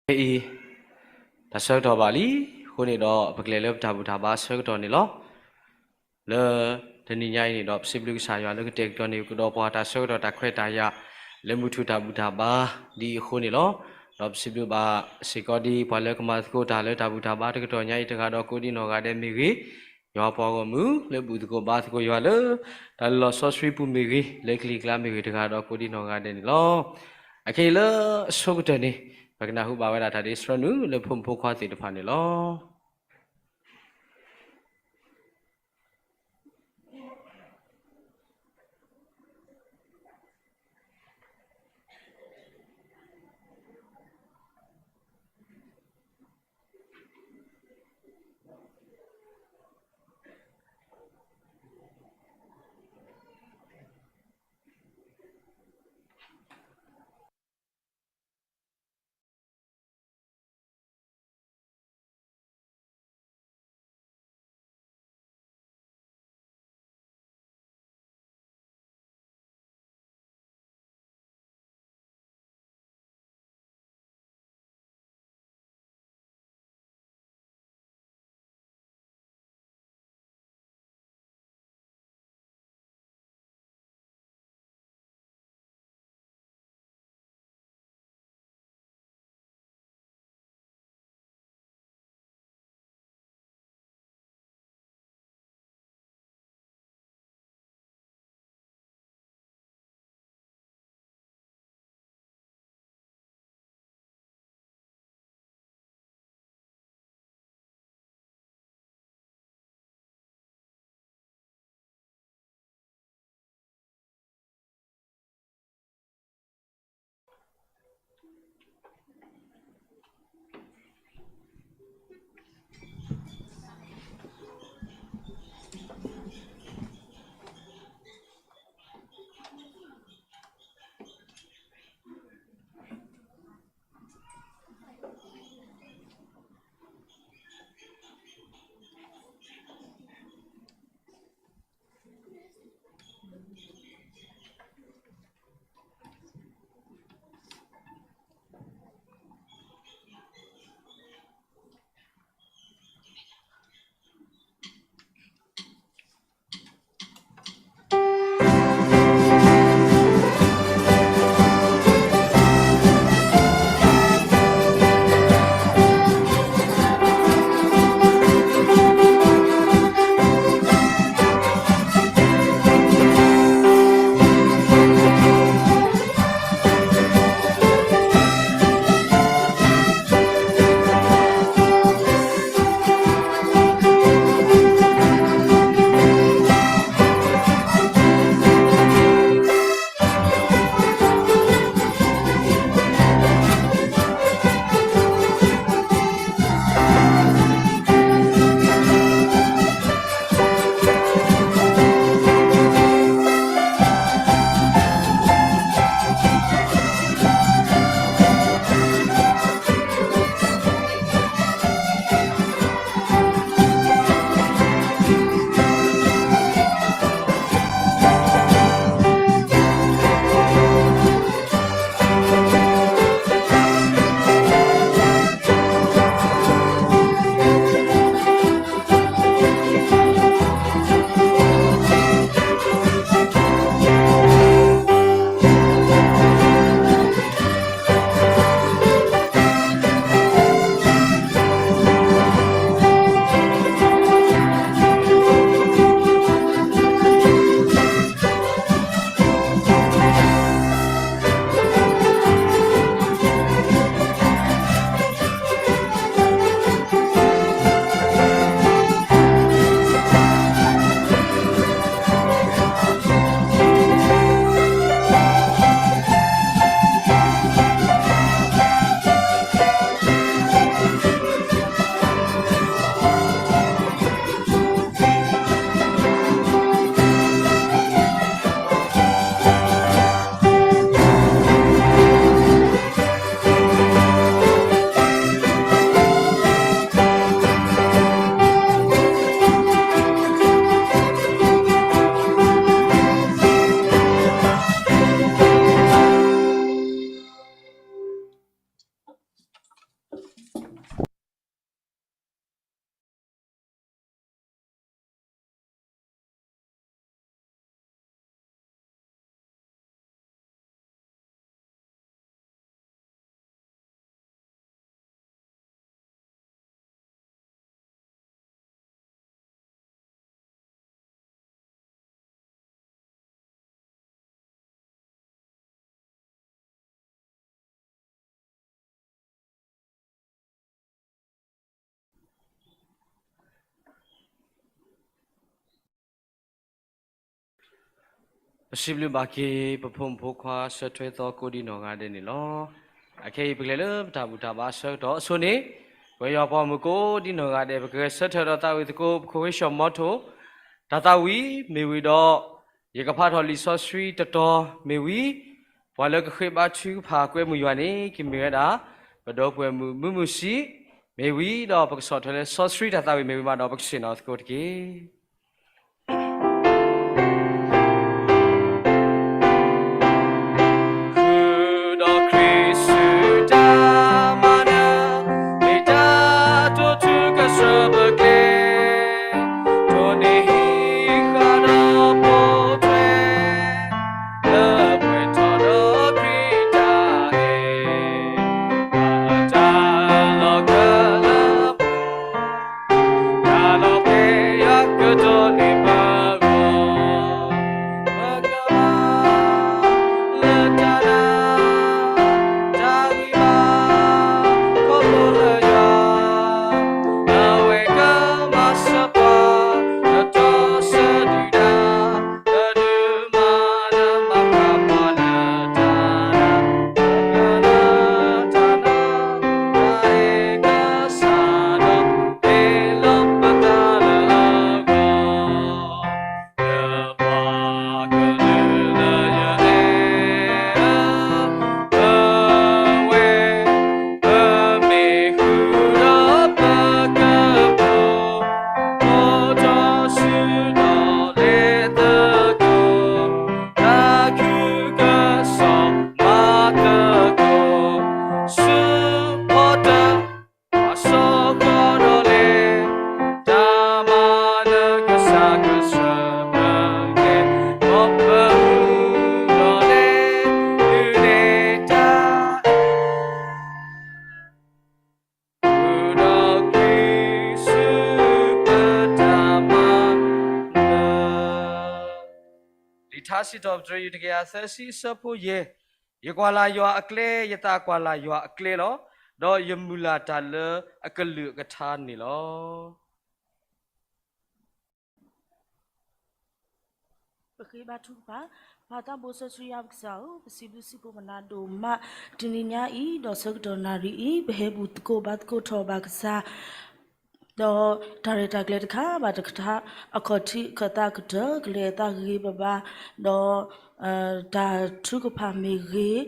ခဲအံၤ တၢ်ဆၢကတီၢ်ဘၣ်လံ, အဃိန့ၣ်ဒီး ပကလဲၤလၢပတၢ်ဘူၣ်တၢ်ဘါဆၢကတီၢ်န့ၣ်လီၤ. လၢတနံၤညါအံၤန့ၣ်ဒီး ပစံးဘျုးကစၢ်ယွၤလၢကတဲာ်ကတီၤန့ၢ်ကဒီးပှၤတၢ်ဆၢကတီၢ်တၢ်ခွဲးတၢ်ယာ် လၢမုၢ်ထူၣ်တၢ်ဘူၣ်တၢ်ဘါဒ်အံၤအဃိန့ၣ်လီၤ. ဒီးပစံးဘျုးဘၣ်စ့ၢ်ကီးဒ်ပှၤလၢကမၤသကိးတၢ်လၢတၢ်ဘူၣ်တၢ်ဘါတကတီၢ်ညါအံၤတဂၤဒီး ကိးဒံနီၢ်ဂၤဒဲးမ့ၢ်ဂ့ၤ, ယွၤပှၤဂီၢ်မုၢ်လၢဘူၣ်သကိးဘါသကိးယွၤလၢ တၢ်လၢလီၤစီဆှံပူၤမ့ၢ်ဂ့ၤ, လၢကလံၤကျါမ့ၢ်ဂ့ၤတဂၤဒီး ကိးဒံနီၢ်ဂၤဒဲးန့ၣ်လီၤ. အခဲအံၤလၢအဆိကတၢၢ်န့ၣ် ပကနၢ်ဟူဘၣ်ဝဲဒၣ်တၢ်ဒ့ဆှၢနုာ်လၢဖိမုၣ်ဖိခွါသ့ၣ်တဖၣ်န့ၣ်လီၤ. ပစံးဘျုးဘၣ်က့ၤ ပဖိမုၣ်ဖိခွါဆၢထွဲသီကိးဒံနီၢ်ဂၤဒဲးန့ၣ်လီၤ. အခဲအံၤပကလဲၤလၢပတၢ်ဘူၣ်တၢ်ဘါအဆၢကတီၢ်အဆိန့ၣ်, ပဝဲယွၤပှၤမုၣ်ကိးဒံနီၢ်ဂၤဒဲး ပကဂဲၤဆၢထၢၣ်ဒီးသးဝံၣ်သကိး ပခိၣ်ဝ့ၢ်ၡီၣ်မီထိၣ်, တၢ်သးဝံၣ်မ့ၢ်ဝံၤဒီး ယကဖးထီၣ်လံာ်စီဆှံတတီၤမ့ၢ်ဝံၤ, ပှၤလၢကဃ့ဘါထုကဖၣ်ကွဲမုာ်ယွၤန့ၣ် ကမ့ၢ်ဝဲဒၣ် ပဒီပုၢ်ဝဲၢ်မုၣ်မုၢ်မုၢ်ဆံးမ့ၢ်ဝံၤဒီး ပကဆီၣ်ထွဲလၢစီဆှံတၢ်သးဝံၣ်မ့ၢ်ဝံၤမးဒီး ပကဆ့ၣ်နီၤသကိးတက့ၢ်. ဃုာ်ဒီးခရံာ်စုတၢ်မၤနၢၤ, မ့ၢ်တၢ်တိာ်ထုကဆှၢပကျဲ, တိၢ်န့ၢ်ဟံးဃာ်ဒီးပိာ်ထွဲ, လၢပှဲၤထီၣ်ဒီးခရံာ်တၢ်အဲၣ်, တၢ်လီၤကလၢပှဲၤ တၢ်လီၤပှဲၤယွၤကတိၤန့ၢ်ပဂီၢ်, ပကဘၣ်လၢတၢ်နာ်, တၢ်ဂံၢ်ဘါ, ခီဖျိလၢယွၤ, အဝဲကမၤစၢၤပှၤ, ကတီၤဆၢဒုၣ်ဒါ, ကဒုးမၤလၢမၤဃးပှၤလၢတၢ်နာ်, လၢတၢ်နာ်, တၢ်အဲၣ်ကစၢ်ဒီး မ့ၢ်လီၤပသးလၢအဂီၢ်, လၢပှၤကလုာ်လၢယအဲၣ်အဝဲ, ပမ့ၢ်ဃုာ်ဒီးပကပိာ်, အိၣ်ထီၣ်ဆူဒီးလဲၤသကိး, တၢ်ခုကစီၣ်မၤသကိး, ဆူဖီတၢၣ် ပှၤစီၤဃီၤဒီးလဲၤ, တၢ်မၤလၢကစၢ်ကဆှၢပဂဲၤ, ဒီးပမူဒီးလဲၤ, ဒုးနဲၣ်တၢ်အဲၣ်, ဃုာ်ဒီးခရံာ်စု ပတၢ်မၤနၢၤ. လံာ်ထါစံးထီၣ်ပတြၢၤ ယူၢ်တကယၤသၢဆံ အဆၢဖိယဲၢ်, ယကွၢ်လၢ်ယွၤအကျဲ, ယသးကွၢ်လၢ်ယွၤအကျဲလီၤ, ဒီးယမုၢ်လၢ်တၢ်လၢအကလုၢ်အကထါန့ၣ်လီၤ. ပဃ့ဘါထုကဖၣ်. ပၢ်သးဘိစီဆှံယွၤပကစၢ်ဧၢ, ပစံးဘျုးစံးဖှိၣ်ပနၤဒိၣ်မး, တနံၤညါအံၤ ဒီးဆၢကတီၢ်နၣ်ရံၣ်အံၤ ပဟဲဘူၣ်သကိးဘါသကိးထီၣ်ဘၣ်ကစၢ် ဒီးတၢ်ရဲၣ်တၢ်ကျဲၤတခါဘၣ်တခါ, အခီၣ်ထံးခၢၣ်သးကတၢၢ် ကလဲၤသးဂ့ၤဂ့ၤဘၣ်ဘၣ်, ဒီး တၢ်ထုကဖၣ်မ့ၢ်ဂ့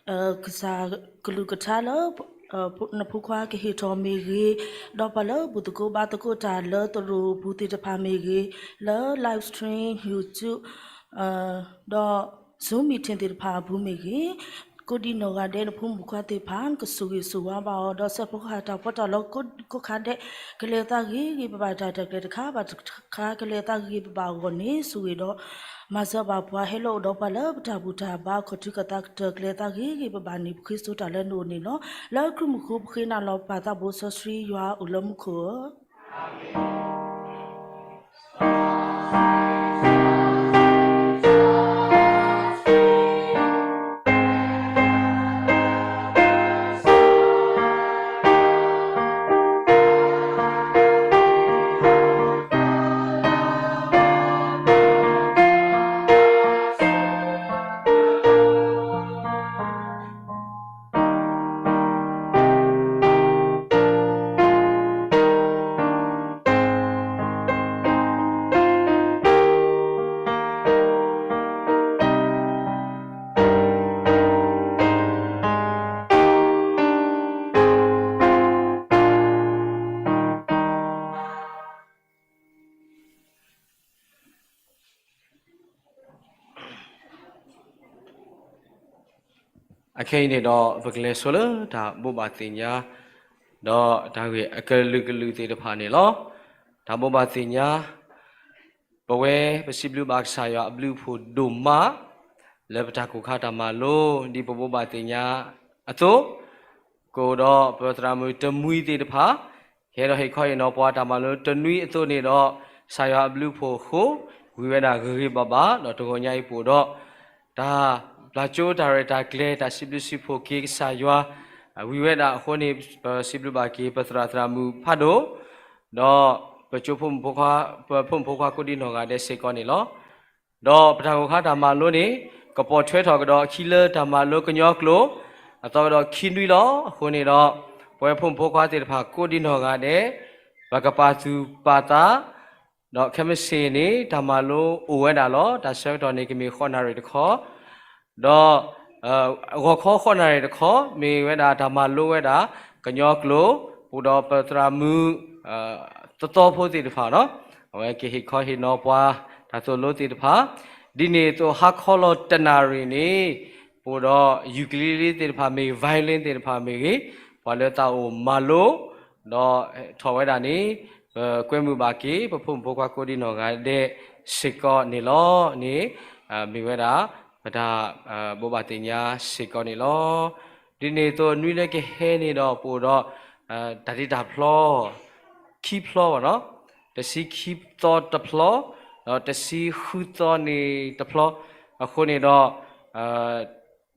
ၤ, ကစၢ်ကလုၢ်ကထါလၢ နဖိခွါကဟ့ၣ်ထီၣ်မ့ၢ်ဂ့ၤ, ဒီးပှၤလၢဘူၣ်သကိးဘါသကိးတၢ်လၢသရိာ်ပူၤသ့ၣ်တဖၣ်မ့ၢ်ဂ့ၤ, လၢ live stream YouTube ဒီး Zoom meeting သ့ၣ်တဖၣ်အပူၤမ့ၢ်ဂ့ၤ, ကိးဒံနီၢ်ဂၤဒဲး နဖိမုၣ်ဖိခွါသ့ၣ်တဖၣ် နကဆိၣ်ဂ့ၤဆိၣ်ဝါဘၣ်အီၤ, ဒီးစဲးဖီကဟၣ်တၢ်ဖီတၢ်လီၤကိးခါဒဲး ကလဲၤသးဂ့ၤဂ့ၤဘၣ်ဘၣ် တၢ်ရဲၣ်တၢ်ကျဲၤတခါဘၣ်တခါ ကလဲၤသးဂ့ၤဂ့ၤဘၣ်ဘၣ်အဂီၢ်န့ၣ် ဆိၣ်ဂ့ၤဒီး မၤစၢၤဘၣ်ပှၤဟဲလီၤအိၣ်ဒီးပှၤလၢပတၢ်ဘူၣ်တၢ်ဘါ အခီၣ်ထံးခၢၣ်သးကတၢၢ် ကလဲၤသးဂ့ၤဂ့ၤဘၣ်ဘၣ်န့ၣ် ပဃ့ဆိတၢ်လၢနအိၣ်န့ၣ်လီၤ. လၢခရံာ်မူခိၣ်ပဃ့နၤလီၤ ပၢ်သးဘိစီဆှံယွၤအိၣ်လၢမူခိၣ်ဧၢ. အခဲအံၤန့ၣ်ဒီး ပကလဲၤဆိလၢတၢ်ဘိးဘၣ်သ့ၣ်ညါ ဒီးတၢ်ဂ့ၢ်အကလုာ်ကလုာ်သ့ၣ်တဖၣ်န့ၣ်လီၤ. တၢ်ဘိးဘၣ်သ့ၣ်ညါ ပဝဲပစံးဘျုးဘၣ်ကစၢ်ယွၤအဘျုးအဖှိၣ်ဒိၣ်မး လၢပတၢ်ကိၢ်ခါတၢ်မၤလိ ဒ်ပဘိးဘၣ်သ့ၣ်ညါအသိး, ကအိၣ်ဒီးပသရၣ်မုၣ်တမှံသ့ၣ်တဖၣ် ဟဲဒီးဟ့ၣ်ခီဟ့ၣ်နီၤပှၤတၢ်မၤလိတနွံအသိးန့ၣ်ဒီး ကစၢ်ယွၤအဘျုးအဖှိၣ်အဃိ ဝံၤဝဲဒၣ်ဂ့ၤဂ့ၤဘၣ်ဘၣ် ဒီးတဂီၤညါအံၤပအိၣ်ဒီး တၢ်ပျၢ်ကၠိတၢ်ရဲၣ်တၢ်ကျဲၤ တၢ်စံးဘျုးစံးဖှိၣ်က့ၤကစၢ်ယွၤ ဝံၤဝဲဒၣ်အဃိန့ၣ် ပစံးဘျုးဘၣ်က့ၤ ပသရၣ်သရၣ်မုၣ်ဖးဒိၣ် ဒီးပကၠိဖိမုၣ်ဖိခွါ ပဖိမုၣ်ဖိခွါကိးဒံနီၢ်ဂၤဒဲးစ့ၢ်ကီးန့ၣ်လီၤ. ဒီးပတၢ်ဂီၤခါတၢ်မၤလိန့ၣ် ကပိာ်ထွဲထီၣ်ကဒီးအခံလၢတၢ်မၤလိကညီကျိာ် အသီကဒီးခံနွံလီၤ. အဃိန့ၣ်ဒီး ပဝဲဖိမုၣ်ဖိခွါသ့ၣ်တဖၣ်ကိးဒံနီၢ်ဂၤဒဲး ပကပာ်သူၣ်ပာ်သး ဒီးခဲမုၢ်ဆ့ၣ်န့ၣ် တၢ်မၤလိအိၣ်ဝဲဒၣ်လီၤ. တၢ်ဆၢကတီၢ်န့ၣ် ကမ့ၢ်ဃိးနၣ်ရံၣ်တခီ ဒီး ဂီၤခီဃိးနၣ်ရံၣ်တခီ မ့ၢ်ဝဲဒၣ်တၢ်မၤလိဝဲဒၣ် ကညီကျိာ် ပူၤဒီးပသရၣ်မုၣ် သသီဖိသ့ၣ်တဖၣ်နီၤ အဝဲကဟ့ၣ်ခီဟ့ၣ်နီၤပှၤ တၢ်သိၣ်လိသ့ၣ်တဖၣ် ဒ်န့ၣ်အသိးဟါခီလီၤတနၣ်ရံၣ်န့ၣ် ပူၤဒီး ukulele သ့ၣ်တဖၣ်မ့ၢ်ဂ့ၤ violin သ့ၣ်တဖၣ်မ့ၢ်ဂ့ၤ ပှၤလၢသးအိၣ်မၤလိ ဒီးထီၣ်ဝဲဒၣ်န့ၣ် ပကွဲမုာ်ဘၣ်က့ၤ ပဖိမုၣ်ဖိခွါကိးဒံနီၢ်ဂၤဒဲးစ့ၢ်ကီးန့ၣ်လီၤန့ၣ် မ့ၢ်ဝဲဒၣ် ပတၢ်ဘိးဘၣ်သ့ၣ်ညါစ့ၢ်ကီးန့ၣ်လီၤ. ဒ်န့ၣ်အသိးနွံလၢကဟဲန့ၣ်ဒီးပအိၣ်ဒီး တၢ်တ့တၢ်ဖျီ ခံဖျီဘၣ်နီၤ တဆံခံသီတဖျီ ဒီးတဆံဃုသီန့ၣ်တဖျီ အဃိန့ၣ်ဒီး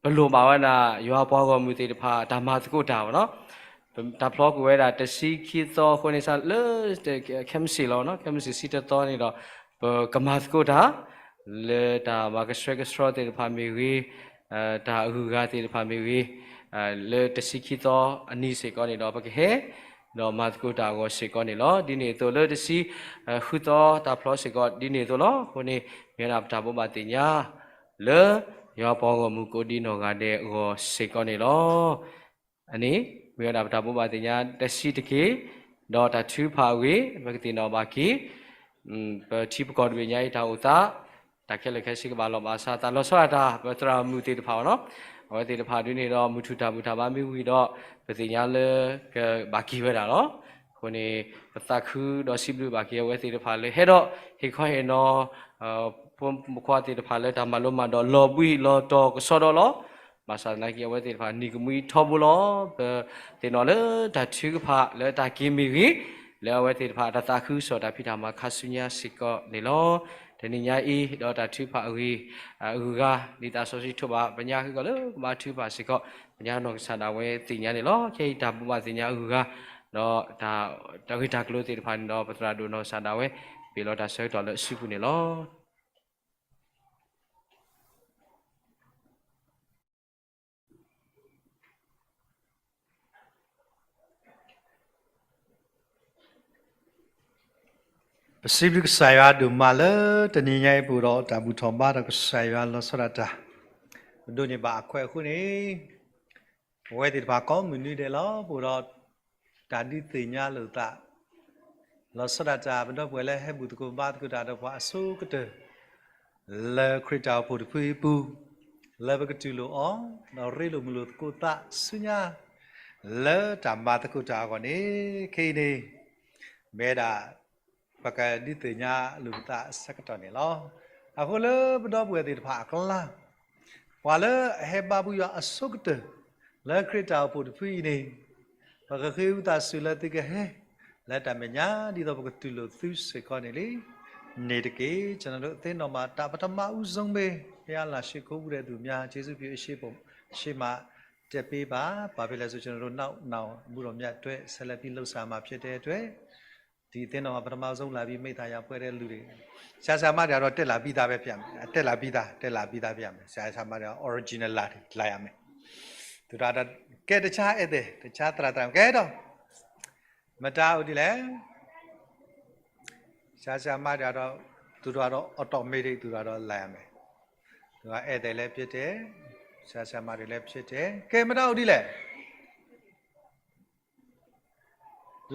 ပလိၣ်ဘၣ်ဝဲဒၣ် ယွၤပှၤဂီၢ်မုၢ်သ့ၣ်တဖၣ် တၢ်မၤသကိးတၢ်ဘၣ်နီၤ တၢ်ဖျီကွံာ်ဝဲဒၣ်တဆံခံသီအဃိန့ၣ် စးလၢ ခဲမုၢ်ဆ့ၣ်လီၤ ခဲမုၢ်ဆ့ၣ်ဆံတသီန့ၣ်ဒီး ပကမၤသကိးတၢ် လၢတၢ်မၤကဆှဲကဆှီသ့ၣ်တဖၣ်မ့ၢ်ဂ့ၤ တၢ်အဂုၤအဂၤသ့ၣ်တဖၣ်မ့ၢ်ဂ့ၤ လၢတဆံခံသီအနံၤစ့ၢ်ကီးန့ၣ်ဒီး ပကဟဲ ဒီးမၤသကိးတၢ်အဂီၢ်စ့ၢ်ကီးန့ၣ်လီၤ. ဒ်န့ၣ်အသိးလၢတဆံ ဃုသီတၢ်ဖျီစ့ၢ်ကီး ဒ်န့ၣ်အသိးလီၤ. အဃိန့ၣ် မ့ၢ်ဝဲဒၣ်ပတၢ်ဘိးဘၣ်သ့ၣ်ညါ လၢယွၤပှၤဂီၢ်မုၢ်ကိးဒံနီၢ်ဂၤဒဲးအဂီၢ်စ့ၢ်ကီးန့ၣ်လီၤ. အန့ၣ် မ့ၢ်ဝဲဒၣ်ပတၢ်ဘိးဘၣ်သ့ၣ်ညါတဆံးတက့ၢ်, ဒီးတၢ်ထုကဖၣ်အဂ့ၢ် ပကသ့ၣ်နီၣ်ဘၣ်က့ၤ ပထံပကီၢ်တဘ့ၣ်ညါအံၤတၢ်အိၣ်သး တၢ်ခဲလၢာ်ခဲဆ့ကဘၣ်လီၤဘၣ်စး သးလီၤဆီဒၣ်တၢ် ပသရၣ်မုၣ်သ့ၣ်တဖၣ်အီၤနီၤ, အဝဲသ့ၣ်တဖၣ်ဒ်န့ၣ်ဒီး မုၢ်ထူၣ်တၢ်ဘူၣ်တၢ်ဘါမ့ၢ်ဝံၤဒီး ပသ့ၣ်ညါလၢကဘၣ်က့ၤဝဲဒၣ်လီၤ. အဃိန့ၣ် ပသးခုဒီးစံးဘျုးဘၣ်က့ၤအဝဲသ့ၣ်တဖၣ်လၢဟဲဒီး ဟ့ၣ်ခီဟ့ၣ်နီၤ ဖိမုၣ်ဖိခွါသ့ၣ်တဖၣ်လၢတၢ်မၤလိမၤဒိးလီၤဘှံးလီၤတီၤကစီဒီလီၤ. ဘၣ်ဆၣ်သနာ်က့ အဝဲသ့ၣ်တဖၣ်နံၤကမှံထီဘိလီၤ. ပသ့ၣ်နီၣ်လၢတၢ်ထုကဖၣ်လၢတၢ်က့ၤမ့ၢ်ဂ့ၤ, လၢအဝဲသ့ၣ်တဖၣ်တၢ်သးခုကစီၣ်တၢ်ဖံးတၢ်မၤခါဆူညါစ့ၢ်ကီးန့ၣ်လီၤ. တနံၤညါအံၤ ဒီးတၢ်ထုကဖၣ်အဂ့ၢ် အဂုၤအဂၤ ဒ်သးစီဆှံထိးဘၣ်ပညါဃုာ်ကီးလၢကဘါထုကဖၣ်စ့ၢ်ကီး ပညါနီၢ်ကစၢ်ဒၣ်ဝဲသ့ၣ်ညါန့ၣ်လီၤ. ခဲအံၤတၢ်ဘိးဘၣ်သ့ၣ်ညါအဂုၤအဂၤ ဒီးတၢ်ဂ့ၢ်တၢ်ကျိၤသ့ၣ်တဖၣ်န့ၣ်ဒီး ပသရၣ်ဒိၣ်နီၢ်ကစၢ်ဒၣ်ဝဲ ပ့ၤလီၤတၢ်ဆၢကတီၢ်လၢအစုပူၤန့ၣ်လီၤ. ပစံးဘျုးကစၢ်ယွၤဒိၣ်မးလၢတနံၤညါအံၤ ပအိၣ်ဒီးတၢ်ဘူၣ်ထီၣ်ဘါထီၣ်ကစၢ်ယွၤလီၤဆီဒၣ်တၢ် ပဒိးန့ၢ်ဘၣ်အခွဲးအဃိန့ၣ် ပဝဲသ့ၣ်တဖၣ်ကိးမုၢ်နွံဒဲးလီၤ ပအိၣ်ဒီးတၢ်ဒုးသ့ၣ်ညါလိာ်သး လီၤဆီဒၣ်တၢ် ပဒီပုၢ်ဝဲၢ်လၢဟဲဘူၣ်သကိးဘါသကိးတၢ်ဒီးပှၤအဆိကတၢၢ် လၢခရံာ်တၢ်အိၣ်ဖှိၣ်တဖုအံၤအပူၤ လၢပကတူၢ်လိာ်အီၤ ဒီးရ့လိာ်မုာ်လိာ်သကိးသးဆူညါ လၢတၢ်မၤသကိးတၢ်အဂီၢ်န့ၣ် ခဲအံၤန့ၣ် မ့ၢ်ဝဲဒၣ် ပကဒုးသ့ၣ်ညါလိာ်ပသးအဆၢကတီၢ်န့ၣ်လီၤ. အဃိလၢပဒီပုၢ်ဝဲၢ်သ့ၣ်တဖၣ်အကျါ ပှၤလၢအဟဲဘါဘူၣ်ယွၤအဆိကတၢၢ် လၢခရံာ်တၢ်အိၣ်ဖှိၣ်တဖုအံၤန့ၣ် ပကဃ့ဝံသးစူၤလၢသုကဟဲ လၢတၢ်မဲာ်ညါဒ်သိးပကတူၢ်လိာ်သုစ့ၢ်ကီးန့ၣ်လံ. န့ၣ်တက့ၢ် ကျွန်တော်တို့အသင်းတော်မှာ ဒါပထမဦးဆုံးပဲ ဘုရားလမ်းရှိခိုးဘူးတဲ့သူများ ကျေးဇူးပြုအရှေ့ပုံ ရှေ့မှာ တက်ပေးပါ။ ဘာဖြစ်လဲဆို ကျွန်တော်တို့နောက်နောင် ဘူးတော်မြတ်အတွက် ဆက်လက်ပြီးလှုပ်ဆောင်မှာဖြစ်တဲ့အတွက် ဒီအသင်းတော်မှာ ပထမဆုံးလာပြီး မိတ်သတ်ရာပွဲတဲ့လူတွေ ဆရာဆရာမတွေကတော့ တက်လာပြီးသားပဲ ဖြစ်ရမယ်။ တက်လာပြီးသား တက်လာပြီးသား ဖြစ်ရမယ်။ ဆရာဆရာမတွေက original လာ လာရမယ်။ သူတို့ကတော့ ကဲ တခြားဧည့်သည် တခြားသရၣ်သရၣ် ကဲတော့ မတၤအိၣ်ဒ်လဲၣ် ဆရာဆရာမတွေကတော့ သူတို့ကတော့ automatic သူတို့ကတော့ လာရမယ်။ သူကဧည့်သည်လည်းဖြစ်တယ်။ ဆရာဆရာမတွေလည်းဖြစ်တယ်။ ကဲ မတၤအိၣ်ဒ်လဲၣ်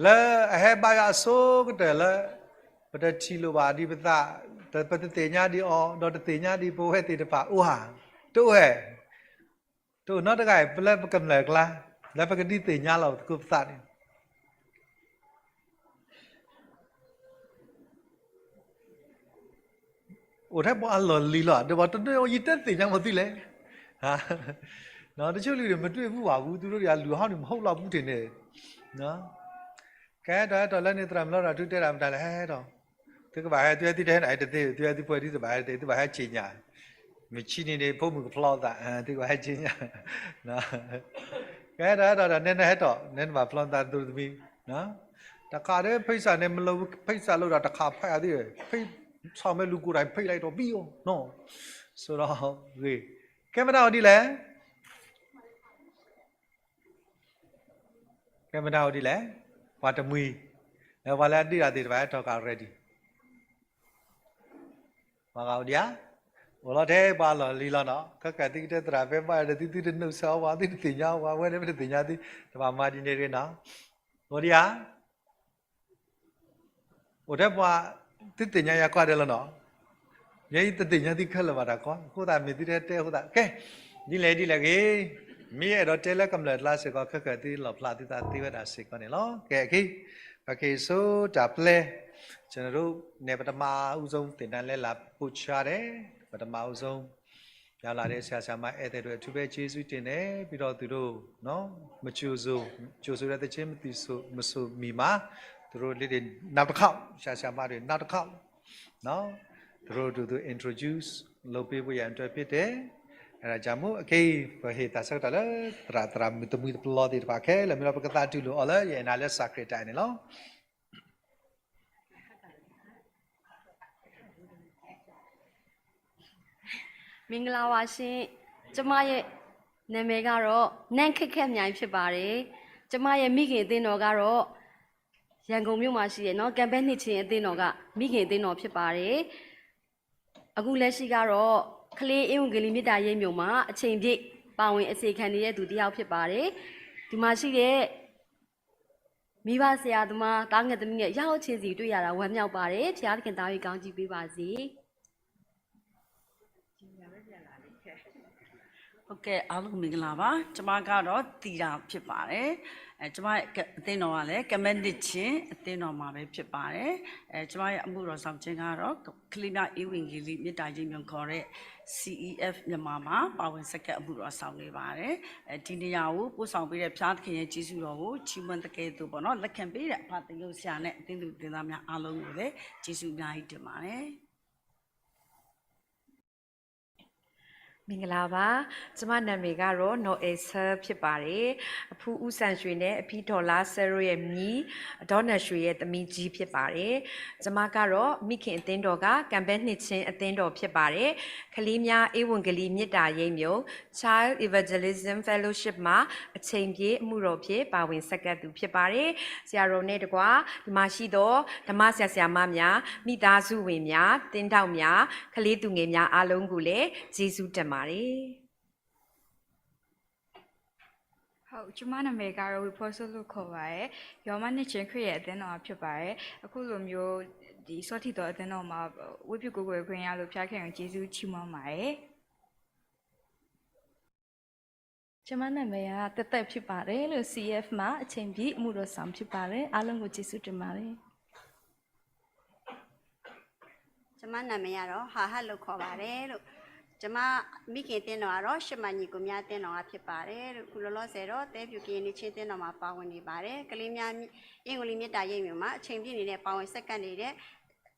လၢအဟဲဘါယွၤအဆိကတၢၢ်လၢ ပတထံၣ်လိာ်ဘၣ်ဒံးပသး ပတသ့ၣ်ညါဒံးအီၤ ဒီးတသ့ၣ်ညါဒံးပဝဲသ့ၣ်တဖၣ် အိၣ်ဧါ တအိၣ်ဧါ တအိၣ်နီတဂၤ ပလၢပကမျၢၢ်အကျါ လၢပကဒုးသ့ၣ်ညါလီၤသကိးပသးန့ၣ် အိၣ်ထဲပှၤအလီၢ်လံၤလီၤ ဒီးပှၤတနွံယတဲသ့ၣ်ညါမီၤသုလဲၣ် တချို့လူတွေ မတွေ့ဘူးပါဘူး သူတို့တွေက လူဟောင်းတွေ မဟုတ်လောက်ဘူးထင်တယ် ကဲဒီးဟဲဒီးလၢန့ၣ် သရၣ်မုၣ်လီၤဒီး ထုတဲတၢ်မတၤလဲၣ် ဟဲဒီး သုကဘၣ်ဟဲ သုဟဲသုတဟဲနၤတသ့ သုဟဲသုပှဲၤဒုတဘၣ်ဟဲတသ့ သုဘၣ်ဟဲဆ့ညါ မုၢ်ဆံနံၤန့ၣ် ဖိမုၣ်ကဖျီသး သုကဘၣ်ဟဲဆ့ညါ ကဲဒီးဟဲဒီး နဲနဟဲဒီး နဲနဘၣ်ဖျီသးသိတမံၤ တခါဒီး ဖိစၢ်န့ၣ် မ့ၢ်လၢဖိစၢ်လိာ်ဒီး တခါဖဲအသ့ၣ် ဖိ ဆီၣ်မဲလူၤကိးတၢ်ဖဲးလၢအံၤဒီးဘံၣ်အီၤနီၤ, ဆိဒီးဂ့ၤ, ကဲမတၤအိၣ်ဒ်လဲၣ် ကဲမတၤအိၣ်ဒ်လဲၣ်, ပှၤတမှံၤ, လၢပှၤလၢအဒုးတၢ်သ့ၣ်တဖၣ်ဟဲထီၣ်ကၢ် ready, ပှၤဂၤအိၣ်ဒံးဧါ, အိၣ်လီၤထဲပှၤလီၢ်လံၤလီၤနီၤ, ခဲကၢ်သုကတဲသရၣ်ဖဲဘၣ်ဒီးသုသုတနုာ်ဆၢအီၤပှၤ သုတသ့ၣ်ညါပှၤဝဲန့ၣ် ပတသ့ၣ်ညါသု, တဘၣ်မၤဒ်န့ၣ်တဂ့ၤနီၤ, အိၣ်ဒံးဧါ အိၣ်ထဲပှၤ, သုသ့ၣ်ညါယၤကွၢ်ဒဲးလီၤနီၤ, ယဲယတသ့ၣ်ညါသုခဲလၢာ်ဘၣ်တၢ်ကီ, အဃိသတးမ့ၢ်သုတဟဲတဲအဃိသတး, ကဲ, ဒ်လဲၣ်ဒ်လဲၣ်ဂ့ၤ, မ့ၢ်ယအဲၣ်ဒိးတဲလၢကမျၢၢ်တလါစ့ၢ်ကီး ခဲကၢ်သုလီၣ်ဖျါသုသးသ့ဝဲဒၣ်စ့ၢ်ကီးန့ၣ်လီၤ. ကဲ, က့ၤ, ပက့ၤစိတၢ်ပျဲ, ကျွန်တော်တို့န့ၣ် ပထမဦးဆုံးသင်တန်းလဲၤလးပို့ချတယ်, ပထမဦးဆုံး ရောက်လာတဲ့ဆရာဆရာမဧည့်သည်တို့ အထူးပဲကျေးဇူးတင်တယ်, ပြီးတော့သူတို့နော်, မကြိုဆို, ကြိုဆိုတဲ့သီချင်းမသီဆို, မဆိုမိမှာ, သူတို့လေးတွေနောက်တစ်ခေါက်, ဆရာဆရာမတွေနောက်တစ်ခေါက်, နော်, သူတို့ သူတို့ introduce လုပ်ပေးဖို့ရန်အတွက်ဖြစ်တယ်. အဲဒါကြောင့်မို့ အက့ ပဟ့ၣ်တၢ်ဆၢကတီၢ်လၢ သရၣ် သရၣ်မုၣ် သမုၢ်တပလီသ့ၣ်တဖၣ်ခဲလၢာ် မ့ၢ်ဒီး ပကသးတူၢ်လိာ်အီၤလၢ ယအဲၣ်နၤလၢစၢ်ခရံာ်တၢ်အဲၣ်န့ၣ်လီၤ. မင်္ဂလာပါရှင်, ကျမရဲ့နာမည်ကတော့ နန်းခက်ခက်မြိုင်ဖြစ်ပါတယ်. ကျမရဲ့မိခင်အသင်းတော်ကတော့ ရန်ကုန်မြို့မှာရှိတဲ့နော် ကံဘဲနှစ်ခြင်းအသင်းတော်က မိခင်အသင်းတော်ဖြစ်ပါတယ်. အခုလက်ရှိကတော့ ကလေးဧဝံဂေလိမေတ္တာရိပ်မြုပ်မှာ အချိန်ပြည့်ပါဝင်အစေခံနေတဲ့သူတစ်ယောက်ဖြစ်ပါတယ်. ဒီမှာရှိတဲ့ မိဘဆရာသမား သားငယ်သမီးနဲ့ ယောက်ျင်းစီတွေ့ရတာ ဝမ်းမြောက်ပါတယ်. ဘုရားသခင် သားကို ကောင်းချီးပေးပါစေ. ဟုတ်ကဲ့, အားလုံးမင်္ဂလာပါ. ကျွန်မကတော့ သီတာဖြစ်ပါတယ်. အဲ, ကျွန်မရဲ့အသင်းတော်ကလည်း ကမက်နစ်ချင်းအသင်းတော်မှာပဲဖြစ်ပါတယ်. အဲ, ကျွန်မရဲ့အမှုတော်ဆောင်ခြင်းကတော့ ကလေးများဧဝံဂေလိမေတ္တာရိပ်မြုပ်ခေါ်တဲ့ စီအီအက်ဖ် မြန်မာမှာ ပါဝင်ဆက်ကပ်အမှုတော်ဆောင်နေပါတယ်. အဲ, ဒီနေရာကိုပို့ဆောင်ပေးတဲ့ဘုရားသခင်ရဲ့ကျေးဇူးတော်ကိုချီးမွမ်းသကဲသို့ပေါ့နော်, လက်ခံပေးတဲ့အဖသရုပ်ဆရာနဲ့အသင်းသူသင်သားများအားလုံးကိုလည်းကျေးဇူးအများကြီးတင်ပါတယ်. မင်္ဂလာပါ, ကျွန်မနာမည်ကတော့ နော်အဲဆၢဖြစ်ပါတယ်. အဖူဦးစံရွှေနဲ့အဖီဒေါ်လာဆဲရိုးရဲ့မြေး အဒေါနရွှေရဲ့သမီးကြီးဖြစ်ပါတယ်. ကျွန်မကတော့ မိခင်အသင်းတော်က ကံဘဲနှစ်ခြင်းအသင်းတော်ဖြစ်ပါတယ်. ကလေးများဧဝံဂေလိမေတ္တာရိပ်မြုပ် Child Evangelism Fellowship မှာ အချိန်ပြည့်အမှုတော်ဖြစ်ပါဝင်ဆက်ကပ်သူဖြစ်ပါတယ်. ဆရာတော်နဲ့တကွဒီမှာရှိသောဓမ္မဆရာဆရာမများ, မိသားစုဝင်များ, သင်းထောက်များ, ကလေးသူငယ်များအားလုံးကိုလည်းကျေးဇူးတင်ပါတယ်. ဟုတ်, ကျွန်မနာမည်ကတော့ ဝေဖော်စိုးလို့ခေါ်ပါတယ်. ရွာမနှစ်ချင်းခရစ်ယာန်အသင်းတော်မှာဖြစ်ပါတယ်. အခုလိုမျိုး ဒီစောထီးသောအသင်းတော်မှာ ဝတ်ပြုကိုယ်ကိုယ်ခွင့်ရလို့ ဘုရားခင်ကို ကျေးဇူးချီးမွမ်းပါတယ်. ကျွန်မနာမည်ကသက်သက်ဖြစ်ပါတယ်လို့ စီအီအက်ဖ် မှာအချိန်ပြည့်အမှုတော်ဆောင်ဖြစ်ပါတယ်. အားလုံးကိုကျေးဇူးတင်ပါတယ်. ကျွန်မနာမည်ကတော့ ဟာဟတ်လို့ခေါ်ပါတယ်လို့. ကျွန်မမိခင်အသင်းတော်ကတော့ ရှစ်မိုင်ညီအစ်ကိုများအသင်းတော်ကဖြစ်ပါတယ်လို့. အခုလောလောဆယ်တော့ သဲဖြူကရင်နှစ်ချင်းအသင်းတော်မှာပါဝင်နေပါတယ်. ကလေးများဧဝံဂေလိမေတ္တာရိပ်မြုပ်မှာ အချိန်ပြည့်အနေနဲ့ပါဝင်ဆက်ကပ်နေတဲ့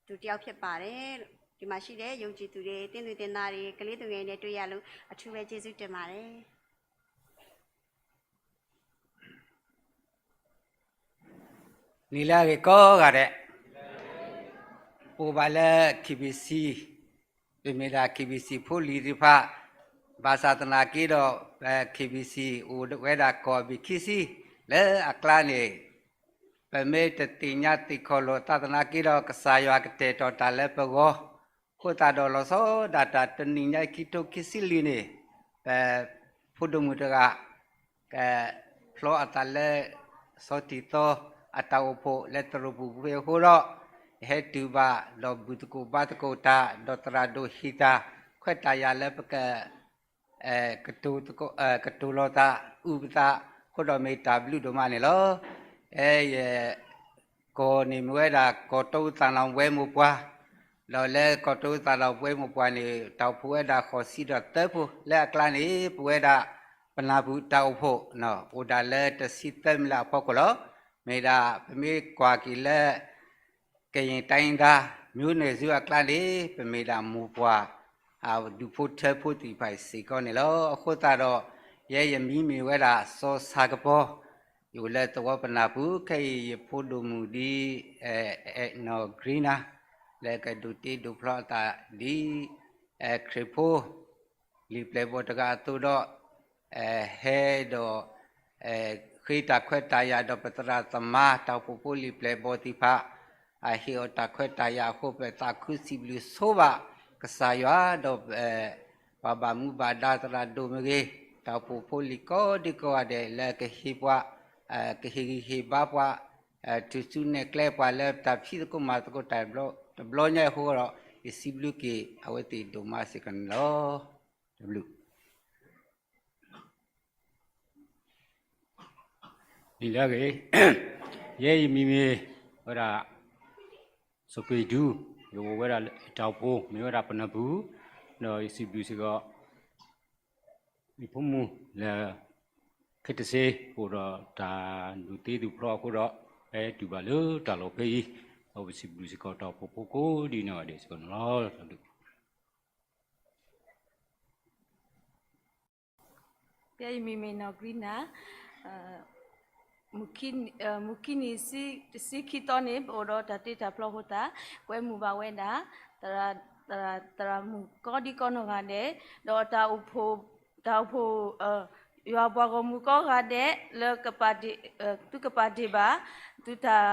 သူတစ်ယောက်ဖြစ်ပါတယ်လို့. ဒီမှာရှိတဲ့ယုံကြည်သူတွေ, သင်းသူသင်သားတွေ, ကလေးသူငယ်တွေနဲ့တွေ့ရလို့ အထူးပဲကျေးဇူးတင်ပါတယ်. နံၤလၢအဂ့ၤကိးဂၤဒဲး, ပအိၣ်ဘၣ်လၢ KBC, ပမ့ၢ်ဒၣ် KBC ဖိလံၤသ့ၣ်တဖၣ်, ဘၣ်ဆၣ်သနာ်က့ဒီး ပ KBC အိၣ်ဝဲဒၣ်ကီၢ်ဘ့ၣ်ခံဆံလၢအကျါန့ၣ်, ပမ့ၢ်တသ့ၣ်ညါသ့ၣ်ခီၣ်လိာ်သးသနာ်က့ဒီး ကစၢ်ယွၤကတဲာ်ကတီၤတၢ်လၢပဂီၢ်, အဃိသတးဒီးလီၤဆီဒၣ်တၢ်တနံၤညါခံကထိခံဆံလွံၢ်န့ၣ်, ပဖိဒိၣ်မုၣ်တဂၤ ကဖျီအသးလၢ ဆီထံသီအတၢ်အိၣ်ဖှိၣ်လၢသရိာ်ပူၤဖဲအဃိဒီး, ဟဲတုၤဘၣ်ဒီးဘူၣ်သကိးဘါသကိးတၢ် ဒီးသရၣ်ဒိၣ်ဟ့ၣ်တၢ် ခွဲးတၢ်ယာ်လၢပက ကတိၤသကိး, ကတိၤလီၤသး အုၣ်ပသး, အဃိဒီးမ့ၢ်တၢ်ဘျုးဒိၣ်မးန့ၣ်လီၤ. အဲ ယ ကီၢ်န့ၣ်မ့ၢ်ဝဲဒၣ် ကီၢ်တၢ်အိၣ်သးလီၤဝဲမိၢ်ပှၢ်, ဒီးလၢကီၢ်တၢ်အိၣ်သးလီၤဝဲမိၢ်ပှၢ်န့ၣ် တၢ်အိၣ်ဖှိၣ်ဝဲဒၣ်ဃိးဆံဒီးသၢဖိ, လၢအကျါန့ၣ် ပဝဲဒၣ်ပနၢ်ပူၤတၢ်အိၣ်ဖှိၣ် အိၣ်ဒၣ်လၢတဆံသၢမံၤလၢအဖီခိၣ်လီၤ. မ့ၢ်ဒၣ်ပမ့ၢ်ကွၢ်က့ၤလၢ ကရင်တိုင်းရင်းသားမျိုးနွယ်စုအကျါန့ၣ် ပမ့ၢ်ဒၣ်မိၢ်ပှၢ် ဒူၣ်ဖိထၢဖိသ့ၣ်တဖၣ်အံၤစ့ၢ်ကီးန့ၣ်လီၤ. အဃိသတးဒီး ယဲယမံၤမ့ၢ်ဝဲဒၣ် စီၤဆၣ်ကပီၤ, ယအိၣ်လၢသဝီပနၢ်ပူၤ, ခဲအံၤယဖိဒိၣ်မုၣ်ဒ် အဲၣ်နီၣ် green နၤ, လၢကဒိးတ့ဒိးဖျီအသးဒ် ခရံာ်ဖိ လံာ်ပျဲၢ်ဘီၣ်တဂၤအသိးဒီး ဟဲဒီး ဃ့တၢ်ခွဲးတၢ်ယာ်ဒီးပသရၣ်သမါ တၢ်အိၣ်ဖှိၣ်ဖိလံာ်ပျဲၢ်ဘီၣ်သ့ၣ်တဖၣ် အဟ့ၣ်အီၤတၢ်ခွဲးတၢ်ယာ်အဃိ ပသးခုစံးဘျုးဆိဘၣ်ကစၢ်ယွၤဒီး ပှၤဘၣ်မူဘၣ်ဒါသရၣ်ဒိၣ်မ့ၢ်ဂ့ၤ တၢ်အိၣ်ဖှိၣ်ဖိလံၤကိးဒံကိးဂၤဒဲး လၢကဟ့ၣ်ပှၤ ကဟ့ၣ်ဂံၢ်ဟ့ၣ်ဘါပှၤ ထုးစုနဲၣ်ကျဲပှၤလၢတၢ်ဖံးသကိးမၤသကိးတၢ်တဘျီညါအဃိဒီး ယစံးဘျုးက့ၤအဝဲသ့ၣ်ဒိၣ်မးစ့ၢ်ကီးန့ၣ်လီၤ. ဒ်လဲၣ်ဂ့ၤ, ယဲယမံၤမ့ၢ်ဝဲဒၣ် စီၤကွ့ဒူ, ယအိၣ်ဝဲဒၣ်တၢ်အိၣ်ဖှိၣ် မ့ၢ်ဝဲဒၣ်ပနၢ်ပူၤ, ဒီးယစံးဘျုးစ့ၢ်ကီး ယဖိမုၣ်လၢ ခဲတစ့ အိၣ်ဒီးတၢ်ဒိးတ့ဒိးဖျီအဃိဒီး ဟဲတုၤဘၣ်လၢတၢ်လီၢ်ဖဲအံၤ, ဒီးပစံးဘျုးစ့ၢ်ကီးတၢ်အိၣ်ဖှိၣ်ဖိကိးဒံနီၢ်ဂၤဒဲးစ့ၢ်ကီးန့ၣ်လီၤ. ယမံၤမ့ၢ်နီၢ်ကရံနၤ, မုၢ်ခံနံၤ တဆံခံသီန့ၣ် ပအိၣ်ဒီးတၢ်တ့တၢ်ဖျီအဃိသတး ကွဲမုာ်ဘၣ်ဝဲဒၣ် သရၣ်မုၣ်ကိးဒံကိးနီၢ်ဂၤဒဲး, ဒီးတၢ်အိၣ်ဖှိၣ် ယွၤပှၤဂီၢ်မုၢ်ကိးဂၤဒဲး လၢ သုကပာ်တ့ၢ်ဘၣ် သုတၢ်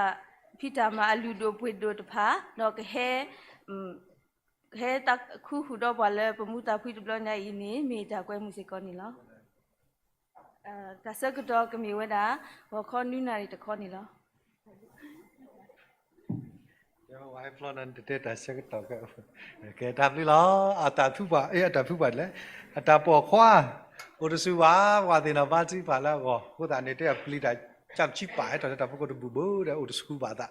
ဖံးတၢ်မၤအလုၢ်ဒိၣ်ပှ့ၤဒိၣ်တဖၣ် ဒီးကဟဲ ကဟဲသးခုဃုာ်ဒီးပှၤလၢပမူသးဖှံတဘျီညါအံၤန့ၣ် မ့ၢ်တၢ်ကွဲမုာ်စ့ၢ်ကီးန့ၣ်လီၤ. တၢ်ဆၢကတီၢ်ကမ့ၢ်ဝဲဒၣ် ဂီၤခီနွံနၣ်ရံၣ်တခီန့ၣ်လီၤ. တၢ်ဆၢကတီၢ် ကဲတၢ်ဘျုးလီၤ. အတၢ်ဖုပှၢ် အတၢ်ဖုပှၢ်လဲၣ်, အတၢ်ပိာ်ခွါ အိၣ်တဆူၣ်ဘၣ် ပှၤသ့ၣ်နီၣ်ဘါထုကဖၣ်လၢအဂီၢ် အဃိသတးန့ၣ် တဲအပျံၤတၢ် ကၢ်ပစံပာ်ဟဲထီၣ်လၢတၢ်ဖီခိၣ်တဘူၣ်ဘိဒီး အိၣ်တဆူၣ်ဘၣ်သး,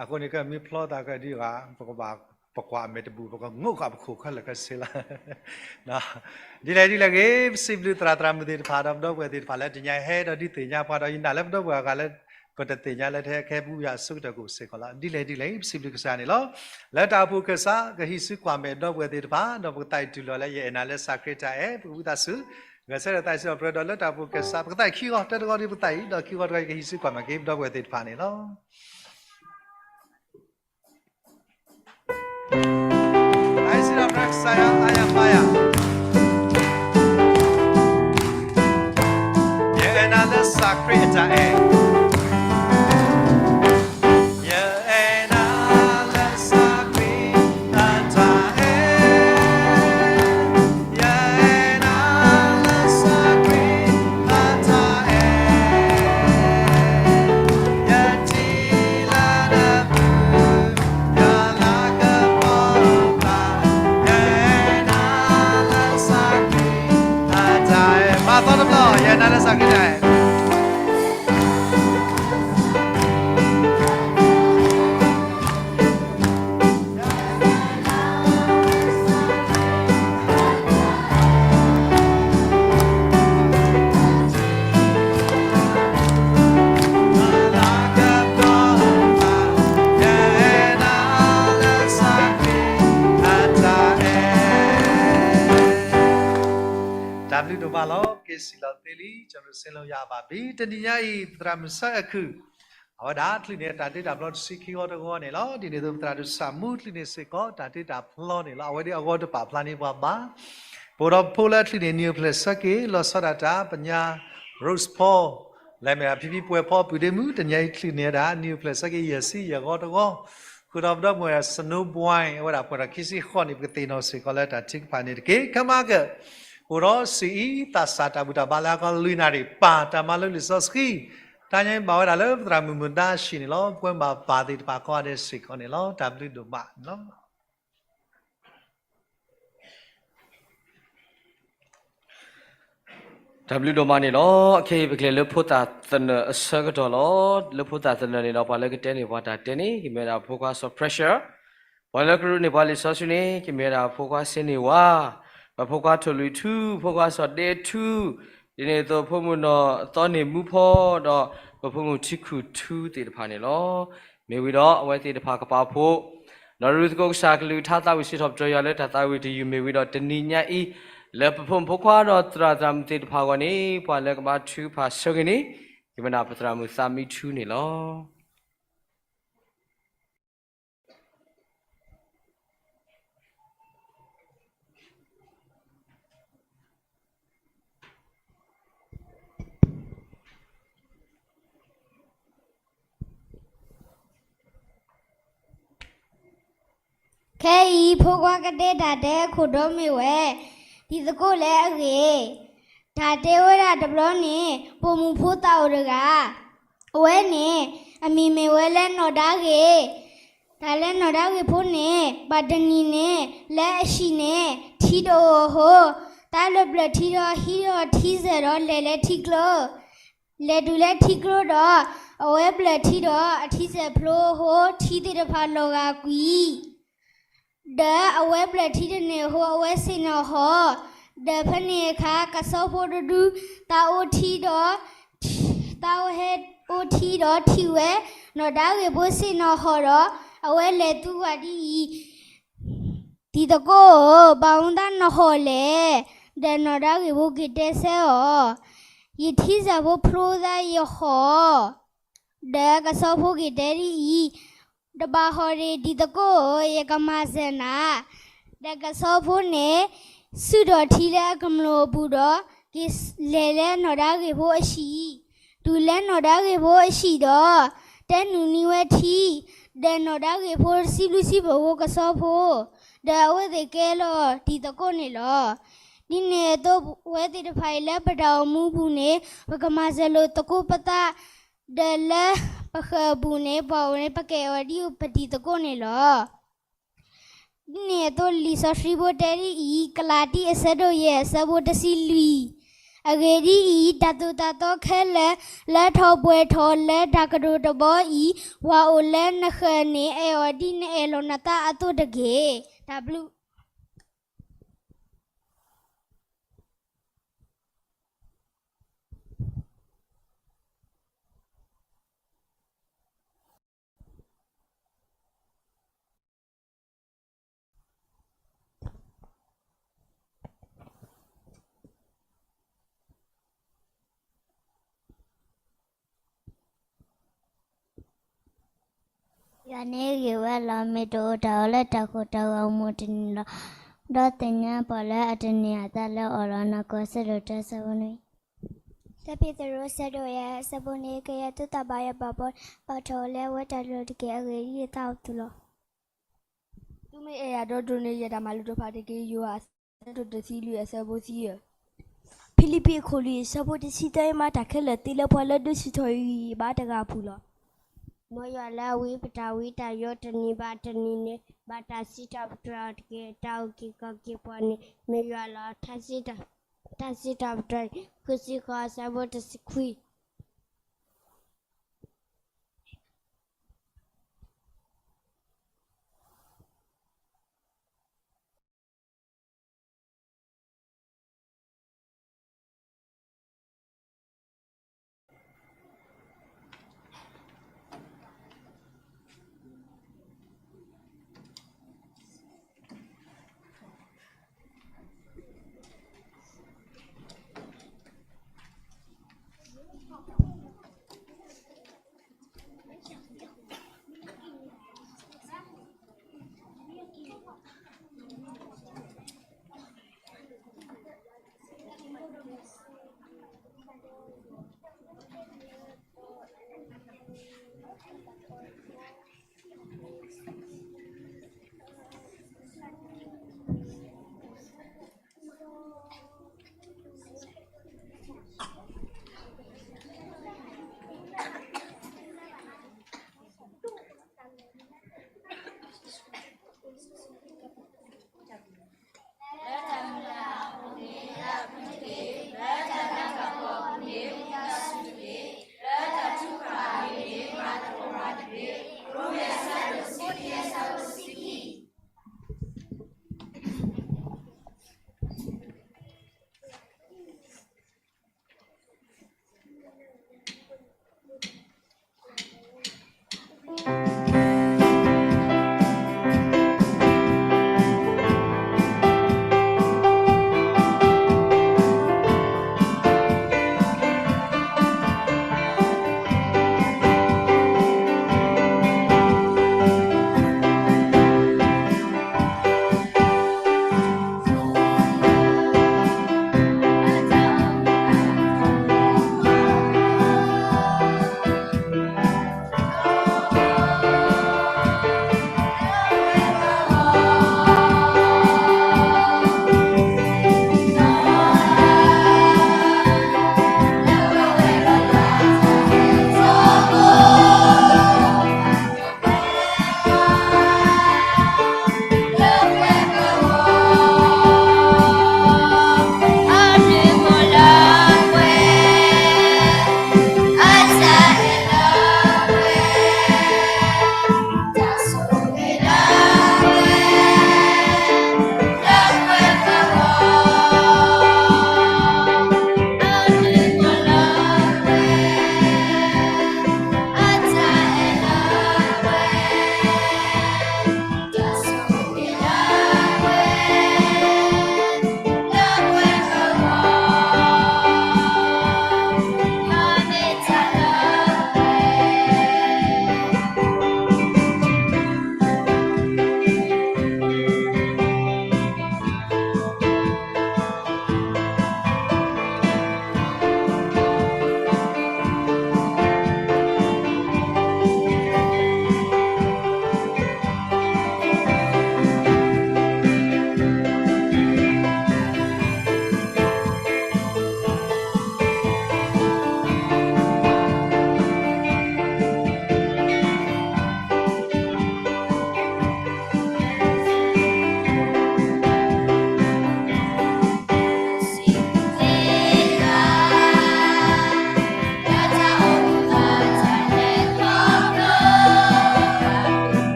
အဃိန့ၣ် ကမ့ၢ်ဖျီသးကဒ်ဂၤ ပကဘၣ် ပကွၢ်အမဲာ်တဘူၣ် ပကငိးဃာ်ပခိၣ်ခဲလၢာ်ခဲဆ့လီၤ. ဒ်လဲၣ်ဒ်လဲၣ်ဂ့ၤ ပစံးဘျုးသရၣ်သရၣ်မုၣ်သ့ၣ်တဖၣ်ဒီးပဒီပုၢ်ဝဲၢ်သ့ၣ်တဖၣ်လၢတနံၤအံၤဟဲဒီးဒုးသ့ၣ်ညါပှၤဒီး ယနာ်လၢပဒီပုၢ်ဝဲၢ်အဂၤလၢ ပတသ့ၣ်ညါလၢတဟဲကဲပူယၤအဆိကတၢၢ်ကအိၣ်စ့ၢ်ကီးလီၤ. ဒ်လဲၣ်ဒ်လဲၣ် ပစံးဘျုးကစၢ်န့ၣ်လီၤ. လၢတၢ်အိၣ်ဖှိၣ်ကစၢ် ကဟံးစုကွၢ်မဲာ်ဒီပုၢ်ဝဲၢ်သ့ၣ်တဖၣ် ဒီးပကသးအံၤတုၤလီၤလၢယအဲၣ်နၤလၢစၢ်ခရံာ်တၢ်အဲၣ် ပကဝံသးစူၤ ဂဲၤဆၢထၢၣ်သးစံးထီၣ်ပတြၢၤဒီးလၢတၢ်အိၣ်ဖှိၣ်ကစၢ် ပကသးအံၤခံဂီၤ တၢတဂီၤဒီးပကသးအံၤ ဒီးခံဂီၤတဂီၤ ယကဟံးစုကွၢ်မဲာ်က့ၤပဒီပုၢ်ဝဲၢ်သ့ၣ်တဖၣ်န့ၣ်လီၤ. သးစံးထီၣ်ပတြၢၤကစၢ်ယွၤအါယၤပါယၤ, ယအဲၣ်နၤလၢစၢ်ခရံာ်အတၢ်အဲၣ်, ယအဲၣ်နၤလၢစၢ်ခရံာ်အတၢ်အဲၣ်, ယအဲၣ်နၤလၢစၢ်ခရံာ်အတၢ်အဲၣ်, ယထံၣ်လၢန မၤသီတဘျီ ယအဲၣ်နၤလၢစၢ်ခရံာ်တၢ်အဲၣ်. တၢ်ဘျုးဒိၣ်မးလီၤ. က့ၤစံးလီၤသ့လံ ကျွန်တော်တို့ ဆင်းလုံးရပါပြီ. တနံၤညါအံၤ ပသရၣ်မုၣ်ဆၢအခုၣ် အဝဲဒၣ်ချုးန့ၢ်တၢ်တ့တၢ်ဖျီတဆံခံဂီၤတဂီၤန့ၣ်လီၤ. ဒ်န့ၣ်အသိး ပသရၣ်ဒိၣ်ဆၣ်မူချုးန့ၢ်စ့ၢ်ကီး တၢ်တ့တၢ်ဖျီန့ၣ်လီၤ. အဝဲဒၣ်အဂီၢ်တပာ်ဖျါန့ၢ်ပှၤဘၣ်. ပအိၣ်ဒီးဖိလၢချုးန့ၢ်နံၣ်အိၣ်ဖျဲၣ်ဆၢက့ၤ လီၤဆီဒၣ်တၢ် ပညါ Rose Paul လဲၤမ့ၢ်ဖံဖံပှဲၤဖီပုၢ်ဒ့မုၣ် တနံၤညါအံၤချုးန့ၢ်ဝဲဒၣ် နံၣ်အိၣ်ဖျဲၣ်ဆၢက့ၤ ယဲၢ်ဆံယဲၢ်ဂီၤတဂီၤ, ဃုာ်ဒီးပဒီပုၢ်ဝဲၢ် Snow Boy အဝဲဒၣ်ပှဲၤဒီးခံဆံဃိးနံၣ် ပကသ့ၣ်နီၣ်စ့ၢ်ကီးလၢတၢ်ထုကဖၣ်န့ၣ်တက့ၢ်. ခဲမးက အိၣ်ဒီးစံးအံၤ သးစၢ်တၢ်ဘူၣ်တၢ်ဘါလၢအကီၢ်လွံၢ်နၣ်ရံၣ် ပၢ်တၢ်မၤလိလံာ်စီဆှံ တၢ်ညါဘၣ်ဝဲဒၣ်လၢပသရၣ်မုၣ်မုၢ်ဒါဆံးန့ၣ်လီၤ. ပဝဲဘၣ်ပၢ်သ့ၣ်တဖၣ်ကိးဂၤဒဲးစ့ၢ်ကီးန့ၣ်လီၤ. တၢ်ဘျုးဒိၣ်မးန့ၣ်လီၤ. တၢ်ဘျုးဒိၣ်မးန့ၣ်လီၤ. အခဲအံၤပကလဲၤလၢဖိသၣ်သနၢၣ်အဆၢကတီၢ်လီၤ. လၢဖိသၣ်သနၢၣ်န့ၣ်ဒီး ပှၤလၢကတဲန့ၢ်ပှၤတၢ်တဲန့ၣ် ကမ့ၢ်ဝဲဒၣ်ဖိခွါစီၤ Pressure, ပှၤလၢကရူၢ်န့ၢ်ပှၤလံာ်စီဆှံန့ၣ် ကမ့ၢ်ဝဲဒၣ်ဖိခွါစ့န့ၢ်ဝါ, ပဖိခွါထိၣ်လွံၢ်ထူ, ဖိခွါစီၤဒ့ထူ, ဒ်န့ၣ်အသိးဖိမုၣ်နီၢ်သီန့ၢ်မူဖီ, ဒီးပဖိမုၣ်ထံခုၣ်ထူသ့ၣ်တဖၣ်န့ၣ်လီၤ. မ့ၢ်ဝံၤဒီးအဝဲသ့ၣ်တဖၣ်ကပာ်ဖှိၣ် ဒီးရူၢ်သကိးကစၢ်ကလုၢ်ကထါသးဝံၣ်စံးထီၣ်ပတြၢၤယွၤလၢတၢ်သးဝံၣ်တယုၢ်မ့ၢ်ဝံၤဒီးတနံၤညါအံၤ လၢပဖိမုၣ်ဖိခွါဒီးသရၣ်သရၣ်မုၣ်သ့ၣ်တဖၣ်အဂီၢ်န့ၣ် ပှၤလၢကဘါထုကဖၣ်ဆၢဂ့ၤန့ၣ် ကမ့ၢ်ဒၣ်ပသရၣ်မုၣ်သးမံထူန့ၣ်လီၤ. ဖိခွါကတဲတၢ်တဲအခိၣ်တီမ့ၢ်ဝဲ, တံၤသကိးလၢအဂ့ၢ်, တၢ်တဲဝဲဒၣ်တဘျီန့ၣ် ပိာ်မုၣ်ဖိသးအိၣ်တဂၤ, အဝဲန့ၣ် အမံၤမ့ၢ်ဝဲလၢနီၢ်ဒါဂ့ၤ, တၢ်လၢနီၢ်ဒါဂ့ၤဖိန့ၣ် ဘၣ်တနံၤန့ၣ် လၢအဟံၣ်န့ၣ် ထံတအိၣ်အဃိ, တၢ်လၢပျၢၢ်ထံဒီးဟံးဒီးထံစဲးဒီးလဲၤလၢထံကျိ, လဲၤတုၤလၢထံကျိဒီး အဝဲပျၢၢ်ထံဒီးအထံစဲးဖျိအဃိ ထံသ့ၣ်တဖၣ်လီၤဂာ်ကွံာ် ဒီးအဝဲပျၢၢ်ထံတန့ၢ်အဃိ အဝဲဆ့ၣ်နီၤဟီၣ်, ဒီးဖဲန့ၣ်အခါ ကဆီဖိတဒု သးအိၣ်ထံဒီး သးအိၣ်ဟဲအိၣ်ထံဒီးထံၣ်ဝဲ နီၢ်ဒါဂ့ၤဖိဆ့ၣ်နီၤဟီၣ်ဒီး အဝဲလဲၤသူကွၢ်ဒ်အံၤ, တံၤသကိးဧၢ, ဘၣ်မနုၤနဟီၣ်လဲၣ်. ဒီးနီၢ်ဒါဂ့ၤဖိက့ၤတဲဆၢအီၤ, ယထံစဲးဖိဖျိသးယဟီၣ် ဒီးကဆီဖိက့ၤတဲဒ်အံၤ, တဘၣ်ဟီၣ်ဒံး တံၤသကိးဧၢ, ယကမၤစၢၤနၤ. ဒီးကဆီဖိန့ၣ် ဆူၣ်ထီၣ်ထံလၢအကမျၢၢ်အပူၤဒီး က့ၤလဲၤလၢနီၢ်ဒါဂ့ၤဖိအဟံၣ်, တုၤလၢနီၢ်ဒါဂ့ၤဖိအဟံၣ်ဒီး တဲနုာ်န့ၢ်ဝဲထံ, ဒီးနီၢ်ဒါဂ့ၤဖိစံးဘျုးစံးဖှိၣ်ကဆီဖိ, ဒီးအဝဲသ့ၣ်ကဲလီၤတံၤသကိးန့ၣ်လီၤ. ဒ်န့ၣ်အသိး ပဝဲသ့ၣ်တဖၣ်အံၤလၢပတၢ်အိၣ်မူပူၤန့ၣ် ပကမၤစၢၤလိာ်သကိးပသး, ဒီးလၢပဃၢၤအပူၤန့ၣ် ပှၤအိၣ်န့ၣ် ပကအဲၣ်အီၤဒ်ပတံၤသကိးန့ၣ်လီၤ. ဒ်န့ၣ်အသိး လံာ်စီဆှံဖိတဲဒ်အံၤ, ကလၤတံ အဆၢဒိၣ်ယဲၢ် အဆၢဖိတဆံလွံၢ်, အဂ့ၢ်ဒ်အံၤ, တၢ်သိၣ်တၢ်သီခဲလၢာ် လၢထီၣ်ပှဲၤထီၣ်လၢတၢ်ကတိၤတဘီအံၤ, ပှၤအိၣ်လၢနဃၢၤန့ၣ် အဲၣ်အီၤဒ်နအဲၣ်လီၤနသးအသိးတက့ၢ်. တၢ်ဘျုးယွၤန့ၣ်ဂ့ၤဝဲလီၤ. မ့ၢ်တအိၣ်တၢ်အီၣ်လၢတၢ်ကိၢ်တၢ်ဂီၤမုၢ်တနံၤလီၤ. ဒီးသ့ၣ်ညါပှၤလၢအတန့ၢ်အသးလၢအီၤလီၤ. နီၢ်ကီၢ်အဆၢဒိၣ်တၢ အဆၢဖိနွံ, တၢ ပ့းတရူး အဆၢဒိၣ်ယဲၢ် အဆၢဖိနွံ, ကယဲၢ်သုသးဘၣ်ယွၤဘၣ်ဘီ, ဘၣ်ထီၣ်လၢအဝဲတၢ်လိၤတက့ၢ်. အဂ့ၢ်ဒ်အံၤ, ယသးအိၣ်သုလီၤ. သုမ့ၢ်အဲၣ်ယၤဒီးဒိးန့ၢ်ယတၢ်မၤလိာ်တဖၣ်တက့ၢ်. ယိၤဟၣ် အဆၢဒိၣ်တဆံလွံၢ် အဆၢဖိတဆံယဲၢ်, ဖံလံးပံး အခိၣ်လွံၢ် အဆၢဖိတဆံသၢ, ယမၤတၢ်ခဲလၢာ်သ့လၢပှၤလၢဒုးဆူၣ်ထီၣ်ယၤအံၤ ယဘၣ်တဂၤအပူၤလီၤ. မ်ယွၤလၢအဝံပတၢ်ဝံတၢ်ယိးတနံၤဘၣ်တနံၤန့ၣ် ဘၣ်တၢ်စံးထီၣ်ပတြၢၤအီၤတက့ၢ်. တၢ်အုၣ်က့ၤခီၣ်က့ၤပှၤန့ၣ် မ့ၢ်ယွၤလီၤ. တၢ်စံးထီၣ်ပတြၢၤ ဃုဆံဃိး အဆၢဖိတဆံခွံ.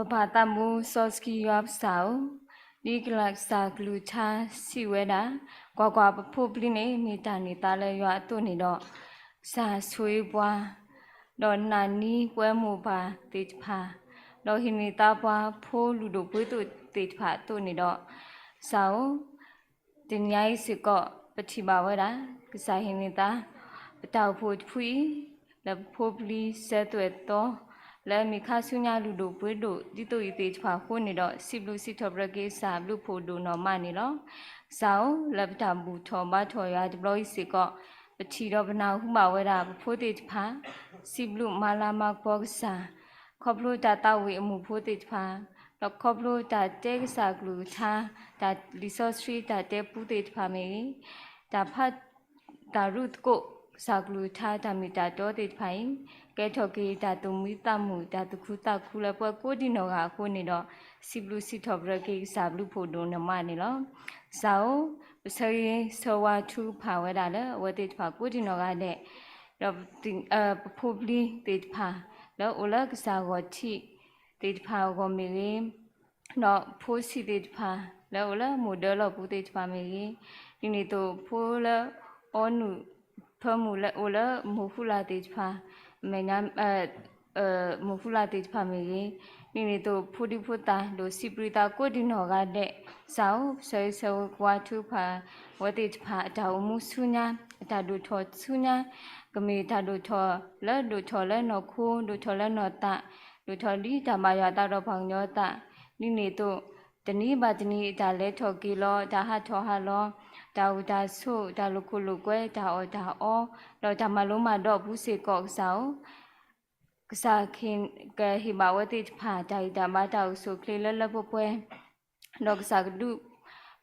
ပပၢ်သးဘိစီဆှံယွၤပကစၢ်ဧၢ, ဒ်ကစၢ်ကလုၢ်ကထါစံးဝဲဒၣ်, ကွၢ်ကွၢ်, ပဖိပလံၤန့ၣ် မ့ၢ်တၢ်န့ၢ်သါလၢယွၤအသိးန့ၣ်ဒီး, ကစၢ်ဆိၣ်ဂ့ၤပှၤ, ဒီးနာ်န့ၢ်ပှၤမိၢ်ပၢ်သ့ၣ်တဖၣ်, ဒီးဟ့ၣ်န့ၢ်သါပှၤဖိလုၢ်ဒိၣ်ပှ့ၤဒိၣ်သ့ၣ်တဖၣ်အသိးန့ၣ်ဒီး, ကစၢ်ဧၢ, တနံၤအံၤစ့ၢ်ကီး ပထံၣ်ဘၣ်ဝဲဒၣ် ကစၢ်ဟ့ၣ်န့ၢ်သါ ပတၢ်အိၣ်ဖှိၣ်တဖုအံၤ လၢပဖိပလံၤစၢၤသွဲၣ်သီ လၢအမ့ၢ်ခါဆူညါလုၢ်ဒိၣ်ပှ့ၤဒိၣ် ဒ်သိးအံၤသ့ၣ်တဖၣ်အဃိန့ၣ်ဒီး စံးဘျုးစံးထီၣ်ပတြၢၤက့ၤကစၢ်ဘျုးဖှိၣ်ဒိၣ်နီၢ်မးန့ၣ်လီၤ. ကစၢ်ဧၢ, လၢပတၢ်ဘူၣ်ထီၣ်ဘါထီၣ်ယွၤတဘျီအံၤစ့ၢ်ကီး ပထံၣ်ဒီးပနၢ်ဟူဘၣ်ဝဲဒၣ်ပဖိသ့ၣ်တဖၣ် စံးဘျုးမၤလၤမၤကပီၤကစၢ် ခီဖျိတၢ်သးဝံၣ်အမူးဖိသ့ၣ်တဖၣ်, ဒီးခီဖျိတၢ်တဲကစၢ်ကလုၢ်ကထါ, တၢ်လံာ်စီဆှံတၢ်တဲပူသ့ၣ်တဖၣ်မ့ၢ်ဂ့ၤ, တၢ်ဖး တၢ်ရူၢ်သကိးကစၢ်ကလုၢ်ကထါတၢ်မ့ၢ်တၢ်တီသ့ၣ်တဖၣ်အံၤ, ကဲထီၣ်က့ၤတၢ်သူၣ်မံသးမုာ် တၢ်သူၣ်ခုသးခုလၢပှၤကိးဒံနီၢ်ဂၤအဃိန့ၣ်ဒီး, စံးဘျုးစံးထီၣ်ပတြၢၤက့ၤကစၢ်ဘျုးဖှိၣ်ဒိၣ်နီၢ်မးန့ၣ်လီၤ. ကစၢ်ဧၢ, ပဆၢဂ့ၤဆၢဝါထုကဖၣ်ဝဲဒၣ်လၢအဝဲသ့ၣ်တဖၣ်ကိးဒံနီၢ်ဂၤဒဲး, ဒီး ပဖိပလံၤသ့ၣ်တဖၣ် လၢအအိၣ်လၢကစၢ်ဂီၤထံးသ့ၣ်တဖၣ်အဂီၢ်မ့ၢ်ဂ့ၤ, ဒီးဖိဆံးသ့ၣ်တဖၣ် လၢအအိၣ်လၢမိၢ်ဒၢလီၢ်ပူၤသ့ၣ်တဖၣ်မ့ၢ်ဂ့ၤ, ဒ်န့ၣ်အသိးဖိလၢအီနုၢ်ဖၢမုၢ်လၢအအိၣ်လၢမိၢ်ဃူလၢ်သ့ၣ်တဖၣ်, အမဲာ်ညါ မိၢ်ဃူလၢ်သ့ၣ်တဖၣ်မ့ၢ်ဂ့ၤ, ဒ်န့ၣ်အသိးဖိဒံဖိသၣ် ဒိၣ်စံးပြံသးကိးဒံနီၢ်ဂၤဒဲး, ကစၢ်ဧၢ, ပဆၢဂ့ၤဆၢဝါထုကဖၣ် အဝဲသ့ၣ်တဖၣ် အတၢ်အိၣ်မူဆူညါ, အတၢ်ဒိၣ်ထီၣ်ဆူညါ, ကမ့ၢ်တၢ်ဒိၣ်ထီၣ်လၢဒိၣ်ထီၣ်လၢနီၢ်ခိ, ဒိၣ်ထီၣ်လၢနီၢ်သး, ဒိၣ်ထီၣ်ဒ်တၢ်ဘၣ်ယွၤသးဒီးပှၤကညီအသး, ဒ်န့ၣ်အသိး တနံၤဘၣ်တနံၤအတၢ်လဲၤထီၣ်က့ၤလီၤ, တၢ်ဟးထီၣ်ဟးလီၤ, တၢ်အိၣ်တၢ်ဆိး, တၢ်လိာ်ခိၣ်လိာ်ကွဲ, တၢ်အီၣ်တၢ်အီ, ဒီးတၢ်မၤလိမၤဒိးအပူၤစ့ၢ်ကီးကစၢ်ဧၢ, ကစၢ်ကဟ့ၣ်ဘၣ်ဝဲသ့ၣ်တဖၣ် တၢ်ဂံၢ်တၢ်ဘါတၢ်အိၣ်ဆူၣ်အိၣ်ချ့လၢလၢပှဲၤပှဲၤ, ဒီးကစၢ်ကဒုး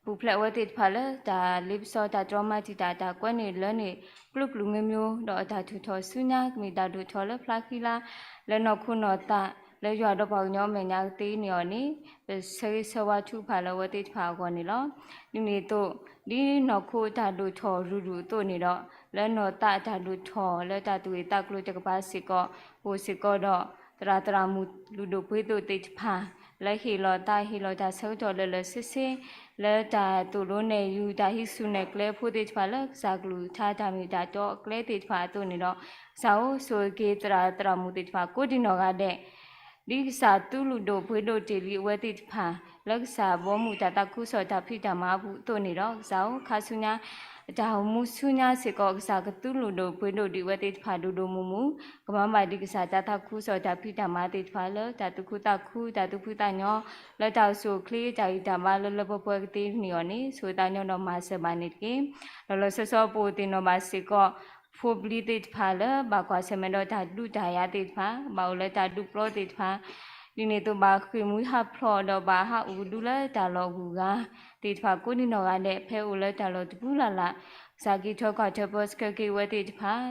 ပူၤဖျဲးအဝဲသ့ၣ်တဖၣ်လၢ တၢ်လ့ပစီတၢ်တြီမၤတံာ်တာ် တၢ်ကွဲန့ၢ်လၢန့ၣ် ကျိကျိမံၤမံၤ, ဒီးအတၢ်ထူၣ်ထီၣ်ဆူညါ ကမ့ၢ်တၢ်ဒိၣ်ထီၣ်လၢဖျါဃံလၤ လၢနီၢ်ခိနီၢ်သး လၢယွၤဒီးပှၤကညီအမဲာ်ညါကသ့န့ၣ်အီၤန့ၣ် ပဆၢဂ့ၤဆၢဝါထုကဖၣ်လၢအဝဲသ့ၣ်တဖၣ်အဂီၢ်န့ၣ်လီၤ. ဒ်န့ၣ်အသိး ဒ်နီၢ်ခိအတၢ်ဒိၣ်ထီၣ်ရုၢ်ရုၢ်အသိးန့ၣ်ဒီး လၢနီၢ်သးအတၢ်ဒိၣ်ထီၣ်လၢတၢ်သူၣ်ဂ့ၤသးကျိၤတကပၤစ့ၢ်ကီး အိၣ်စ့ၢ်ကီးဒီး သရၣ်သရၣ်မုၣ်လုၢ်ဒိၣ်ပှ့ၤဒိၣ်သ့ၣ်တဖၣ် လၢဟ့ၣ်လီၤသးဟ့ၣ်လီၤတၢ်ဆၢကတီၢ်လၢလၢဆ့ဆ့ လၢတၢ်သိၣ်လိနဲၣ်ယုၤ တၢ်ဟံးဆူၣ်နဲၣ်ကျဲဖိသ့ၣ်တဖၣ် လၢကစၢ်ကလုၢ်ကထါတၢ်မ့ၢ်တၢ်တီအကျဲသ့ၣ်တဖၣ်အသိးန့ၣ်ဒီး ကစၢ်ဧၢ ဆိၣ်ဂ့ၤက့ၤသရၣ်သရၣ်မုၣ်သ့ၣ်တဖၣ်ကိးဒံနီၢ်ဂၤဒဲး ဒ်ကစၢ်သူလုၢ်ဒိၣ်ပှ့ၤဒိၣ်တ့ၢ်လံအဝဲသ့ၣ်တဖၣ် လၢကစၢ်ဘီမုၢ်တၢ်သးခုကစီၣ်တၢ်ဖံးတၢ်မၤအပူၤအသိးန့ၣ်ဒီး ကစၢ်ဧၢ ခါဆူညါ တၢ်အိၣ်မူဆူညါစ့ၢ်ကီး ကစၢ်ကသူလုၢ်ဒိၣ်ပှ့ၤဒိၣ်ဒံးအဝဲသ့ၣ်တဖၣ်ဒိၣ်ဒိၣ်မုၢ်မုၢ် ကမၤဘၣ်ဒံးကစၢ်တၢ်သးခုကစီၣ်တၢ်ဖံးတၢ်မၤသ့ၣ်တဖၣ်လၢ တၢ်သူၣ်ခုသးခု တၢ်သူၣ်ဖှံသးညီ လၢတၢ်အိၣ်ဆူၣ်အိၣ်ချ့ တၢ်ဂံၢ်တၢ်ဘါလၢလၢပှဲၤပှဲၤကသ့န့ၣ်အီၤန့ၣ် ဆိၣ်ဂ့ၤသးညီဒီးမၤစၢၤဘၣ်န့ၣ်တက့ၢ်. ဒီးလီၤဆီဆီပအိၣ်သ့ၣ်နီၣ်ဘၣ်စ့ၢ်ကီး ဖိပလံၤသ့ၣ်တဖၣ်လၢ ဘၣ်ကွၢ်ဆၢၣ်မဲာ်ဒီးတၢ်ဒုးတၢ်ယၤသ့ၣ်တဖၣ် ဘၣ်အိၣ်လၢတၢ်ဒုးပျီသ့ၣ်တဖၣ် ဒ်န့ၣ်အသိးဘၣ်ဃ့ၢ်မှံဟးဖျိးဒီးဘၣ်ဟးအိၣ်ကဒုလၢတၢ်လီၢ်ဂုၤဂၤ သ့ၣ်တဖၣ်ကိးဒံနီၢ်ဂၤဒဲး ဖဲအိၣ်လၢတၢ်လီၢ်တပူၤလၢ်လၢ် ကစၢ်က့ၤထီၣ်ကွၢ်ထၢပၢဆှၢက့ၤဝဲသ့ၣ်တဖၣ်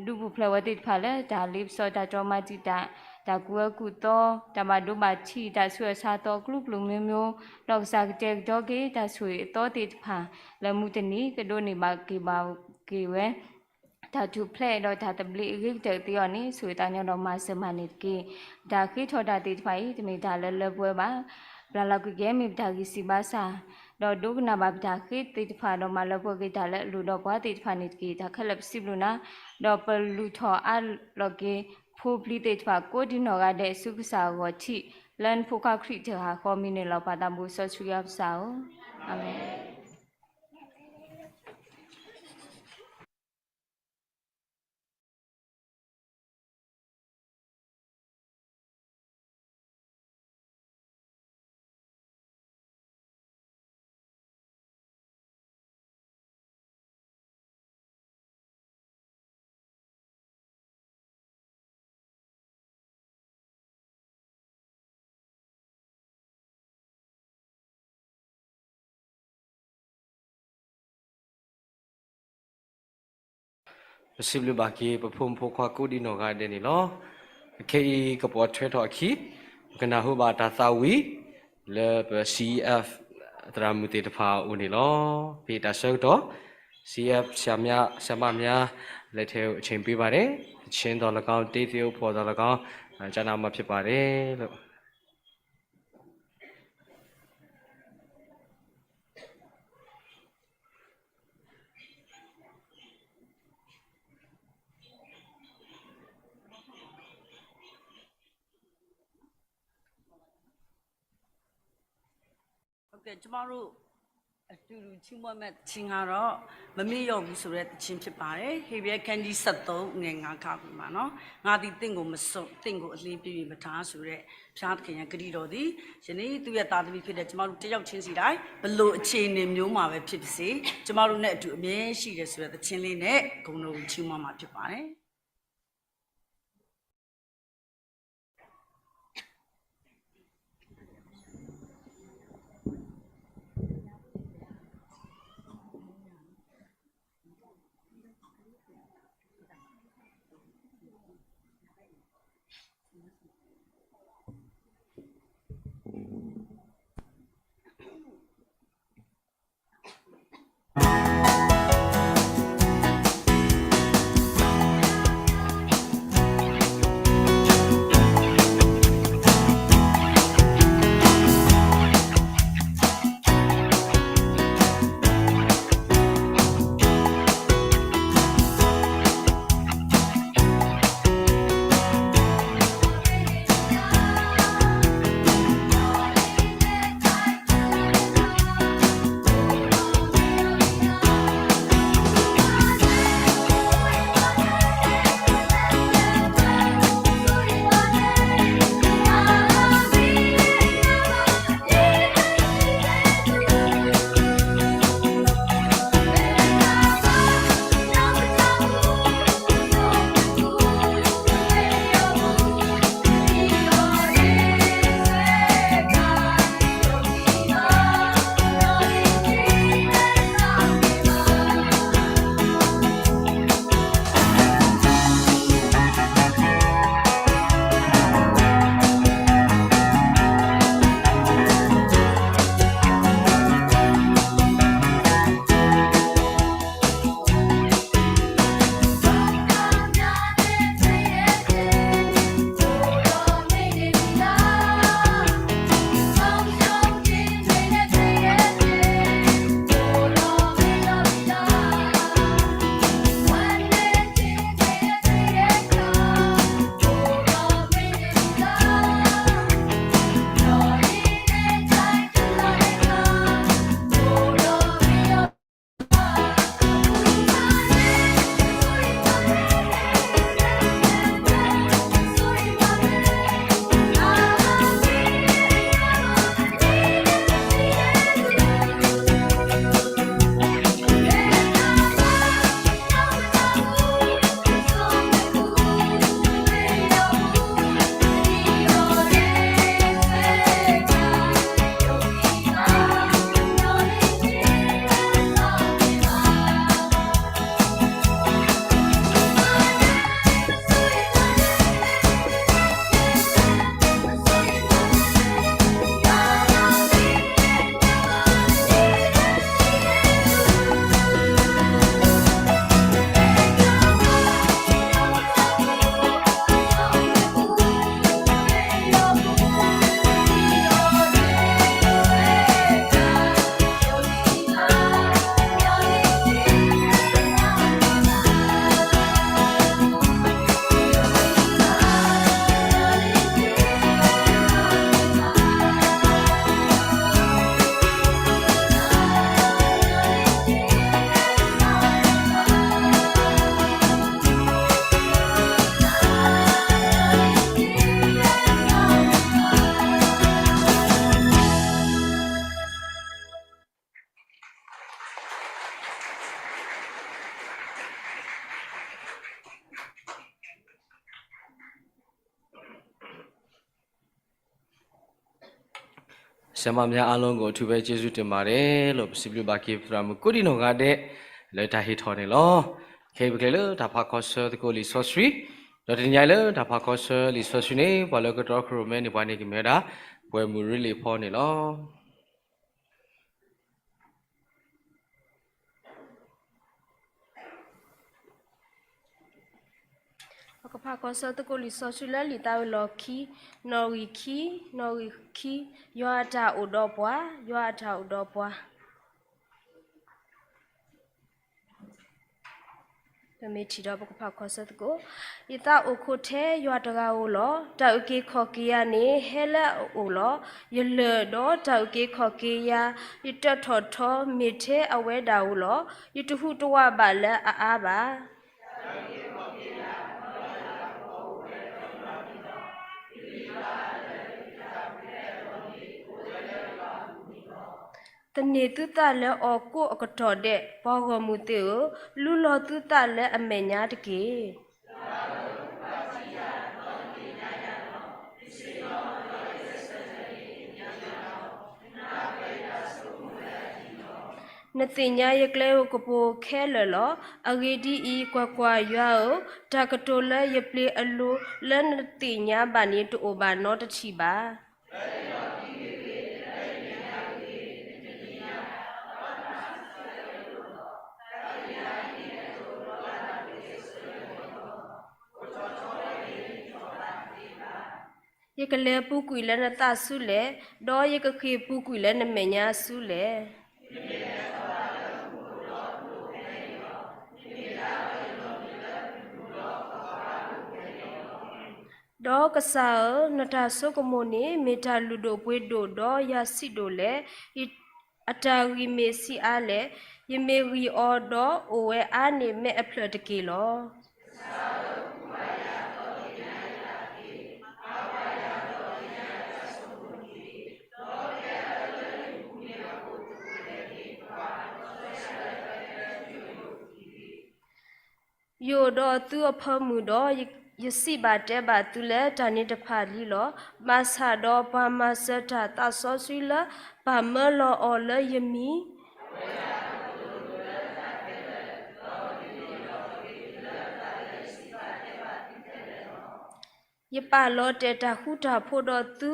ဒုးပူၤဖျဲးဝဲသ့ၣ်တဖၣ်လၢ တၢ်လ့ပစီတၢ်တြီမၤတံာ်တာ် တၢ်ကူၣ်အၢကူၣ်သီ တၢ်ဘၣ်ဒိဘၣ်ထံး တၢ်ဆူးအဆါသီကျိကျိမံၤမံၤ ဒီးကစၢ်ကတဲာ်ကတီၤက့ၤ တၢ်ဆိၣ်ဂ့ၤအသီသ့ၣ်တဖၣ် လၢမုၢ်တနံၤ ကဒိးန့ၢ်ဘၣ်က့ၤဘၣ်က့ၤဝဲ တၢ်ထူၣ်ဖျဲးဒီးတၢ်သဘျ့အဂ့ၤကတၢၢ်သ့အီၤန့ၣ် ဆိၣ်ဂ့ၤသးညီဒီးမၤစၢၤမၤန့ၣ်တက့ၢ်. ပတၢ်ဃ့ထီၣ်တၢ်သ့ၣ်တဖၣ်အံၤ တမ့ၢ်တၢ်လၢလၢပှဲၤပှဲၤဘၣ်. ပျၢ်လီၤကွံာ်က့ၤမ့ၢ်ပတၢ်ဂံၢ်စၢ်ဘါစၢ် ဒီးဒိကနၣ်ဘၣ်ပတၢ်ဃ့သ့ၣ်တဖၣ် ဒီးမၤလၢပှဲၤက့ၤတၢ်လၢအလိၣ်ဒီးပှၤသ့ၣ်တဖၣ်န့ၣ်တက့ၢ်. တၢ်ခဲလၢာ်ပစံးဘျုးနၤ ဒီးပလုၢ်ထီၣ်အါလီၤက့ၤ ဖိပလံၤသ့ၣ်တဖၣ် ကိးဒံနီၢ်ဂၤဒဲး ဆူကစၢ်အဂီၢ်ထံး လၢနဖိခွါခရံာ်တဂၤဃီမံၤန့ၣ်လီၤ. ပၢ်သးဘိစီဆှံယွၤပကစၢ်ဧၢ, အၤမ့ၣ်. ပစံးဘျုးဘၣ်က့ၤပဖိမုၣ်ဖိခွါကိးဒံနီၢ်ဂၤဒဲးန့ၣ်လီၤ. အခဲအံၤကပီၤထွဲထီၣ်အခံ ပကနၢ်ဟူဘၣ်တၢ်သးဝံၣ် လၢပ CEF သရၣ်မုၣ်သ့ၣ်တဖၣ်အအိၣ်န့ၣ်လီၤ. ဖဲတၢ်ဆၢကတီၢ် CEF ဆရာမများ ဆရာမများ လက်ထဲအချိန်ပေးပါတယ်. သီချင်းသော်လည်းကောင်း တေးသီချင်းသော်လည်းကောင်း ကြားနာမှာဖြစ်ပါတယ်လို့ ကဲ ကျမတို့ အတူတူချီးမွမ်းမယ့်သီချင်းကတော့ မမေ့လျော့ဘူးဆိုတဲ့သီချင်းဖြစ်ပါတယ်။ ဟေဘရဲ ခန်းကြီးဆယ့်သုံး ငယ်ငါး က မှာနော်။ ငါသည်သင့်ကိုမစွန့်၊ သင့်ကိုအလျှင်းပစ်၍မထားဆိုတဲ့ ဘုရားသခင်ရဲ့ဂတိတော်သည် ယနေ့သူ့ရဲ့သားသမီးဖြစ်တဲ့ကျမတို့တစ်ယောက်ချင်းစီတိုင်း ဘယ်လိုအခြေအနေမျိုးမှာပဲဖြစ်ပါစေ၊ ကျမတို့နဲ့အတူအမြဲရှိတယ်ဆိုတဲ့သီချင်းလေးနဲ့ ဂုဏ်တော်ကိုချီးမွမ်းမှာဖြစ်ပါတယ်။ဆရာမများအားလုံးကို အထူးပဲကျေးဇူးတင်ပါတယ်လို့ ပစံးဘျုးဘၣ်က့ၤ သရၣ်မုၣ်ကိးဒံနီၢ်ဂၤဒဲး လၢတၢ်ဟ့ၣ်ထီၣ်န့ၣ်လီၤ. ခဲအံၤပကလဲၤလၢတၢ်ဖးခီဆၢသကိးလံာ်စီဆှံ, ဒီးတနံၤညါအံၤလၢတၢ်ဖးခီဆၢလံာ်စီဆှံန့ၣ် ပှၤလၢကတြီခိၣ်ရိၣ်မဲန့ၣ် ပှၤန့ၣ်ကမ့ၢ်ဝဲဒၣ် ပှဲၤမုၢ်ရ့လ့ၣ်ဖီန့ၣ်လီၤ. ပကဖးခီဆၢသကိးလံာ်စီဆှံလၢလံာ်သးဝံၤလီၢ်ခံ, နီၣ်ဂံၢ်ခံ, နီၣ်ဂံၢ်ခံ, ယွၤအတၢ်အိၣ်ဒီးပှၤ, ယွၤအတၢ်အိၣ်ဒီးပှၤ. ပမ့ၢ်ထံၣ်ဒီးပကဖးခီဆၢသကိး, ယသးအိၣ်ခိးထဲယွၤတဂၤဧိၤလီၤ. တၢ်အုၣ်က့ၤခီၣ်က့ၤယၤန့ၣ် ဟဲလၢအအိၣ်လီၤ. ယလၢၢ်ဒီးတၢ်အုၣ်က့ၤခီၣ်က့ၤယၤ, ယတၢးထီၣ်ထီမ့ၢ်ထဲအဝဲဒၣ်ဧိၤလီၤ. ယတဟူးတဝးဘၣ်လၢအအါဘၣ်. သန့ၤသုသးလၢအီၤကိးအကတီၢ်ဒဲး, ပှၤဂီၢ်မုၢ်သ့ၣ်ဧၢ, လူလီၤသုသးလၢအမဲာ်ညါတက့ၢ်. နသ့ၣ်ညါယကျဲဧိၤကပိၤခဲလၢာ်လီၤ. အဂ့ၢ်ဒ်အံၤ, ကွၢ်ကွၢ်, ယွၤဧၢ, တၢ်ကတိၤလၢယပျ့ၤအလိၤလၢနသ့ၣ်ညါဘၣ်န့ၣ် တအိၣ်ဘၣ်နီတထံၣ်ဘၣ်. ယကလဲၤပူၤကွံာ်လၢနသးဆူလဲၣ်, ဒီးယကဃ့ၢ်ပူၤကွံာ်လၢနမဲာ်ညါဆူလဲၣ်. ဒီးကစၢ်ဧၢ, နတၢ်ဆိကမိၣ်န့ၣ် မ့ၢ်တၢ်လုၢ်ဒိၣ်ပှ့ၤဒိၣ်ဒီးယၤဆံးဒိၣ်လဲၣ်. အတၢ်ဂံၢ်မ့ၢ်ဆံးအါလဲၣ်. ယမ့ၢ်ဂံၢ်အီၤဒီး အိၣ်ဝဲအါန့ၢ်မဲးအဖျၢၣ်တက့ၢ်လီၤ. ယအိၣ်ဒီးသုအဖၢမုၢ်ဒီး, ယစံးဘၣ်တဲဘၣ်သုလၢတၢ်န့ၣ်တဖၣ်လံလီၤ. ဘၣ်ဆၣ်ဒီးပှၤမၤစၢၤတၢ်သးစီဆှံလၢပၢ်မၢလီၤအီၤလၢယမံၤ ယပာ်လီၤတဲာ်တၢ်ဃူတၢ်ဖိးဒီးသု,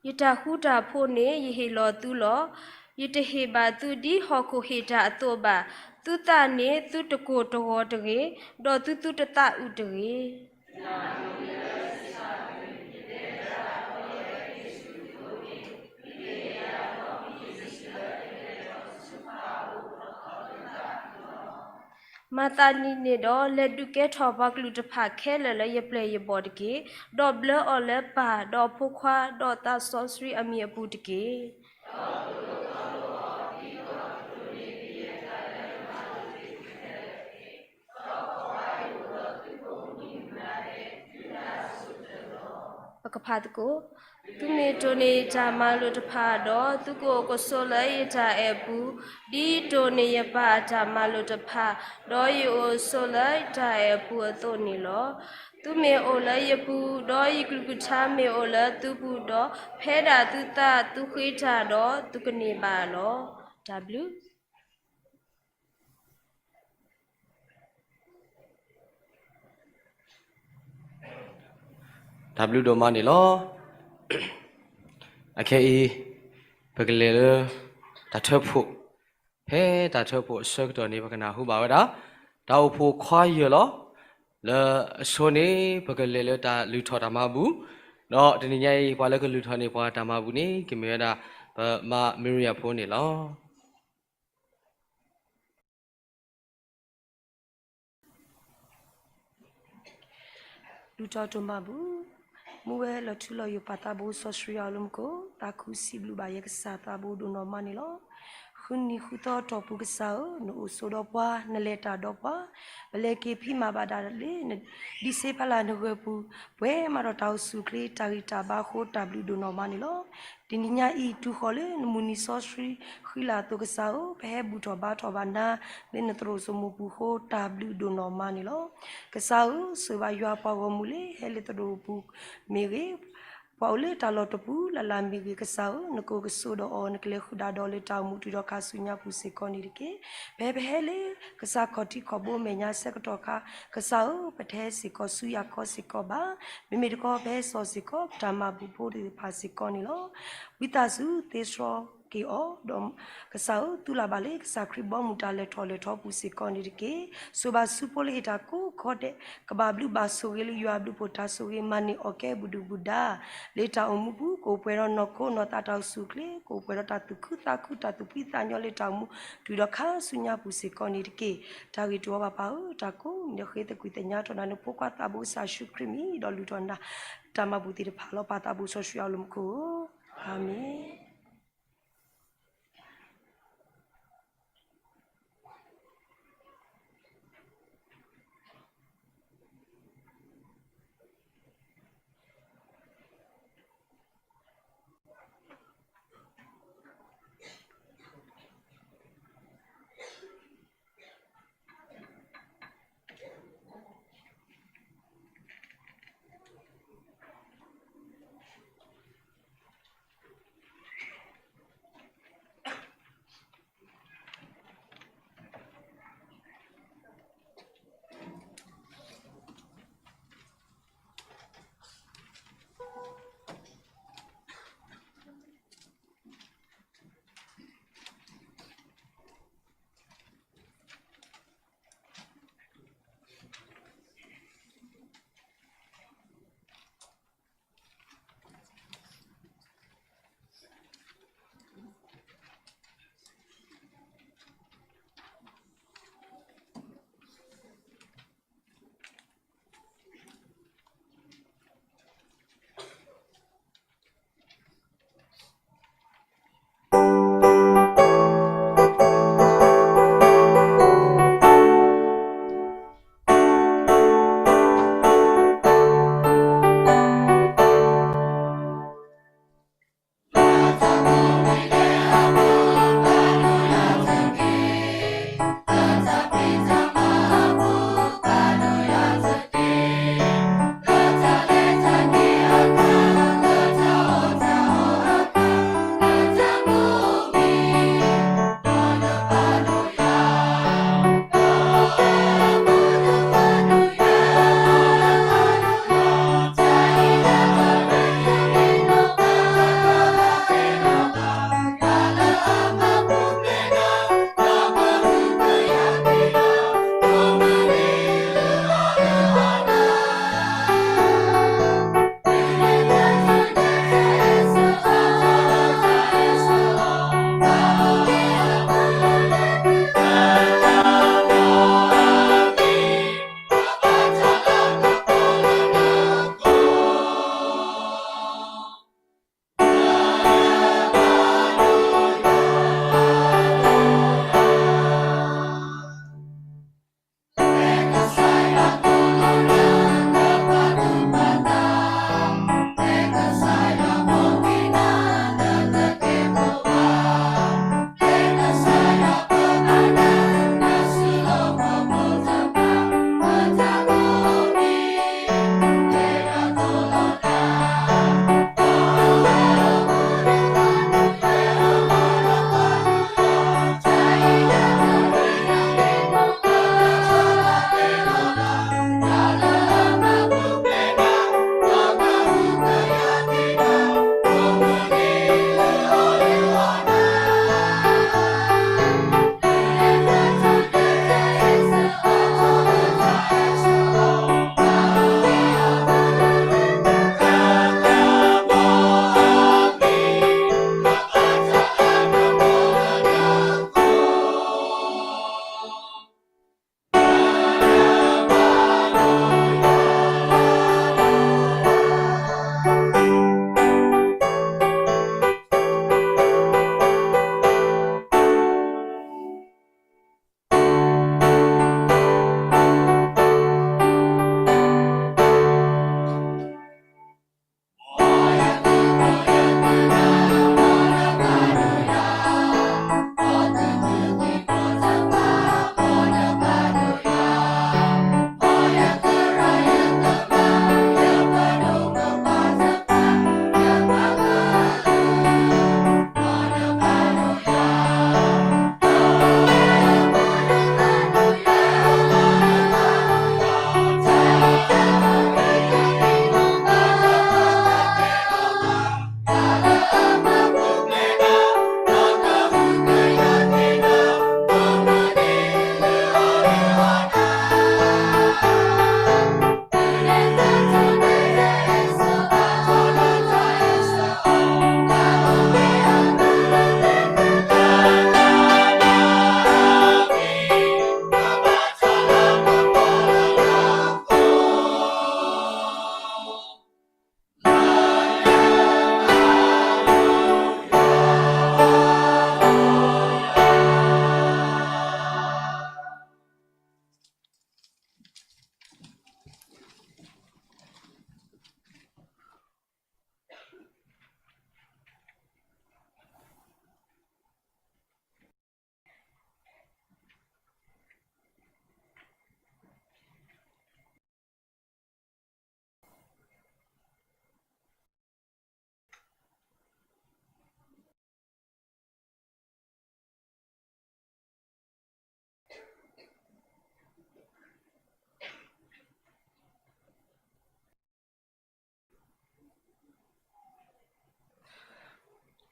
ယတၢ်ဃူတၢ်ဖိးန့ၣ် ယဟ့ၣ်လီၤသုလီၤ. ယတဟ့ၣ်ဘၣ်သုဒ်ဟီၣ်ခိၣ်ဟ့ၣ်တၢ်အသိးဘၣ်. သုသးန့ၣ်သုတကိၢ်တဂီၤတဂ့ၤ, ဒီးသုသုတသးအုးတဂ့ၤ. မၤသးဒ်န့ၣ်ဒီး လဲၤဒုးကဲထီၣ်ပှၤကလုာ်တဖၣ်ခဲလၢာ်လၢယပျဲၢ်ယဘီၣ်တက့ၢ်. ဒီးဘျၢအီၤလၢပၢ်, ဒီးဖိခွါ, ဒီးသးစီဆှံအမံၤအပူၤတက့ၢ်. ပကဖးသကိး, သုမ့ၢ်တိၢ်န့ၢ်ယတၢ်မၤလိာ်တဖၣ်ဒီး, သုကအိၣ်ကဆိးလၢယတၢ်အဲၣ်ပူၤ, ဒ်ယတိၢ်န့ၢ်ယပၢ်အတၢ်မၤလိာ်တဖၣ်, ဒီးယအိၣ်ဆိးလၢယတၢ်အဲၣ်ပူၤအသိးန့ၣ်လီၤ. သုမ့ၢ်အိၣ်လၢယပူၤ, ဒီးယကလုၢ်ကထါမ့ၢ်အိၣ်လၢသုပူၤဒီး, ဖဲဒၣ်သုသးသုဃ့တၢ်ဒီး, သုကန့ၢ်ဘၣ်လီၤ. တၢ်ဘျုး တၢ်ဘျုးဒိၣ်မးန့ၣ်လီၤ. အခဲအံၤ ပကလဲၤလၢ တၢ်ထၢဖှိၣ်, ဖဲတၢ်ထၢဖှိၣ်အဆၢကတီၢ်န့ၣ် ပကနၢ်ဟူဘၣ်ဝဲဒၣ် တၢ်အိၣ်ဖှိၣ်ခွါယဲၢ်လီၤ. လၢအဆိန့ၣ် ပကလဲၤလၢတၢ်လုၢ်ထီၣ်တၢ်မၤဘူၣ်, ဒီးတနံၤညါအံၤ ပှၤလၢကလုၢ်ထီၣ်န့ၢ်ပှၤတၢ်မၤဘူၣ်န့ၣ် ကမ့ၢ်ဝဲဒၣ် ပမါမံရံယၤဖိန့ၣ်လီၤ. လုၢ်ထီၣ်တၢ်မၤဘူၣ်, မူဝဲလီၤထူလီၤယိာ်ပၢ်သးဘိစီဆှံအလၤမူခိၣ်, သးခုစံးဘျုးဘၣ်ယဲကစၢ်သးဘိဒိၣ်နီၢ်မးန့ၣ်လီၤ. ဃုနံၤဃုသီတီၢ်ပူၤကစၢ်ဧၢ, နအိၣ်ဆိးဒီးပှၤ, နလဲၤတၢ်ဒီးပှၤ, ပလဲၤက့ၤဖံးမၤဘၣ်ဒၣ်လၢ ဒံးစ့ဖးလၢ်နဂၢၢ်ပူၤ, ပှဲၤမးဒီးတၢ်အိၣ်ဆူၣ်အိၣ်ချ့တၢ်ဂံၢ်တၢ်ဘါအဃိ တၢ်ဘျုးဒိၣ်နီၢ်မးန့ၣ်လီၤ. တနံၤညါအံၤ တုၤဃီၤလၢနမုၢ်နံၤစီဆှံ ဃံလၤအသိးကစၢ်ဧၢ, ပဟဲဘူၣ်ထီၣ်ဘါထီၣ်ဘၣ်နၤ လၢနသရိာ်စိမိၤပူၤအဃိ တၢ်ဘျုးဒိၣ်နီၢ်မးန့ၣ်လီၤ. ကစၢ်ဧၢ, စၢၤဘၣ်ယွၤပှၤဂီၢ်မုၢ်လၢဟဲလၢသရိာ်ပူၤမ့ၢ်ဂ့ၤ, ပှၤအိၣ်လၢတၢ်လီၢ်တပူၤလၢ်လၢ်မ့ၢ်ဂ့ၤ, ကစၢ်ဧၢ, နကအိၣ်ကဆိးဒီးအီၤ, နကလဲၤဃုာ်ဒၣ်ဒီးလၢတၢ်အိၣ်မူတုၤဒီးခါဆူညါပူၤစ့ၢ်ကီးန့ၣ်တက့ၢ်. ဖဲပဟဲလၢကစၢ်ခီၣ်ထံးခီၣ်ဘိမဲာ်ညါဆၢကတီၢ်ခါ, ကစၢ်ဧၢ, ပတဟဲစ့ၢ်ကီးဆူယၤခီစ့ၢ်ကီးဘၣ်. မ့မ့ၢ်တခီ ပဟဲစိာ်စ့ၢ်ကီးပတၢ်မၤဘူၣ်ဖိသ့ၣ်တဖၣ်စ့ၢ်ကီးန့ၣ်လီၤ. ဝံသးစူၤသ့စှီၤ က့ၤအီၤ, ဒီးကစၢ်ဧၢ, သုလၢ်ဘၣ်လၢကစၢ်ခရံာ်ဘီမုၢ်တၢ်လဲၤထီၣ်လဲၤထီပူၤစ့ၢ်ကီးန့ၣ်တက့ၢ်. ဆိၣ်ဘၣ်ဆူဖိလၢဟ့ၣ်တၢ်ကိးခီဒဲး, ကဘၣ်ဘျုးဘၣ်ဆိၣ်ဂ့ၤလၢယွၤဘျုးဖှိၣ်တၢ်ဆိၣ်ဂ့ၤမၤန့ၢ်အီၣ်ကဲဘူးဒုၣ်ဘူးဒါ လၢတၢ်အိၣ်မူပူၤ, ကအိၣ်ပှဲၤဒီးနီၢ်ခိနီၢ်သးတၢ်အိၣ်ဆူၣ်အိၣ်ချ့, ကအိၣ်ပှဲၤဒီးတၢ်သူၣ်ခုသးခုတၢ်သူၣ်ဖှံသးညီလၢတၢ်အိၣ်မူ တုၤဒီးခါဆူညါပူၤစ့ၢ်ကီးန့ၣ်တက့ၢ်. တၢ်ဂ့ၢ်တအိၣ်ဘၣ်ပၢ်ဧၢ, တၢ်ကိးမံၤဒီးဃ့သကွံာ်သညါထီၣ်နၤလၢဖိခွါသးဘိကစၢ်ယ့ၣ်ၡူးခရံာ်မံၤဒီးလူၤထီၣ်နၤ တၢ်မၤဘူၣ်သ့ၣ်တဖၣ်လီၤ. ပၢ်သးဘိစီဆှံအလိၤမူခိၣ်ဧၢ, အၤမ့ၣ်.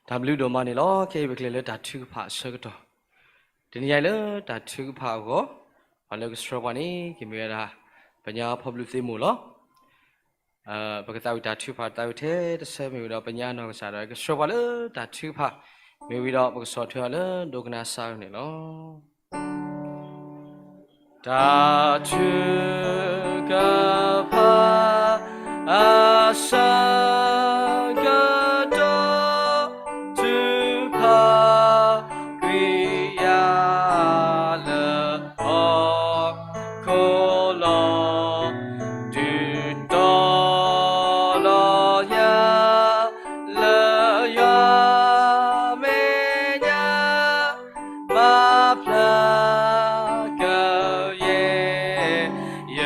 တၢ်ဘျုးဒိၣ်မးန့ၣ်လီၤ. ခဲအံၤပကလဲၤလၢတၢ်ထုကဖၣ်အဆၢကတီၢ်, တနံၤညါအံၤလၢတၢ်ထုကဖၣ်အဂီၢ်, ပှၤလၢကဆှၢပှၤန့ၣ် ကမ့ၢ်ဝဲဒၣ် ပညါဖီဘျုးသ့ၣ်မိၢ်လီၤ. ပကသးဝံၣ်တၢ်ထုကဖၣ်သးဝံၣ်ထဲတဆၢမ့ၢ်ဝံၤဒီး ပညါနီၢ်ကစၢ်ဒီး ကဆှၢပှၤလၢတၢ်ထုကဖၣ်မ့ၢ်ဝံၤဒီး ပကဆီၣ်ထွဲအီၤလၢဒိကနၣ်စၢ်န့ၣ်လီၤ. တၢ်ထုကဖၣ်အဆၢကတီၢ် ထုကဖၣ်ကွံာ်ယၤလၢဟီၣ်ခိၣ်လီၤ. တုၤတီလီၤယၤလၢယွၤမဲာ်ညါ မၤဖျါကယဲၢ် ယ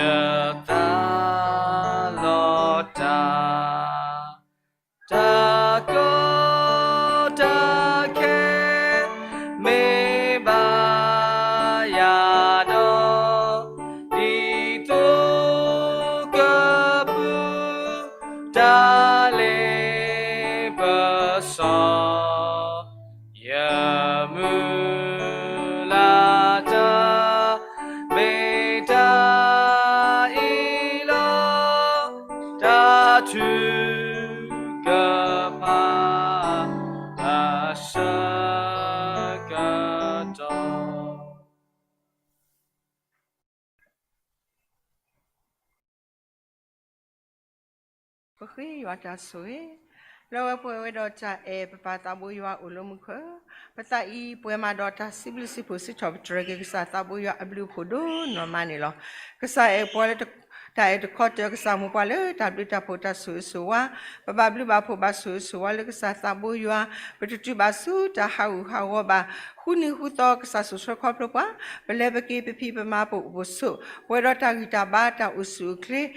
သးလီၤတၢ်, တၢ်ကီတၢ်ခဲ မ့ၢ်ဘၣ်ယၤဒီး ဒ်သိးကပူၤ တၢ်လ့ပစီ ယမုၢ်လၢ်တၢ် မ့ၢ်တၢ်အံၤလီၤ. တၢ်ထုကဖၣ်အဆၢကတီၢ် ပဃ့ယွၤတၢ်ဆိၣ်ဂ့ၤ, လၢဝဲပှဲၤဝဲဒီးတၢ်အဲၣ် ပပၢ်သးဘိယွၤအိၣ်လၢမူခိၣ်, ပသးအံၤပှဲၤမးဒီးတၢ်စံးဘျုးစံးဖှိၣ် စံးထီၣ်ပတြၢၤက့ၤကစၢ်သးဘိယွၤအဘျုးအဖှိၣ်ဒိၣ်နီၢ်မးန့ၣ်လီၤ. ကစၢ်အဲၣ်ပှၤလၢတၢ်အဲၣ်တခီတၢၤ ကစၢ်မိၢ်ပှၢ်လၢတၢ်ဘျုးတၢ်ဖှိၣ်တၢ်ဆိၣ်ဂ့ၤဆိၣ်ဝါ, ပဘၣ်ဘျုးဘၣ်ဖှိၣ်ဘၣ်ဆိၣ်ဂ့ၤဆိၣ်ဝါလၢကစၢ်သးဘိယွၤ, ပတတုၤဘၣ်ဆူတၢ်ဟးဂူာ်ဟးဂီၤဘၣ်, ဃုနံၤဃုသီကစၢ်စိာ်ဆှၢခီဖျိပှၤ, ပလဲၤပက့ၤပဖံးပမၤပအိၣ်ပဆိး, ပှဲၤဒီးတၢ်ဂံၢ်တၢ်ဘါတၢ်အိၣ်ဆူၣ်အိၣ်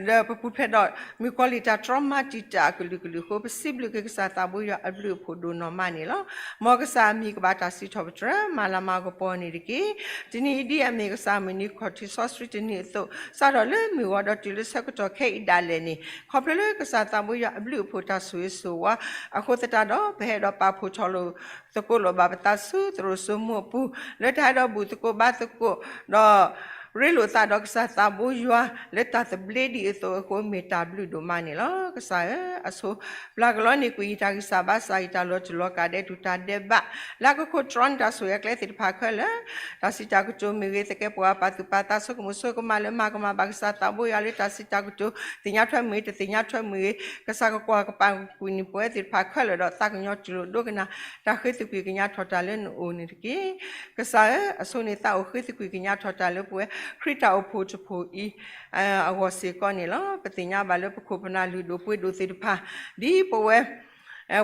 ချ့ ဒီးပပူၤဖျဲးဒီးမုၣ်ကီၤလံၢ်တၢ်တြီမၤတံာ်တာ်အကလုာ်ကလုာ်အဃိ, ပစံးဘျုးက့ၤကစၢ်သးဘိယွၤအဘျုးအဖှိၣ်ဒိၣ်နီၢ်မးန့ၣ်လီၤ. မ်ကစၢ်အမံၤကဘၣ်တၢ်စံးထီၣ်ပတြၢၤ မၤလၤမၤကပီၤန့ၣ်တက့ၢ်. တနံၤအံၤဒ်အမ့ၢ်ကစၢ်မုၢ်နံၤခီၣ်ထံးစီဆှံတနံၤအသိး, စးထီၣ်လၢမုၢ်ဂီၤဒီးတုၤလၢဆၢကတီၢ်ခဲအံၤဒၣ်လဲာ်န့ၣ်, ခီဖျိလၢကစၢ်သးဘိယွၤအဘျုးအဖှိၣ်တၢ်ဆိၣ်ဂ့ၤဆိၣ်ဝါအဃိသတးဒီး, ပဟဲဒီးပာ်ဖှိၣ်ထီၣ်လိာ်သကိးလိာ်ဘၣ်ပသးဆူသရိာ်စိမိအပူၤ, လၢတၢ်ဟဲဒီးဘူၣ်သကိးဘါသကိး, ဒီး ရ့လိာ်သးဒီးကစၢ်သးဘိယွၤလၢတၢ်သဘျ့ဒ်အသိးအဃိ မ့ၢ်တၢ်ဘျုးဒိၣ်မးန့ၣ်လီၤ. ကစၢ်ဧၢ, အဆိ, ပျၢ်ကလီန့ၢ်ကွံာ်ယတၢ်ဂံၢ်စၢ်ဘါစၢ် ယတၢ်လီၤတူာ်လီၤကာ်ဒဲးတူာ်တၢ်ဒဲးဘး, လၢအကခိၣ်တြီန့ၣ်တၢ်ဆိၣ်ဂ့ၤအကျဲသ့ၣ်တဖၣ်ခဲလၢာ်, တၢ်စံးတၢ်ကတိၤမ့ၢ်ဂ့ၤ, သကဲးပဝးပာ်သူၣ်ပာ်သး ဆိကမိၣ်ဆိကမးလၢမၤကမၣ်ဘၣ်ကစၢ်သးဘိယွၤလၢတၢ်စံးတၢ်ကတိၤ, သ့ၣ်ညါထွဲမ့ၢ်ဂ့ၤ တသ့ၣ်ညါထွဲမ့ၢ်ဂ့ၤ, ကစၢ်ကကွၢ်ကပာ်ကွံာ်န့ၢ်ပဝဲသ့ၣ်တဖၣ်ခဲလၢာ်ဒီး သးကညီၤတူၢ်လိာ်ဒိကနၣ် တၢ်ဃ့သကွံာ်ကညးထီၣ်တၢ်လၢနအိၣ်န့ၣ်တက့ၢ်. ကစၢ်ဧၢ, အဆိန့ၣ် သးအိၣ်ဃ့သကွံာ်ကညးထီၣ်တၢ်လၢပဝဲ ခရံာ်တၢ်အိၣ်ဖှိၣ်တဖှိၣ်အံၤ အဂီၢ်စ့ၢ်ကီးန့ၣ်လီၤ. ပသ့ၣ်ညါဘၣ်လၢပခိၣ်ပနၢ်လုၢ်ဒိၣ်ပှ့ၤဒိၣ်သ့ၣ်တဖၣ်, ဒ်ပဝဲ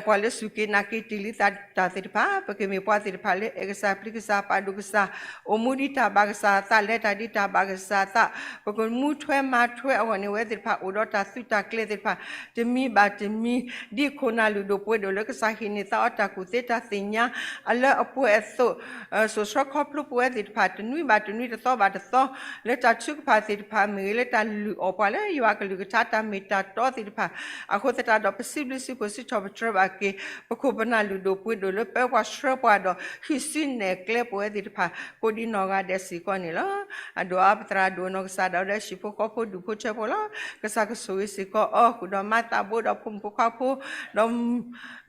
ပှၤလၢစူၢ်က့ၤနာ်က့ၤတ့ၢ်လံသးတၢ်သ့ၣ်တဖၣ်, ပကမ့ၢ်ပှၤသ့ၣ်တဖၣ်လၢအဲၣ်ကစၢ်ပျံၤကစၢ်ပာ်ဒိၣ်ကစၢ်, အိၣ်မူဒ်တၢ်ဘၣ်ကစၢ်အသး, လဲၤတၢ်ဒ်တၢ်ဘၣ်ကစၢ်အသး, ပကမူထွဲမၤထွဲအဂီၢ်န့ၣ် ဝဲသ့ၣ်တဖၣ်အိၣ်ဒီးတၢ်သုးတၢ်ကျဲၤသ့ၣ်တဖၣ်, တမံၤဘၣ်တမံၤ, ဒ်ခိၣ်နၢ်လုၢ်ဒိၣ်ပှ့ၤဒိၣ်လၢကစၢ်ဟ့ၣ်န့ၢ်သးအီၤတၢ်ကူၣ်သ့တၢ်သ့ၣ်ညါ အလၢအပှဲၤအသိး စိာ်ဆှၢခီဖျိပဝဲသ့ၣ်တဖၣ် တနွံဘၣ်တနွံတသီဘၣ်တသီ လၢတၢ်ထုကဖၣ်သ့ၣ်တဖၣ်မ့ၢ်ဂ့ၤ လၢတၢ်လုၢ်အီၣ်ပှၤလၢယွၤအကလုၢ်ကထါတၢ်မ့ၢ်တၢ်တီသ့ၣ်တဖၣ်, အဃိသတးဒီး ပစံးဘျုးစံးဖှိၣ်စံးထီၣ်ပတြၢၤဘၣ်က့ၤ ပခိၣ်ပနၢ်လုၢ်ဒိၣ်ပှ့ၤဒိၣ်လၢပၢပှၤဆှၢပှၤဒီး ဟံးစုနဲၣ်ကျဲပဝဲသ့ၣ်တဖၣ် ကိးဒံနီၢ်ဂၤဒဲးစ့ၢ်ကီးန့ၣ်လီၤ. အဒိၣ်အါပသရၣ်ဒိၣ်နီၢ်ကစၢ်ဒၣ်ဝဲဒၣ်ဟံၣ်ဖိဃီဖိဒူၣ်ဖိထၢဖိလီၤ. ကစၢ်ကဆိၣ်ဂ့ၤစ့ၢ်ကီးအီၤ ဃုာ်ဒီးမါသးဘိဒီးဖိမုၣ်ဖိခွါဖိ ဒီး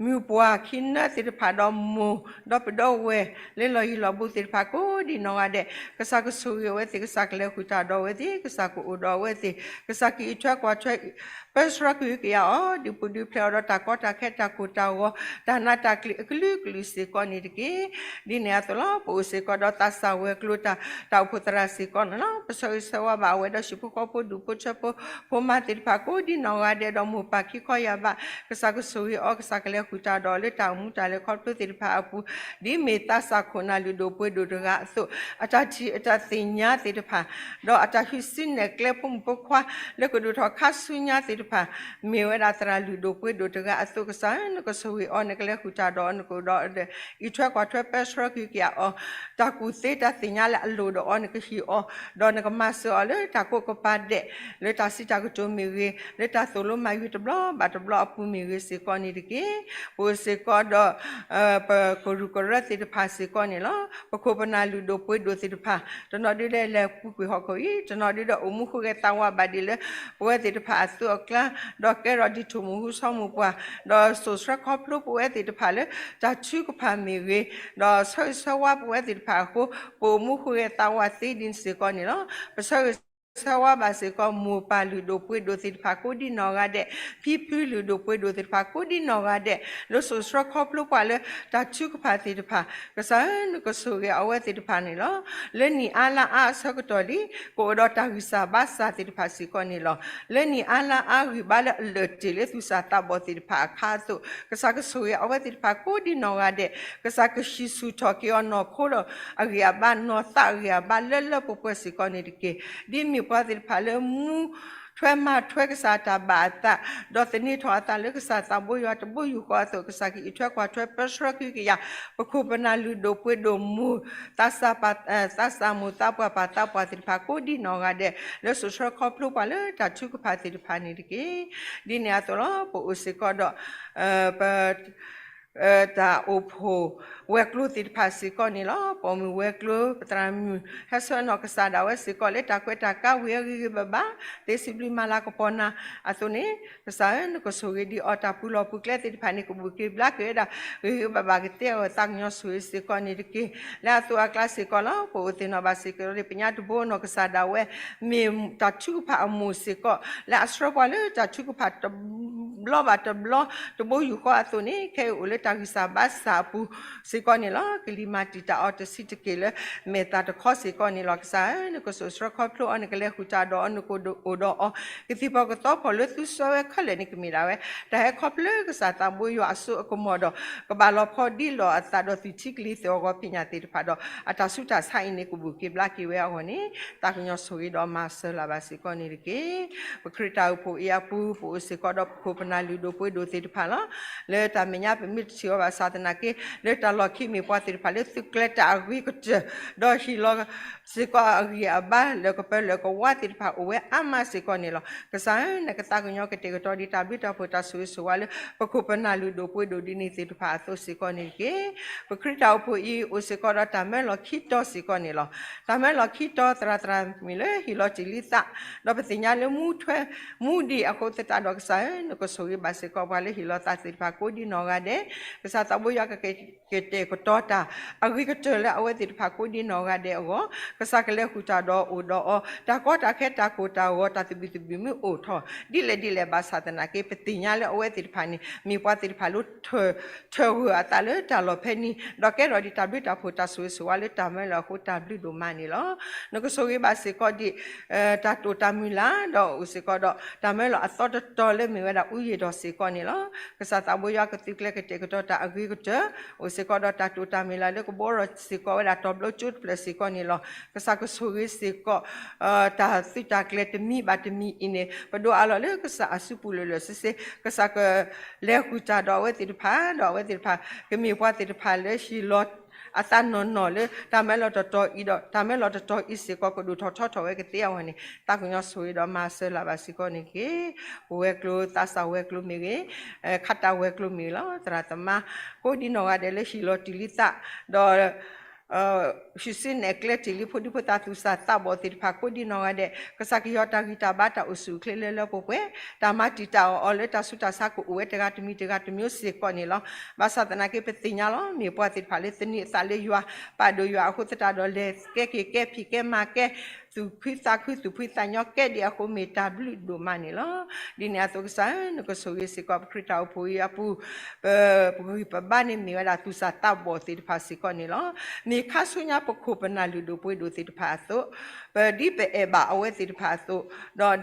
မုၢ်ပှၢ်ခံနၢသ့ၣ်တဖၣ်ဒီးမိၢ် ဒီးပဒီဝဲၢ်လၢလီၢ်ယံၤလီၢ်ဘူးသ့ၣ်တဖၣ်ကိးဒံနီၢ်ဂၤဒဲး, ကစၢ်ကဆိၣ်ဂ့ၤအဝဲသ့ၣ်, ကစၢ်ကလဲၤဃုာ်တၢ်ဒီးအဝဲသ့ၣ်, ကစၢ်ကအိၣ်ဒီးအဝဲသ့ၣ်, ကစၢ်ကအံးထွဲကွၢ်ထွဲ ပၢဆှၢကွံာ်ကယၤအီၤ ဒုးပူၤဒုးဖျဲးအီၤဒီးတၢ်ကီတၢ်ခဲတၢ်ကိၢ်တၢ်ဂီၤ တၢ်နးတၢ်ကျံးအကလုာ်ကလုာ်စ့ၢ်ကီးန့ၣ်တက့ၢ်. ဒ်န့ၣ်အသိးလီၤ ပအိၣ်စ့ၢ်ကီးဒီးသးစၢ်ဝဲၤကျိၤတၢ် တၢ်အိၣ်ဖှိၣ်သရၣ်စ့ၢ်ကီးန့ၣ်လီၤ. ပဆၢဂ့ၤဆၢဝါဘၣ်အဝဲဒီးဟံၣ်ဖိဃီဖိဒူၣ်ဖိထၢဖိ ဖိမါသ့ၣ်တဖၣ်ကိးဒံနီၢ်ဂၤဒဲးဒီးမိၢ်ပၢ်ခံခီယၢ်ဘး, ကစၢ်ကဆိၣ်ဂ့ၤအီၤ ကစၢ်ကလဲၤဃုာ်တၢ်ဒီးလၢတၢ်အိၣ်မူတၢ်လဲၤခီဖျိသ့ၣ်တဖၣ်အပူၤ, ဒ်မ့ၢ်သးစၢ်ခိၣ်နၢ်လုၢ်ဒိၣ်ပှ့ၤဒိၣ်တဂၤအသိး အတၢ်ထံၣ်အတၢ်သ့ၣ်ညါသ့ၣ်တဖၣ် ဒီးအတၢ်ဟံးစုနဲၣ်ကျဲဖိမုၣ်ဖိခွါ လၢကဒိၣ်ထီၣ်ခါဆူညါသ့ၣ် တဖၣ် မ့ၢ်ဝဲဒၣ်သရၣ်လုၢ်ဒိၣ်ပှ့ၤဒိၣ်တဂၤအသိး ကစၢ်ဧၢ နကဆိၣ်ဂ့ၤအီၤ နကလဲၤဃုာ်တၢ်ဒီးအီၤ နကအိၣ်ဒီးအီၤဒီး အံးထွဲကွၢ်ထွဲပၢဆှၢကဟုကယာ်အီၤ, တၢ်ကူၣ်သ့တၢ်သ့ၣ်ညါလၢအလိၣ်ဒီးအီၤ နကဟ့ၣ်အီၤ, ဒီးနကမၤစၢၤအီၤလၢတၢ်ကိးကပၤဒဲး လၢတၢ်စံးတၢ်ကတိၤမ့ၢ်ဂ့ၤ, လၢတၢ်သိၣ်လိမၤယုၤတဘျီဘၣ်တဘျီအပူၤမ့ၢ်ဂ့ၤစ့ၢ်ကီးန့ၣ်တက့ၢ်. ပအိၣ်စ့ၢ်ကီးဒီး ပကရူၢ်ကရၢသ့ၣ်တဖၣ်စ့ၢ်ကီးန့ၣ်လီၤ. ပခိၣ်ပနၢ်လုၢ်ဒိၣ်ပှ့ၤဒိၣ်သ့ၣ်တဖၣ် တနီၤဒုးဒဲးလဲၤပူၤကွံာ်ဟီၣ်ခိၣ်အံၤ, တနီၤဒုးဒီးအိၣ်မူဃုဂဲၤသးဝးဘၣ်ဒ်လၢ ပဝဲသ့ၣ်တဖၣ်အသိးအကျါ, ဒီးကဲထီၣ်ဒ်ထိၣ်မုၢ်ဟူဆီမုၢ်ပှၢ်, ဒီးစိာ်ဆှၢခီဖျိပဝဲသ့ၣ်တဖၣ်လၢ တၢ်ထုကဖၣ်မ့ၢ်ဂ့ၤ, ဒီးဆၢဂ့ၤဆၢဝါပဝဲသ့ၣ်တဖၣ်အဃိ ပအိၣ်မူဃုဂဲၤသးဝးသ့ဒ်န့ၣ်စ့ၢ်ကီးန့ၣ်လီၤ. ပဆၢဂ့ၤဆၢဝါဘၣ်စ့ၢ်ကီး မိၢ်ပၢ်လုၢ်ဒိၣ်ပှ့ၤဒိၣ်သ့ၣ်တဖၣ်ကိးဒ်နီၢ်ဂၤဒဲး, ဖံဖုလုၢ်ဒိၣ်ပှ့ၤဒိၣ်သ့ၣ်တဖၣ်ကိးဒ်နီၢ်ဂၤဒဲး, လၢစိာ်ဆှၢခီဖျိပှၤလၢ တၢ်ထုကဖၣ်သ့ၣ်တဖၣ်, ကစၢ်ဧၢ နကဆိၣ်ဂ့ၤအဝဲသ့ၣ်တဖၣ်န့ၣ်လီၤ. လၢနံၣ်အါလါအါအဆၢကတီၢ်လံ ကအိၣ်ဒီးတၢ်ဂံၢ်စၢ်ဘါစၢ်သ့ၣ်တဖၣ်စ့ၢ်ကီးန့ၣ်လီၤ. လၢနံၣ်အါလါအါဂံၢ်ဘါလၢအလၢၢ်တ့ၢ်လၢသူၣ်စၢ်သးဘီၣ်သ့ၣ်တဖၣ်အခါအသိး, ကစၢ်ကဆိၣ်ဂ့ၤအဝဲသ့ၣ်တဖၣ်ကိးဒ်နီၢ်ဂၤဒဲး, ကစၢ်ကဟံးဆူၣ်ထီၣ်က့ၤအီၤနီၢ်ခိဒီး အဂံၢ်အဘါ နီၢ်သးအဂံၢ်အဘါလၢလၢပှဲၤပှဲၤစ့ၢ်ကီးန့ၣ်တက့ၢ်. ဒ်မ့ၢ်ပှၤသ့ၣ်တဖၣ်လၢမူထွဲမၤထွဲကစၢ်တၢ်ဘၣ်အသး, ဒီးသန့ၤထီၣ်အသးလၢကစၢ်သးဘိယွၤတဘိယူၢ်ဃီအသိး, ကစၢ်ကအံးထွဲကွၢ်ထွဲပၢဆှၢကဟုကယာ် ပခိၣ်ပနၢ်လုၢ်ဒိၣ်ပှ့ၤဒိၣ်မိၢ် သးစၢ်မိၢ်သးပှၢ်ပၢ်သးပှၢ်သ့ၣ်တဖၣ်ကိးဒ်နီၢ်ဂၤဒဲး, လၢစိာ်ဆှၢခီဖျိပှၤလၢတၢ်ထုကဖၣ်သ့ၣ်တဖၣ်န့ၣ်တက့ၢ်. ဒ်န့ၣ်အသိးလီၤ. ပအိၣ်စ့ၢ်ကီးဒီး ပ တၢ်အိၣ်ဖှိၣ်ဝဲၤကျိၤသ့ၣ်တဖၣ်စ့ၢ်ကီးန့ၣ်လီၤ. ပိာ်မုၣ်ဝဲၤကျိၤ ပသရၣ်မုၣ် ဟဲဆှၢနီၢ်ကစၢ်ဒၣ်ဝဲစ့ၢ်ကီးလၢတၢ်ကွဲးတၢ်ကါဝံၤအဂ့ၤဂ့ၤဘၣ်ဘၣ်, သ့စံးဘျုးမၤလၤကပီၤနၤအသိးန့ၣ်, ကစၢ်ဧၢ နကဆိၣ်ဂ့ၤဒံးအီၤ တၢ်ပူၤလီၢ်ပူၤကျဲသ့ၣ်တဖၣ်န့ၣ် ကဘၣ်က့ၤဘျါက့ၤဝဲဒၣ် ဂ့ၤဂ့ၤဘၣ်ဘၣ်ကသ့အဂီၢ် သးကညီၤဆိၣ်ဂ့ၤစ့ၢ်ကီးန့ၣ်တက့ၢ်. လၢအသိးအကျါစ့ၢ်ကီးလီၤ. ပအိၣ်သ့ၣ်နီၣ်ဘၣ်စ့ၢ်ကီးဒီး ပညါတဘိနီၢ်ကစၢ်ဒၣ်ဝဲ မ့ၢ်တၢ်ထုကဖၣ်အမိၢ်စ့ၢ်ကီး လၢအဆှၢပှၤလၢတၢ်ထုကဖၣ်တဘျီဘၣ်တဘျီ တဘိယူၢ်ဃီအသိးန့ၣ် ခဲအံၤအိၣ်လၢတၢ်ဂံၢ်စၢ်ဘါစၢ်အပူၤစ့ၢ်ကီးန့ၣ်လီၤ. ကလံၤမၤတံာ်တာ်အီၤတဆံးတက့ၢ်လၢ မဲာ်သၣ်တခီစ့ၢ်ကီးန့ၣ်လီၤ. ကစၢ်ဧၢ နကစိာ်ဆှၢခီဖျိအီၤ နကလဲၤဃုာ်တၢ်ဒီးအီၤ နကအိၣ်ဒီးအီၤ ကသံၣ်ဖီကသီဖီၣ်လၢသုဆှၢဝဲခဲလၢာ်န့ၣ် ကမ့ၢ်ဒၣ်ဝဲ တၢ်ဟဲခီဖျိကစၢ်သးဘိယွၤအစိအကမီၤဒီး ကဘၣ်လီၤဖီဒံလီၤအသးဒီးသုထံကလံၤသ့ၣ်အဂီၢ်ဖံးညၣ်သ့ၣ်တဖၣ်ဒီး အတၢ်ဆူးတၢ်ဆါအံၤန့ၣ် ကဘၣ်က့ၤဘျါက့ၤဝဲအဂီၢ်န့ၣ် သးကညီၤဆိၣ်ဂ့ၤဒီးမၤစၢၤလၢ်ဘၣ်စ့ၢ်ကီးန့ၣ်တက့ၢ်. ပခရံာ်တၢ်အိၣ်ဖှိၣ်အံၤအပူၤ ပအိၣ်စ့ၢ်ကီးဒီးပခိၣ်ပနၢ်လုၢ်ဒိၣ်ပှ့ၤဒိၣ်သ့ၣ်တဖၣ်လီၤ. လၢတၢ်မဲာ်ညါပမ့ၢ်တထံၣ်အီၤဘၣ်ဆၣ်သနာ်က့ လၢတၢ်လီၢ်ခံမ့ၢ်ပှၤသ့ၣ်တဖၣ်လၢသုကျဲၤတၢ်အဂ့ၤကတၢၢ် ဒီးဟ့ၣ်လီၤ စ့ၢ်ကီးအဂံၢ်အဘါလၢကပၢလၢကဝါသ့ၣ်တဖၣ်အိၣ်ဝဲအါမးစ့ၢ်ကီးန့ၣ်လီၤ. ကစၢ်ဧၢ နကသးကညီၤကတဲာ်ကတီၤဒံးတၢ်ဘျုးတၢ်ဖှိၣ်တၢ်ဆိၣ်ဂ့ၤဆိၣ်ဝါလၢ ပခိၣ်ပနၢ်လုၢ်ဒိၣ်ပှ့ၤဒိၣ်ဒ်န့ၣ်သ့ၣ်တဖၣ်အသိးစ့ၢ်ကီးန့ၣ်တက့ၢ်. ပခရံာ်တၢ်အိၣ်ဖှိၣ်အံၤ အိၣ်စ့ၢ်ကီးဒီးတၢ်မၢလီၤခံတီၤစ့ၢ်ကီးန့ၣ်လီၤ. တၢ်မၢလီၤခံတီၤသရၣ်သရၣ်မုၣ်လၢဟ့ၣ်လီၤတ့ၢ်လံသး ဒီးပသ့ၣ်ညါလၢမူထွဲ မူဒံးအဃိသတးဒီးကစၢ်ဧၢ နကဆိၣ်ဂ့ၤဘၣ်စ့ၢ်ကီးပှၤလၢဟ့ၣ်လီၤသးသ့ၣ်တဖၣ်ကိးဒံနီၢ်ဂၤဒဲး, ကစၢ်သးဘိယွၤကက ကတဲာ်ကတီၤတၢ် အဂ့ၤကတၢၢ်လၢအဝဲသ့ၣ်တဖၣ်ကိးဒံနီၢ်ဂၤဒဲးအဂီၢ်, ကစၢ်ကလဲၤဃုာ်တၢ်ဒီးအိၣ်ဒီးအီၤ, တၢ်ကီတၢ်ခဲတၢ်ကိၢ်တၢ်ဂီၤတၢ်သဘံၣ်သဘုၣ်မ့ၢ်အိၣ်ထီၣ် ဒ်လဲၣ်ဒ်လဲၣ်ဘၣ်ဆၣ်သနာ်က့ ပသ့ၣ်ညါလၢအဝဲသ့ၣ်တဖၣ်န့ၣ် မ့ၢ်ပှၤသ့ၣ်တဖၣ်လၢ ထၢၣ်ဂၢၢ်အသးလၢတၢ်လီၢ်ဖဲန့ၣ်, ဒီးကဲထီၣ်ဒံးတၢ်ဘျုးတၢ်ဖှိၣ်တၢ်ဆိၣ်ဂ့ၤဆိၣ်ဝါလၢတၢ်မၢလီၤအဃိတၢ်ဘျုးဒိၣ်မးန့ၣ်လီၤ. နကဆိၣ်ဂ့ၤဘၣ်စ့ၢ်ကီးဒံး တၢ်တိာ်တၢ်မုၢ်လၢ် ဒီးအိၣ်စ့ၢ်ကီးဒီးတၢ်မၢလီၤအသီတတီၤလၢမ့ၢ်ဝဲဒၣ်အူယံာ်ဒီးစ့ၢ်ကီးန့ၣ်လီၤ. ကစၢ်သးဘိယွၤကသုကျဲကတဲာ်ကတီၤတၢ်အဂ့ၤကတၢၢ်, အိၣ်စ့ၢ်ကီးဒီးတၢ်တိာ်တၢ်မုၢ်လၢ်လၢကဘှီထီၣ်စ့ၢ်ကီးဝဲဒၣ်တီၤဘျီကၠိတဖျၢၣ်စ့ၢ်ကီးန့ၣ်လီၤ. ကစၢ်ကဆိၣ်ဂ့ၤစ့ၢ်ကီး တၢ်သုးတၢ်ကျဲၤတမံၤဘၣ်တမံၤအံၤန့ၣ် ပဒိးအးလီၤလၢကစၢ်အစုပူၤလၢာ်လၢာ်ဆ့ဆ့, ကစၢ်ကလဲၤဃုာ်တၢ်ဒီးအဝဲသ့ၣ်တဖၣ်, ဒီးအဝဲသ့ၣ်တဖၣ် ကမ့ၢ်ပှၤသ့ၣ်တဖၣ်လၢဟ့ၣ်လီၤ အသးနီၢ်နီၢ်လၢတၢ်မၢလီၤတတီၤအံၤဒီး တၢ်မၢလီၤတတီၤအံၤစ့ၢ်ကီးကဒိၣ်ထီၣ်ထီထီၣ်ဝဲကသ့အဂီၢ်န့ၣ် သးကညီၤဆိၣ်ဂ့ၤဒီးမၤစၢၤလၢ်ဘၣ်စ့ၢ်ကီးန့ၣ်တက့ၢ်. ပဝဲၤကျိၤသးစၢ်ဝဲၤကျိၤမ့ၢ်ဂ့ၤ, ခးတၢ်ဝဲၤကျိၤမ့ၢ်ဂ့ၤလီၤ. သရၣ်သမါ ကိးဒံနီၢ်ဂၤဒဲးလၢဟ့ၣ်လီၤတ့ၢ်လံသး ဒီး ဟံးစုနဲၣ်ကျဲတ့ၢ်လံဖိဒံဖိသၣ်သူၣ်စၢ်သးဘီၣ်သ့ၣ်တဖၣ်ကိးဒံနီၢ်ဂၤဒဲး ကစၢ်ကဟ့ၣ်အီၤတၢ်ဂံၢ်တၢ်ဘါတၢ်အိၣ်ဆူၣ်အိၣ်ချ့လၢလၢပှဲၤပှဲၤ, တၢ်မၤတံာ်တာ်အီၤအီၤလၢတၢ်ဆူးတၢ်ဆါကအိၣ်ဝဲတဂၤတမံၤတဂၤတမံၤစ့ၢ်ကီးန့ၣ်လီၤ. ဘၣ်ဆၣ်သနာ်က့ပသ့ၣ်ညါလီၤ မ့ၢ်ပှၤသ့ၣ်တဖၣ်လၢသန့ၤအသးလၢယွၤ ပာ်ဒိၣ်ယွၤအဃိသတးဒီးလဲၤကဲက့ၤကဲဖံးကဲမၤကဲ သူၣ်ဖှံသးခုသူၣ်ဖှံသးညီကဲဒံးအဃိမ့ၢ်တၢ်ဘျုးဒိၣ်မးန့ၣ်လီၤ. ဒ်န့ၣ်အသိးကစၢ်ဧၢ နကဆိၣ်ဂ့ၤစ့ၢ်ကီးပခရံာ်တၢ်အိၣ်ဖှိၣ်အံၤအပူၤ ပ ပဂံၢ်ပဘါန့ၣ်မ့ၢ်ဝဲဒၣ်သူၣ်စၢ်သးဘီၣ်သ့ၣ်တဖၣ်စ့ၢ်ကီးန့ၣ်လီၤ. မ့ၢ်ခါဆူညါပခိၣ်ပနၢ်လုၢ်ဒိၣ်ပှ့ၤဒိၣ်သ့ၣ်တဖၣ်အသိး, ပဒ်ပအဲၣ်ဘၣ်အဝဲသ့ၣ်တဖၣ်အသိး,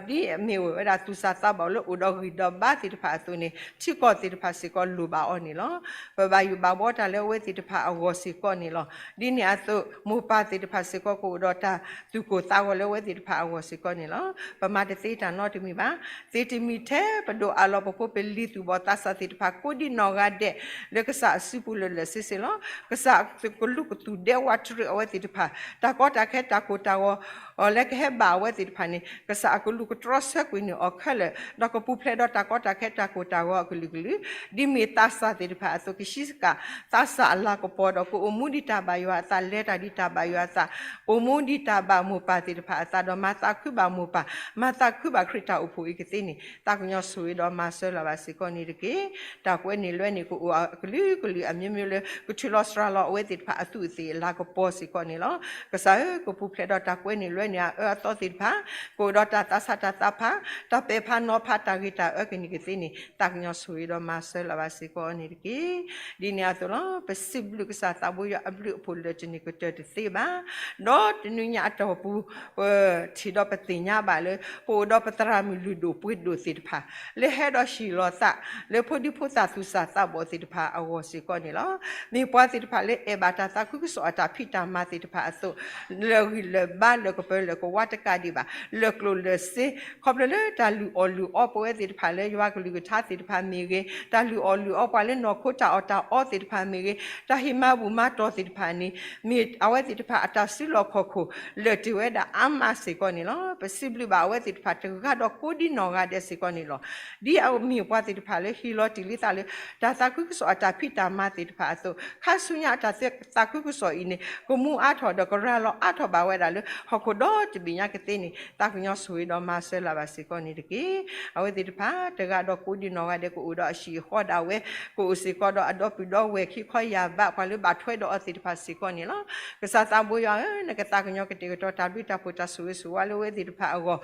ဒီးဒ်အမ့ၢ်ဝဲဒၣ်သူၣ်စၢ်သးဘီၣ်လၢအိၣ်ဒီးဂံၢ်ဒီးဘါသ့ၣ်တဖၣ်အသိးန့ၣ် ထံကီၢ်သ့ၣ်တဖၣ်စ့ၢ်ကီးလိၣ်ဘၣ်အီၤန့ၣ်လီၤ. ပဘၣ်ယိၣ်ဘၣ်ဘှီတၢ်လၢအဝဲသ့ၣ်တဖၣ်အဂီၢ်စ့ၢ်ကီးန့ၣ်လီၤ. ဒ်န့ၣ်အသိး မိၢ်ပၢ်သ့ၣ်တဖၣ်စ့ၢ်ကီးကအိၣ်ဒီးတၢ်သူၣ်ကိၢ်သး အဂီၢ်လၢအဝဲသ့ၣ်တဖၣ်အဂီၢ်စ့ၢ်ကီးန့ၣ်လီၤ. ပမၤတသ့တၢ်နီတမံၤဘၣ်. သ့တမံၤထဲပဒိၣ်အးလီၤပဖိပလံၤသူၣ်ဘီၣ်သးစၢ်သ့ၣ်တဖၣ် ကိးဒံနီၢ်ဂၤဒဲး လၢကစၢ်အစုပူၤလၢာ်လၢာ်ဆ့ဆ့လီၤ. ကစၢ်ကလူးကသူၣ်ဒဲဝးတရံးအဝဲသ့ၣ်တဖၣ်, တၢ်ကီတၢ်ခဲတၢ်ကိၢ်တၢ်ဂီၤ လၢကဟဲဘၣ်အဝဲသ့ၣ်တဖၣ်န့ၣ် ကစၢ်အကလူးကတြီဆၢကွံာ်န့ၢ်အီၤခဲလၢာ်, ဒီးကပူၤဖျဲးဒီးတၢ်ကီတၢ်ခဲတၢ်ကိၢ်တၢ်ဂီၤအကလုာ်ကလုာ်, ဒ်မ့ၢ်သးစၢ်သ့ၣ်တဖၣ်အသိး ကဆံးစကၢ် သးစၢ်အလၤကပီၤဒီး ကအိၣ်မူဒံးတၢ်ဘၣ်ယွၤအသး, လဲၤတၢ်ဒံးတၢ်ဘၣ်ယွၤအသး, အိၣ်မူဒံးတၢ်ဘၣ်မိၢ်ပၢ်သ့ၣ်တဖၣ်အသး, ဒီးမၤသးခုဘၣ်မိၢ်ပၢ်, မၤသးခုဘၣ်ခရံာ်တၢ်အိၣ်ဖှိၣ်အံၤကသ့န့ၣ် သးကညီၤဆိၣ်ဂ့ၤဒီးမၤစၢၤလၢၤဘၣ်စ့ၢ်ကီးန့ၣ်တက့ၢ်. တၢ်ကွဲးန့ၢ်လွဲန့ၣ် ကအိၣ်အကလုာ်ကလုာ်အမျိုးမျိုးလၢ ကထုးလီၤစှၤလီၤအဝဲသ့ၣ်တဖၣ်အသူးအသ့ၣ်အလၤကပီၤစ့ၢ်ကီးန့ၣ်လီၤ. ကစၢ်ဧၢ, ကပူၤဖျဲးဒီးတၢ်ကွဲးန့ၢ်လွဲန့ၢ်အအၢအသီသ့ၣ်တဖၣ်, ကအိၣ်ဒီးတၢ်သးဆးတၢ်သးဖး, တၢ်ပဲာ်ဖးနီၤဖး တၢ်ဂ့ၤတၢ်အၢကန့ၣ်ကသ့န့ၣ် သးကညီၤဆိၣ်ဂ့ၤဒီးမၤစၢၤလၢၤဘၣ်စ့ၢ်ကီးန့ၣ်တက့ၢ်. ဒ်န့ၣ်အသိးလီၤ. ပစံးဘျုးကစၢ်သးဘိယွၤအဘျုးအဖှိၣ်လၢာ်တန့ၢ်ကတၢၢ်တသ့ဘၣ်. ဒီးတနံၤညါအတီၢ်ပူၤ ပထံၣ်ဒီးပသ့ၣ်ညါဘၣ်လၢ ပအိၣ်ဒီးပသရၣ်မုၣ်လုၢ်ဒိၣ်ပှ့ၤဒိၣ်သ့ၣ်တဖၣ် လၢဟဲဒီးဟ့ၣ်လီၤသး လၢဖိဒံဖိသၣ်သူၣ်စၢ်သးဘီၣ်သ့ၣ်တဖၣ်အဂီၢ်စ့ၢ်ကီးန့ၣ်လီၤ. မ့ၢ်ပှၤသ့ၣ်တဖၣ်လၢအဲၣ်ဘၣ်တၢ်သးခုကစီၣ်အတၢ်ဖံးတၢ်မၤသ့ၣ်တဖၣ်အသိး လၢာ်ဂံၢ်လၢာ်ဘါလၢာ်ကပၢၤလၢာ်ကဝါတကးဒံးဘၣ်, လၢာ်ကျိၣ်လၢာ်စ့, ခီဖျိလၢတၢ်လုၢ်အီၣ်လုၢ်အီပဝဲသ့ၣ်တဖၣ်လၢယွၤကလုၢ်ကထါသ့ၣ်တဖၣ်မ့ၢ်ဂ့ၤ, တၢ်လုၢ်အီၣ်လုၢ်အီပှၤလၢနီၢ်ခိတၢ်အီၣ်တၢ်အီသ့ၣ်တဖၣ်မ့ၢ်ဂ့ၤ, တၢ်ဟ့ၣ်မၤဘူၣ်မၤတီၢ်သ့ၣ်တဖၣ်န့ၣ် မ့ၢ်အဝဲသ့ၣ်တဖၣ်အတၢ်စုလီၢ်ခီၣ်ခိၣ် လၢာ်တ့ၢ်ဝဲဒၣ်အါမးစ့ၢ်ကီးန့ၣ်လီၤ. ပစံးဘျုးဘၣ်အဝဲသ့ၣ်တဖၣ်တဂၤဒီးကိးဒံနီၢ်ဂၤဒဲးစ့ၢ်ကီးန့ၣ်လီၤ. ဒ်အမ့ၢ်ပှၤသ့ၣ်တဖၣ်လၢဟ့ၣ်လီၤတံၢ်လံသးလၢ တၢ်သးခုကစီၣ်အတၢ်ဖံးတၢ်မၤသ့ၣ်တဖၣ်အသိး ခါဆူညါအတၢ်သးခုကစီၣ်အံၤန့ၣ် ကမူအါထီၣ်ဒီးကရၤလီၤအါထီၣ်ဘၣ်ဝဲဒၣ်လၢဟီၣ်ခိၣ်ဒီတဘ့ၣ်ညါကသ့န့ၣ် သးကညီၤဆိၣ်ဂ့ၤဒီးမၤစၢၤလၢၤဘၣ်စ့ၢ်ကီးန့ၣ်တက့ၢ်. အဝဲသ့ၣ်တဖၣ်တဂၤဒီးကိးဒံနီၢ်ဂၤဒဲး ကအိၣ်ဒီးအဟံၣ်အဃီဒၣ်ဝဲ, ကအိၣ်စ့ၢ်ကီးဒီးအဒီပုၢ်ဒီဝဲၢ်ခံခီယၢ်ဘး ပှၤလၢဘၣ်ထွဲဒီးအီၤသ့ၣ်တဖၣ်စ့ၢ်ကီးန့ၣ်လီၤ. ကစၢ်သးဘိယွၤဧၢ, နကသးကညီၤကတဲာ်ကတီၤတၢ်ဘျုးတၢ်ဖှိၣ်တၢ်ဆိၣ်ဂ့ၤဆိၣ်ဝါလၢအဝဲသ့ၣ်တဖၣ်အဂီၢ်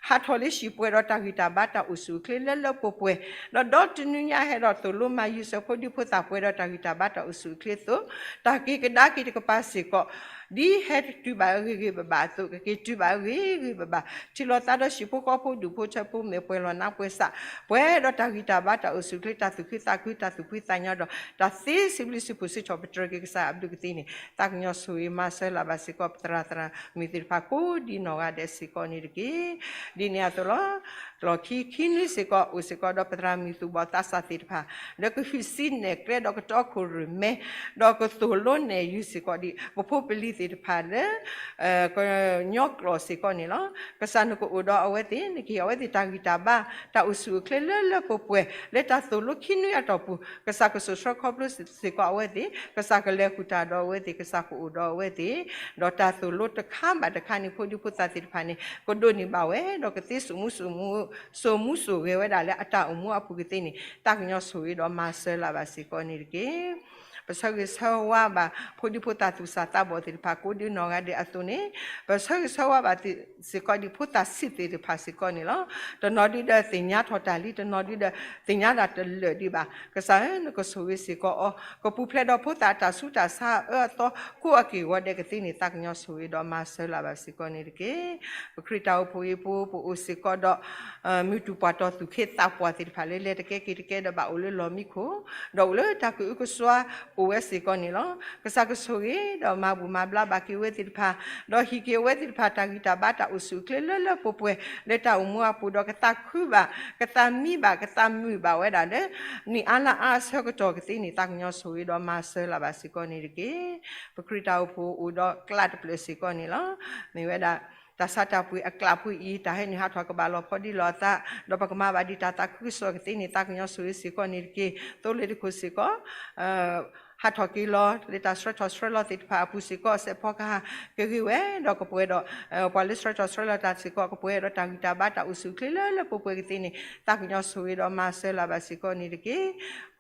ဟးထီၣ်လၢဟံၣ်ပှဲၤဒီးတၢ်ဂံၢ်တၢ်ဘါတၢ်အိၣ်ဆူၣ်အိၣ်ချ့လၢလၢပှဲၤပှဲၤ, ဒီးဒီတနွံညါဟဲဒီးသိၣ်လိမၤယုၤဆၢဖိဒံဖိသၣ်ပှဲၤဒီးတၢ်ဂံၢ်တၢ်ဘါတၢ်အိၣ်ဆူၣ်အိၣ်ချ့အသိး, တၢ်က့ၤကဒါက့ၤတကပၤစ့ၢ်ကီး ဒ်ဟဲတုၤဘၣ်ဂ့ၤဂ့ၤဘၣ်ဘၣ်အသိး ကက့ၤတုၤဘၣ်ဂ့ၤဂ့ၤဘၣ်ဘၣ်, ထံၣ်လိာ်သးဒီးဟံၣ်ဖိဃီဖိဒူၣ်ဖိထၢဖိမဲာ်ပှဲၤလီၤနါပှဲၤစး, ပှဲၤဒီးတၢ်ဂံၢ်တၢ်ဘါတၢ်အိၣ်ဆူၣ်အိၣ်ချ့ တၢ်သူၣ်ခုသးခု တၢ်သူၣ်ဖှံသးညီဒီး တၢ်သ့စံးဘျုးစံးဖှိၣ်စံးထီၣ်ပတြၢၤက့ၤကစၢ်အဘျုးကသ့န့ၣ် သးကညီၤဆိၣ်ဂ့ၤမၤစၢၤလၢၤဘၣ်စ့ၢ်ကီး ပသရၣ်သရၣ်မုၣ်သ့ၣ်တဖၣ်ကိးဒံနီၢ်ဂၤဒဲးစ့ၢ်ကီးန့ၣ်တက့ၢ်. ဒ်န့ၣ်အသိးလီၤ. လီၢ်ခံခံနွံစ့ၢ်ကီး အိၣ်စ့ၢ်ကီးဒီးပသရၣ်မုၣ်သူၣ်ဘီၣ်သးစၢ်သ့ၣ်တဖၣ် လၢကဟုၣ်စံနဲၣ်ကျဲဒီးကတီခိၣ်ရိၣ်မဲ ဒီးကသိၣ်လိနဲၣ်ယုၤစ့ၢ်ကီးဒံး ပဖိပလံၤသ့ၣ်တဖၣ်လၢ ကညီကျိာ်စ့ၢ်ကီးန့ၣ်လီၤ. ကစၢ်နကအိၣ်ဒီးအဝဲသ့ၣ် နကဟ့ၣ်အဝဲသ့ၣ်တၢ်ဂံၢ်တၢ်ဘါ တၢ်အိၣ်ဆူၣ်အိၣ်ချ့လၢလၢပှဲၤပှဲၤ လၢတၢ်သိၣ်လိခံနွံအတီၢ်ပူၤ ကစၢ်ကစိာ်ဆှၢခီဖျိစ့ၢ်ကီးအဝဲသ့ၣ်, ကစၢ်ကလဲၤဃုာ်တၢ်ဒီးအဝဲသ့ၣ်, ကစၢ်ကအိၣ်ဒီးအဝဲသ့ၣ်, ဒီးတၢ်သိၣ်လိတခါဘၣ်တခါန့ၣ် ဖိဒံဖိသၣ်သ့ၣ်တဖၣ်န့ၣ် ကဒိးန့ၢ်ဘၣ်ဝဲ ဒီးကသ့စိာ်မူစိာ်မူ စိာ်မူစိာ်ဂဲၤဝဲဒၣ်လၢအတၢ်အိၣ်မူအပူၤကသ့န့ၣ် သးကညီၤဆိၣ်ဂ့ၤဒီးမၤစၢၤလၢၤဘၣ်စ့ၢ်ကီးန့ၣ်တက့ၢ်. ပဆၢဂ့ၤဆၢဝါဘၣ် ဖိဒံဖိသၣ်သူၣ်စၢ်သးဘီၣ်သ့ၣ်တဖၣ်ကိးဒံနီၢ်ဂၤဒဲးအသိးန့ၣ်, ပဆၢဂ့ၤဆၢဝါဘၣ်သ့ၣ်စ့ၢ်ကီးဒံးဖိသၣ်ဆံးသ့ၣ်တဖၣ်စ့ၢ်ကီးန့ၣ်လီၤ. တနီၤဒုဒီးသ့ၣ်ညါထီၣ်တၢ်လံ, တနီၤဒုဒီးသ့ၣ်ညါတၢ်တလၢာ်ဒံးဘၣ်. ကစၢ်ဧၢ, နကဆိၣ်ဂ့ၤစ့ၢ်ကီးအီၤ, ကပူၤဖျဲးဒီးဖိသၣ်အတၢ်ဆူးတၢ်ဆါအအၢအသီကိးအက့ၢ်ဂီၤဒဲးကသ့န့ၣ် သးကညီၤဆိၣ်ဂ့ၤဒီးမၤစၢၤလၢၤဘၣ်စ့ၢ်ကီးန့ၣ်တက့ၢ်. ပခရံာ်တၢ်အိၣ်ဖှိၣ်အံၤပူၤ ပအိၣ်စ့ၢ်ကီးဒီး မုၢ်တူၢ်ပှၢ်တီၢ်သူၣ်က့သးပှၢ်သ့ၣ်တဖၣ်လၢလဲၤတကဲက့ၤတကဲဒီးဘၣ်အိၣ်လၢလီၢ်မံခိၣ်, ဒီးအိၣ်လၢတၢ်ကအုကစွါအိၣ်ဝဲစ့ၢ်ကီးန့ၣ်လီၤ. ကစၢ်ကဆိၣ်ဂ့ၤဒီးမၤဘူၣ်မၤဘျါဘၣ်က့ၤဝဲသ့ၣ်တဖၣ်, ဒီးဟံးက့ၤအဝဲသ့ၣ်တဖၣ်တၢ်ဂံၢ်တၢ်ဘါတၢ်အိၣ်ဆူၣ်အိၣ်ချ့လၢလၢပှဲၤပှဲၤ လၢတၢ်အိၣ်မူအပူၤဒီးကသးခုဘၣ်, ကသးမံဘၣ်, ကသးမုာ်ဘၣ်ဝဲဒၣ်လၢ နံၣ်အါလါအါအဆၢကတီၢ်ကသ့န့ၣ် သးကညီၤဆိၣ်ဂ့ၤဒီးမၤစၢၤလၢၤဘၣ်စ့ၢ်ကီးန့ၣ်တက့ၢ်. ပခရံာ်တၢ်အိၣ်ဖှိၣ်အိၣ်ဒီးကျးတဖျၢၣ်စ့ၢ်ကီးန့ၣ်လီၤ. မ့ၢ်ဝဲဒၣ် တၢ်ဆါတၢ်ပှ့ၤအကျးဖိအံၤ တၢ်ဟဲနုာ်ဟးထီၣ်ကဘၣ်လီၤဖီဒံလီၤအသး, ဒီးပကမၤဘၣ်ဒံးတၢ်သးခုကစီၣ်ကသ့န့ၣ် သးကညီၤဆိၣ်ဂ့ၤစ့ၢ်ကီးန့ၣ်တက့ၢ်. သိလ့ၣ်တခိၣ်စ့ၢ်ကီး ဟးထီၣ်က့ၤလီၤ လၢတၢ်ဆှၢထီၣ်ဆှၢလီၤသ့ၣ်တဖၣ်အပူၤစ့ၢ်ကီး စဲးဖီကဟၣ်ကဂ့ၤဝဲ ဒီးကပှဲၤဒီး ပှၤလၢဆှၢထီၣ်ဆှၢလီၤတၢ်စ့ၢ်ကီး ကပှဲၤဒီးတၢ်ဂံၢ်တၢ်ဘါတၢ်အိၣ်ဆူၣ်အိၣ်ချ့လၢလၢပှဲၤပှဲၤကသ့န့ၣ် သးကညီၤဆိၣ်ဂ့ၤဒီးမၤစၢၤလၢၤဘၣ်စ့ၢ်ကီးန့ၣ်တက့ၢ်.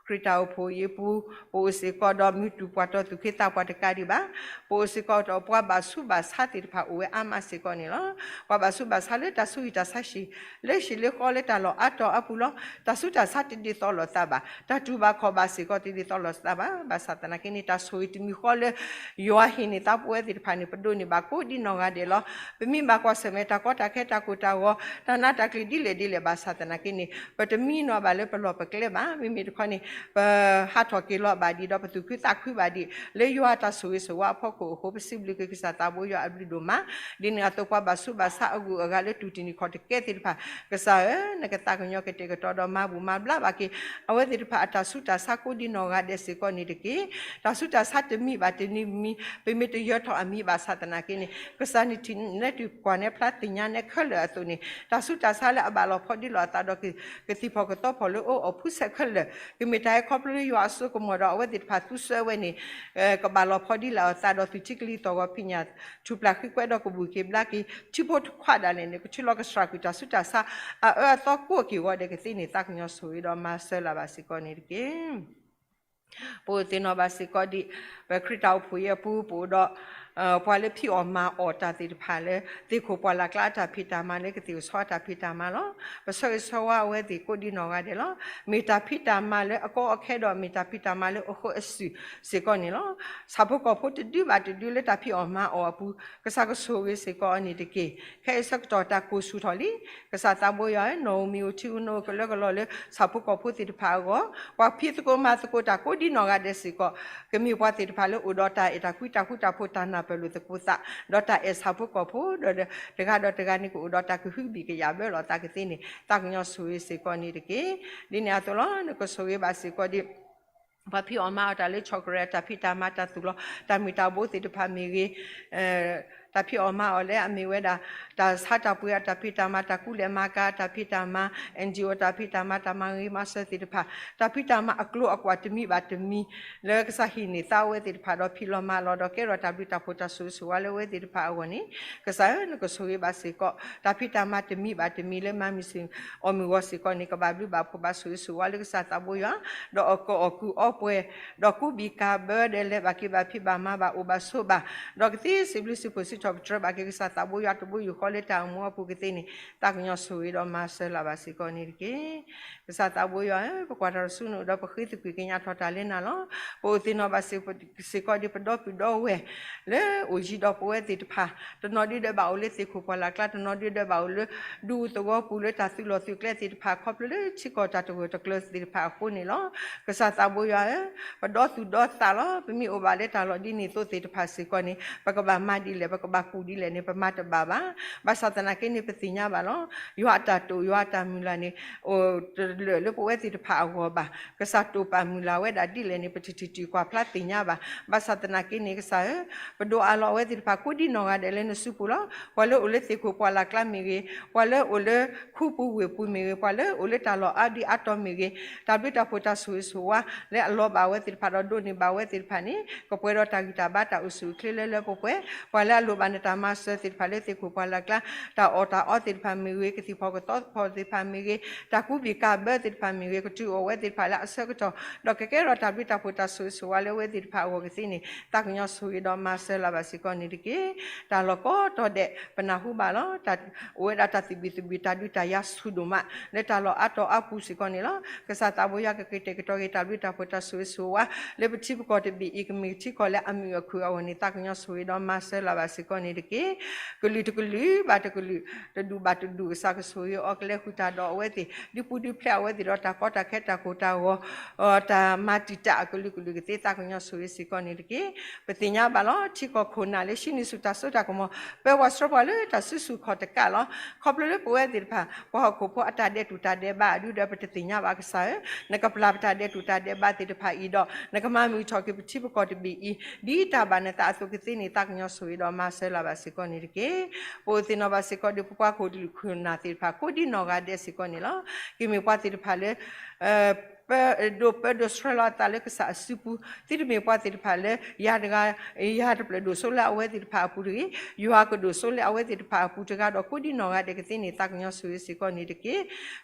ခရံာ်တၢ်အိၣ်ဖှိၣ်အံၤအပူၤ ပအိၣ်စ့ၢ်ကီးဒီးမုၢ်တူၢ်ပှၢ်တီၢ်သူၣ်က့သးပှၢ်တကးဒံးဘၣ်. ပအိၣ်စ့ၢ်ကီးဒီးပှၤဘၣ်ဆူးဘၣ်ဆါသ့ၣ်တဖၣ်အိၣ်ဝဲအါမးစ့ၢ်ကီးန့ၣ်လီၤ. ပှၤဘၣ်ဆူးဘၣ်ဆါလၢတၢ်ဆူးဟံၣ်တၢ်ဆါဟံၣ် လၢဟံၣ်လၢဃီလၢတၢ်လီၢ်အါတီၤအပူၤလီၤ. တၢ်ဆူးတၢ်ဆါတဒ်သိးလိာ်သးဘၣ်. တၢ်တူၢ်ဘၣ်ခီၣ်ဘၣ်စ့ၢ်ကီးတဒ်သိးလိာ်သးဘၣ်. ဘၣ်ဆၣ်သနာ်က့န့ၣ် တၢ်ဆိၣ်ဂ့ၤတမံၤဃီလၢ ယွၤဟ့ၣ်န့ၢ်သးပဝဲသ့ၣ်တဖၣ်န့ၣ် ပဒိးန့ၢ်ဘၣ်ကိးဒံနီၢ်ဂၤဒဲးလီၤ. ပမ့ၢ်ဘၣ်ကွၢ်ဆၢၣ်မဲာ်တၢ်ကီတၢ်ခဲတၢ်ကိၢ်တၢ်ဂီၤ တၢ်နးတၢ်ကျံၤဒ်လဲၣ်ဒ်လဲၣ်ဘၣ်ဆၣ်သနာ်က့န့ၣ် ပတမံနီၤဘၣ်လၢပလီၢ်ပကျဲဘၣ်. မ့မ့ၢ်တခီန့ၣ် ပဟးထီၣ်က့ၤလီၤဘၣ်ဒံး ဒီးပသူၣ်ခုသးခုဘၣ်ဒံး လၢယွၤအတၢ်ဆိၣ်ဂ့ၤဆိၣ်ဝါအဖီခိၣ်အဃိ ပစံးဘျုးက့ၤကစၢ်သးဘိယွၤအဘျုးဒိၣ်မး. ဒ်န့ၣ်အသိး ပှၤဘၣ်ဆူးဘၣ်ဆါအဂုၤအဂၤလၢတူၢ်တံၢ်န့ၢ်ခီၣ်တကဲသ့ၣ်တဖၣ် ကစၢ်ဧၢ, နကသးကညီၤကတဲာ်ကတီၤဒီးမၤဘူၣ်မၤဘျါဘၣ်က့ၤ အဝဲသ့ၣ်တဖၣ်အတၢ်ဆူးတၢ်ဆါကိးဒ်နီၢ်ဂၤဒဲးစ့ၢ်ကီးန့ၣ်တက့ၢ်. တၢ်ဆူးတၢ်ဆါတမံၤဘၣ်တမံၤ ပမ့ၢ်တယၢၤထီၣ်အမံၤဘၣ်ဆၣ်သနာ်က့န့ၣ် ကစၢ်န့ၣ်ထံၣ်နဲၣ်တုၤကွၢ်နဲၣ်ဖျါသ့ၣ်ညါနဲၣ်ခဲလၢာ်အသိးန့ၣ် တၢ်ဆူးတၢ်ဆါလၢအဘၣ်လီၤဖီဒံလီၤအသးဒီး ကသံၣ်ဖီၣ်ကသီဖီၣ်လၢအိၣ်အီၣ်ဖုဆဲးခဲလၢာ် ကမ့ၢ်တၢ်ဟဲခီဖျိလၢယွၤအစိကမီၤဒီး အဝဲသ့ၣ်တဖၣ်သူဆှၢဝဲန့ၣ် ကဘၣ်လီၤဖီဒံလီၤအသးဒီး သူၣ်ထံကလံၤသီၣ်ဂီၤဖံးညၣ် ထူၣ်ပျၢ်ဃံကွဲဒီးကဘူၣ်က့ၤဘျါက့ၤ ထံဖိတခွါဒၣ်လဲာ်န့ၣ် ကထုးလီၤကစှၤကွံာ်တၢ်ဆူးတၢ်ဆါ အအၢအသီကိးက့ၤဂီၤဒဲးကသ့န့ၣ် သးကညီၤဆိၣ်ဂ့ၤဒီးမၤစၢၤလၢ်ဘၣ်စ့ၢ်ကီးန့ၣ်တက့ၢ်. ပအိၣ်သ့ၣ်နီၣ်ဘၣ်စ့ၢ်ကီးဒ် ပခရံာ်တၢ်အိၣ်ဖှိၣ်အံၤအပူၤ ပအိၣ်ဒီး ပှၤလၢဖံးအီၣ်မၤအီၣ်တၢ်သ့ၣ်တဖၣ်လၢ သ့ၣ်ခိၣ်ပှၢ်လၢ်ကျါအတၢ်ဖံးတၢ်မၤလၢကသ့ၣ်အိၣ်ဆီအတၢ်ဖံးတၢ်မၤလီၤ. ပဆၢဂ့ၤဆၢဝါအဝဲသ့ၣ်ကိးဒ်နီၢ်ဂၤဒဲးလီၤ. မ့ၢ်တၢ်ဖံးတၢ်မၤလၢအကီအခဲဒီး မ့ၢ်တၢ်ဖံးတၢ်မၤလၢအဃၢအစုၣ်စ့ၢ်ကီးန့ၣ်လီၤ. ဆၣ်ဖိကီၢ်ဖိတဒုဘၣ်တဒုလၢတၢ်ဖံးအီၣ်မၤအီၣ်အပူၤ ကစၢ်ကဆိၣ်ဂ့ၤစ့ၢ်ကီးအီၤန့ၣ်တက့ၢ်. ခဲအံၤဆၢကတီၢ်တၢ်ကိၢ်ဆူၣ်ထီၣ်လံ. ကစၢ်သးဘိယွၤဧၢ, နီၣ်ဧိၤမံၤဧိၤထံဧိၤနိဧိၤကလၢကလီၤလၢ ဆၣ်ဖိကီၢ်ဖိသ့ၣ်တဖၣ်အဂီၢ်, ပှၤဖံးသကိးမၤသကိးတၢ်ကိးဒ်နီၢ်ဂၤဒဲးစ့ၢ်ကီး, ကမ့ၢ်ပှၤသ့ၣ်တဖၣ်လၢအိၣ်ဒီးတၢ်အဲၣ်တၢ်ကွံတၢ်ဃူတၢ်ဖိးတၢ်နၢ်ပၢၢ်လိာ်သကိးသး, ဒီးတၢ်အဲၣ်ဆၣ်ဖိကီၢ်ဖိ, ဒီးတဂၤဒီးတဂၤန့ၣ် ကအိၣ်ဒီးတၢ်ကဟုကဘံၣ်ကယာ်ဘၢလီၤသးကသ့န့ၣ် သးကညီၤဆိၣ်ဂ့ၤစ့ၢ်ကီးန့ၣ်တက့ၢ်. ဒ်န့ၣ်အသိးလီၤ. နကဆိၣ်ဂ့ၤဘၣ်စ့ၢ်ကီးဒ် ပှၤဖံးအီၣ်မၤအီၣ်တၢ်လၢ chocolate အတၢ်ဖံးတၢ်မၤ တၢ်သူၣ်လီၤ တၢ်မုၢ်တၢ်ဘိသ့ၣ်တဖၣ်မ့ၢ်ဂ့ၤ, တၢ်ဖံးအီၣ်မၤအီၣ်လၢအမ့ၢ်ဝဲဒၣ် တၢ်ဆါတၢ်ပှ့ၤအတၢ်ဖံးတၢ်မၤ တၢ်ကူလဲၢ်မၤကၤအတၢ်ဖံးတၢ်မၤ NGO တၢ်ဖံးတၢ်မၤ တၢ်မၤဂ့ၤမၤစၢၤသ့ၣ်တဖၣ် တၢ်ဖံးတၢ်မၤအကျိၤအကွာ်တမံၤဘၣ်တမံၤ လၢကစၢ်ဟ့ၣ်န့ၢ်သးဝဲသ့ၣ်တဖၣ်ဒီး ဖံးလီၤမၤလီၤဒီး ကဲထီၣ်တၢ်ဘျုးတၢ်ဖှိၣ်တၢ်ဆိၣ်ဂ့ၤဆိၣ်ဝါလၢအဝဲသ့ၣ်တဖၣ်အဂီၢ်န့ၣ် ကစၢ်ဧၢ, နကဆိၣ်ဂ့ၤဘၣ်စ့ၢ်ကီး တၢ်ဖံးတၢ်မၤတမံၤဘၣ်တမံၤလၢမၤမုာ်စ့ၢ် အီၣ်မုာ်ဂီၤစ့ၢ်ကီးန့ၣ် ကဘၣ်ဘျုးဘၣ်ဖှိၣ်ဘၣ်ဆိၣ်ဂ့ၤဆိၣ်ဝါလၢကစၢ်သးဘိယွၤ, ဒီးအကအီၣ်ကုၢ်အီပှဲၤ, ဒီးကူးဘံၣ်ကၤဘၢဒီး လဲၤဘၣ်က့ၤဘၣ်ဖံးဘၣ်မၤဘၣ်အိၣ်ဘၣ်ဆိးဘၣ်, ဒီးကသ့စံးဘျုးစံးဖှိၣ်စံးထီၣ်ပတြၢၤဘၣ်က့ၤကစၢ်သးဘိယွၤတဘိယူၢ်ဃီလၢတၢ်အိၣ်မူအပူၤကသ့န့ၣ် သးကညီၤဆိၣ်ဂ့ၤဒီးမၤစၢၤလၢ်ဘၣ်စ့ၢ်ကီးန့ၣ်တက့ၢ်. ကစၢ်သးဘိယွၤဧၢ, ပကွၢ်တၢ်တစုန့ၣ်ဒီး ပဃ့သကွံာ်ကညးထီၣ်တၢ်လၢနၤလီၤ. ပအိၣ်သ့ၣ်နီၣ်ဘၣ်စ့ၢ်ကီးဒ်ပဒီပုၢ်ဒီဝဲၢ် လၢအိၣ်ယံၤဒီးပဝဲသ့ၣ်တဖၣ်, တနီၤဒုဒီးဘၣ်အိၣ်လၢသ့ၣ်ခိၣ်ပှၢ်လၢ်ကျါ, တနီၤဒုဒီးဘၣ်အိၣ်လၢဒူသဝီပူၤ လၢတၢ်သုးလီၢ်သုးကျဲသ့ၣ်တဖၣ် ခီဖျိလၢထံကီၢ်တၢ်တဂၢၢ်တကျၢၤသ့ၣ်တဖၣ်အဃိန့ၣ်လီၤ. ကစၢ်သးဘိယွၤဧၢ, ပဒီသူၣ်ဒီသးလီၤ. ပမ့ၢ်အိၣ်ဘၣ်လၢတၢ်လီၢ်ဒ်န့ၣ်အသိးသ့ၣ်တဖၣ်စ့ၢ်ကီးန့ၣ် ပကဘၣ်မၤဒ်လဲၣ် ပကဘၣ်ကူၣ်ဒ်လဲၣ်န့ၣ် ပမၤတဘၣ်ဘၣ်. ဘၣ်ဆၣ်သနာ်က့န့ၣ် ပသ့ၣ်ညါဘၣ်လီၤ. ယွၤအတၢ်တိာ် ယွၤအတၢ်မုၢ်လၢ်န့ၣ် အိၣ်တလၢာ်လၢပဝဲသ့ၣ်တဖၣ်အဂီၢ်ဘၣ်. ကစၢ်တိာ်ပာ်မုၢ်လၢ်ဝဲဒၣ်ဒ်လဲၣ်န့ၣ် ပတထံၣ်တၢ်ကွၢ်ဖျါသ့ၣ်ညါဘၣ်. ဘၣ်ဆၣ်သနာ်က့န့ၣ် ကစၢ်ဧၢ, ပဒိးအးလီၤအဝဲသ့ၣ်တဖၣ် ကိးဒ်နီၢ်ဂၤဒဲးလၢနစုပူၤလီၤ. ပှၤလၢအိၣ်လၢသ့ၣ်ခိၣ်ပှၢ်လၢ်ကျါမ့ၢ်ဂ့ၤ, ပှၤလၢအိၣ်လၢခူပူၤဝ့ၢ်ပူၤမ့ၢ်ဂ့ၤ, ပှၤလၢအိၣ်လၢတၢ်လီၢ်အါဒံအါတီၤမ့ၢ်ဂ့ၤ, တၢ်ဘျုးတၢ်ဖှိၣ်တၢ်ဆိၣ်ဂ့ၤဆိၣ်ဝါ လၢအလီၤဘၣ်အဝဲသ့ၣ်တဖၣ်ဒီးဒိးန့ၢ်ဘၣ်အဝဲသ့ၣ်တဖၣ်န့ၣ် ကပှဲၤဒီးတၢ်ဂံၢ်တၢ်ဘါတၢ်အိၣ်ဆူၣ်အိၣ်ချ့လၢလၢပှဲၤပှဲၤ, ပှၤလၢအလိၣ်ဘၣ်နတၢ်မၤစၢၤသ့ၣ်တဖၣ်လၢသ့ၣ်ခိၣ်ပှၢ်လၢ်ကျါ, တၢ်အီၣ်တၢ်အီသ့ၣ်တဖၣ်မ့ၢ်ဂ့ၤ, ကသံၣ်ဖီၣ်ကသီဖီၣ်သ့ၣ်တဖၣ်မ့ၢ်ဂ့ၤ, တၢ်ကူးဘံၣ်ကၤဘၢသ့ၣ်တဖၣ်မ့ၢ်ဂ့ၤ, ကတုၤအိၣ်ဝဲသ့ၣ်တဖၣ်လၢအဆၢကတီၢ်, ဒီးကကဲထီၣ်တၢ်ဘျုးတၢ်ဖှိၣ်တၢ်ဆိၣ်ဂ့ၤဆိၣ်ဝါလၢအဝဲသ့ၣ်တဖၣ်အဂီၢ်ကသ့န့ၣ် သးကညီၤဆိၣ်ဂ့ၤဒီးမၤစၢၤလၢ်ဘၣ်စ့ၢ်ကီးန့ၣ်တက့ၢ်. တၢ်လီၢ်ကိးတီၤဒဲး ပနၢ်ဟူဘၣ်လီၤ. အိၣ်ဝဲဒၣ်တၢ်သဘံၣ်သဘုၣ် တၢ်ဒုးတၢ်ယၤဆူၣ်ဒိၣ်မး လၢတၢ်လီၢ်အါတီၤအါပူၤစ့ၢ်ကီးန့ၣ်လီၤ. ကစၢ်သးဘိယွၤကကတဲာ်ကတီၤက့ၤတၢ်ဘျုးတၢ်ဖှိၣ်တၢ်ဆိၣ်ဂ့ၤဆိၣ်ဝါ လၢပထံပကီၢ်တဘ့ၣ်အံၤ ကမ့ၢ်ထံကီၢ်လၢအမုာ်အခုၣ်အဂီၢ်န့ၣ် သးကညီၤဆိၣ်ဂ့ၤဒီးမၤစၢၤလၢ်ဘၣ်စ့ၢ်ကီးန့ၣ်တက့ၢ်. ကလုာ်တကလုာ်ဘၣ်တကလုာ် တဒူၣ်ဘၣ်တဒူၣ် ကစၢ်ကဆိၣ်ဂ့ၤအီၤ ကလဲၤဃုာ်တၢ်ဒီးအဝဲသ့ၣ် ဒုးပူၤဒုးဖျဲးအဝဲသ့ၣ်ဒီးတၢ်ကီတၢ်ခဲတၢ်ကိၢ်တၢ်ဂီၤ တၢ်မၤတံာ်တာ်အကလုာ်ကလုာ်ကသ့ သးကညီၤဆိၣ်ဂ့ၤစ့ၢ်ကီးန့ၣ်တက့ၢ်. ပသ့ၣ်ညါဘၣ်လီၤ ထံကီၢ်ခိၣ်နၢ်လၢဟံးန့ၢ်ဆူၣ်တၢ်စိတၢ်ကမီၤ ပၢၤပှၤစၢပှၤလၢတၢ်စုဆူၣ်ခီၣ်တကးလီၤ. ခီဖျိလၢပဝဲသ့ၣ်တဖၣ် ပှၤဟီၣ်ခိၣ်ဖိအတၢ်ဒဲးတူၢ်တၢ်ဒဲးဘးအဒုဒီး ပတသ့ၣ်ညါဘၣ်ကစၢ်ဧၢ, နကပျၢ်ပတၢ်ဒဲးတူၢ်တၢ်ဒဲးဘးသ့ၣ်တဖၣ်အံၤဒီး နကမၤမုာ်ထီၣ်က့ၤပထံပကီၢ်တဘ့ၣ်အံၤ ဒ်တၢ်ဘၣ်နသးအသိးကသ့န့ၣ် သးကညီၤဆိၣ်ဂ့ၤဒီးမၤစၢၤလၢ်ဘၣ်စ့ၢ်ကီးန့ၣ်တက့ၢ်. ပအိၣ်သ့ၣ်နီၣ်ဘၣ်စ့ၢ်ကီးဒီး ပပှၤဟီၣ်ခိၣ်ဖိတလုၢ်ခိၣ်နၢ်သ့ၣ်တဖၣ် ကိးဒ်နီၢ်ဂၤဒဲးစ့ၢ်ကီးန့ၣ်လီၤ. ကမ့ၢ်ပှၤသ့ၣ်တဖၣ်လၢ ပၢဒိးပၢဒိးဆှၢလီၤအသးလၢကစၢ်အစုပူၤ, သုတမ့ၢ်ပှၤသ့ၣ်တဖၣ်လၢ ယၤတဂၤ ယၤတဖျၢၣ်ဒိၣ်စိလၢအဝဲသ့ၣ်တဖၣ်အပူၤတဂ့ၤ, ယွၤကဒိၣ်စိလၢအဝဲသ့ၣ်တဖၣ်အပူၤတဂၤဒီး ကိးဒ်နီၢ်ဂၤဒဲးကသ့န့ၣ် သးကညီၤဆိၣ်ဂ့ၤစ့ၢ်ကီးန့ၣ်တက့ၢ်.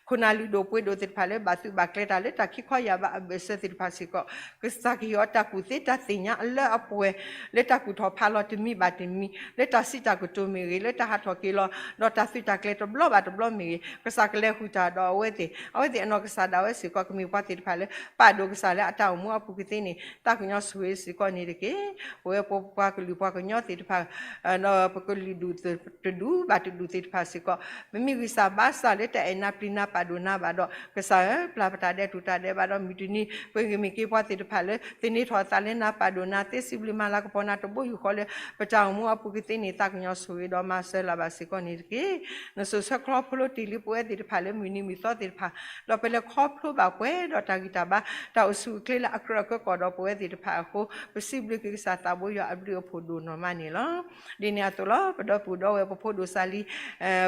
ခိၣ်နၢ်လုၢ်ဒိၣ်ပှ့ၤဒိၣ်သ့ၣ်တဖၣ်လၢ ဘၣ်သုးဘၣ်ကျဲၤတၢ်လၢတၢ်ခံခီယာ်ဘးအဘၢၣ်စၢၤသ့ၣ်တဖၣ်စ့ၢ်ကီး, ကစၢ်ကဟ့ၣ်အီၤတၢ်ကူၣ်သ့တၢ်သ့ၣ်ညါအလၢအပှဲၤ လၢတၢ်ကူၣ်ထီၣ်ဖးလီၤတမံၤဘၣ်တမံၤ, လၢတၢ်စံးတၢ်ကတိၤမ့ၢ်ဂ့ၤ, လၢတၢ်ဟးထီၣ်က့ၤလီၤ ဒီးတၢ်သုးတၢ်ကျဲၤတဘျီဘၣ်တဘျီမ့ၢ်ဂ့ၤ, ကစၢ်ကလဲၤဃုာ်တၢ်ဒီးအဝဲသ့ၣ်, အဝဲသ့ၣ်အနီၢ်ကစၢ်ဒၣ်ဝဲစ့ၢ်ကီး ကမ့ၢ်ပှၤ သ့ၣ်တဖၣ်လၢ ပာ်ဒိၣ်ကစၢ်လၢအတၢ်အိၣ်မူအပူၤကသ့န့ၣ် သးကညီၤဆိၣ်ဂ့ၤစ့ၢ်ကီးန့ၣ်တက့ၢ်. ပဝဲပပှၤကလုာ်ပှၤကညီသ့ၣ်တဖၣ် ဒီးပကလုာ်ဒူၣ်တဒူၣ်ဘၣ်တဒူၣ်သ့ၣ်တဖၣ်စ့ၢ်ကီး ပမ့ၢ်ဂံၢ်စၢ်ဘါစၢ်လၢတၢ်အဲၣ်နၤပျံၤနၤပာ်ဒိၣ်နၤဘၣ်ဒီး ကစၢ်ဧၢ ပျၢ်ပတၢ်ဒဲးတူၢ်တၢ်ဒဲးဘးဒီး မုၢ်တနံၤ ပှၤဂ့ၤမ့ၢ်က့ၤပှၤသ့ၣ်တဖၣ်လၢ သန့ၤထီၣ်အသးလၢနၤပာ်ဒိၣ်နၤ သ့စံးဘျုးမၤလၤကပီၤနၤတဘိယူၢ်ဃီလၢ ပတၢ်အိၣ်မူအပူၤကသ့န့ၣ် သးကညီၤဆိၣ်ဂ့ၤဒီးမၤစၢၤလၢၤဘၣ်စ့ၢ်ကီးန့ၣ်တက့ၢ်. နစိၤဆၢခီဖျိတ့ၢ်လံပဝဲသ့ၣ်တဖၣ်လၢမုၢ်နံၤမုၢ်သီသ့ၣ်တဖၣ် ဒီးပလဲၤခီဖျိဘၣ်ပှဲၤဒီးတၢ်ဂံၢ်တၢ်ဘါ တၢ်အိၣ်ဆူၣ်အိၣ်ချ့လၢအကြၢးအကျၢၤကီၢ်ဒီးပဝဲသ့ၣ်တဖၣ်အဃိ ပစံးဘျုးက့ၤကစၢ်သးဘိယွၤအဘျုးအဖှိၣ်ဒိၣ်နီၢ်မးန့ၣ်လီၤ. ဒ်န့ၣ်အသိးလီၤ ပဒီပုၢ်ဒီဝဲၢ်ပဖိဒိၣ်စၢ်လံ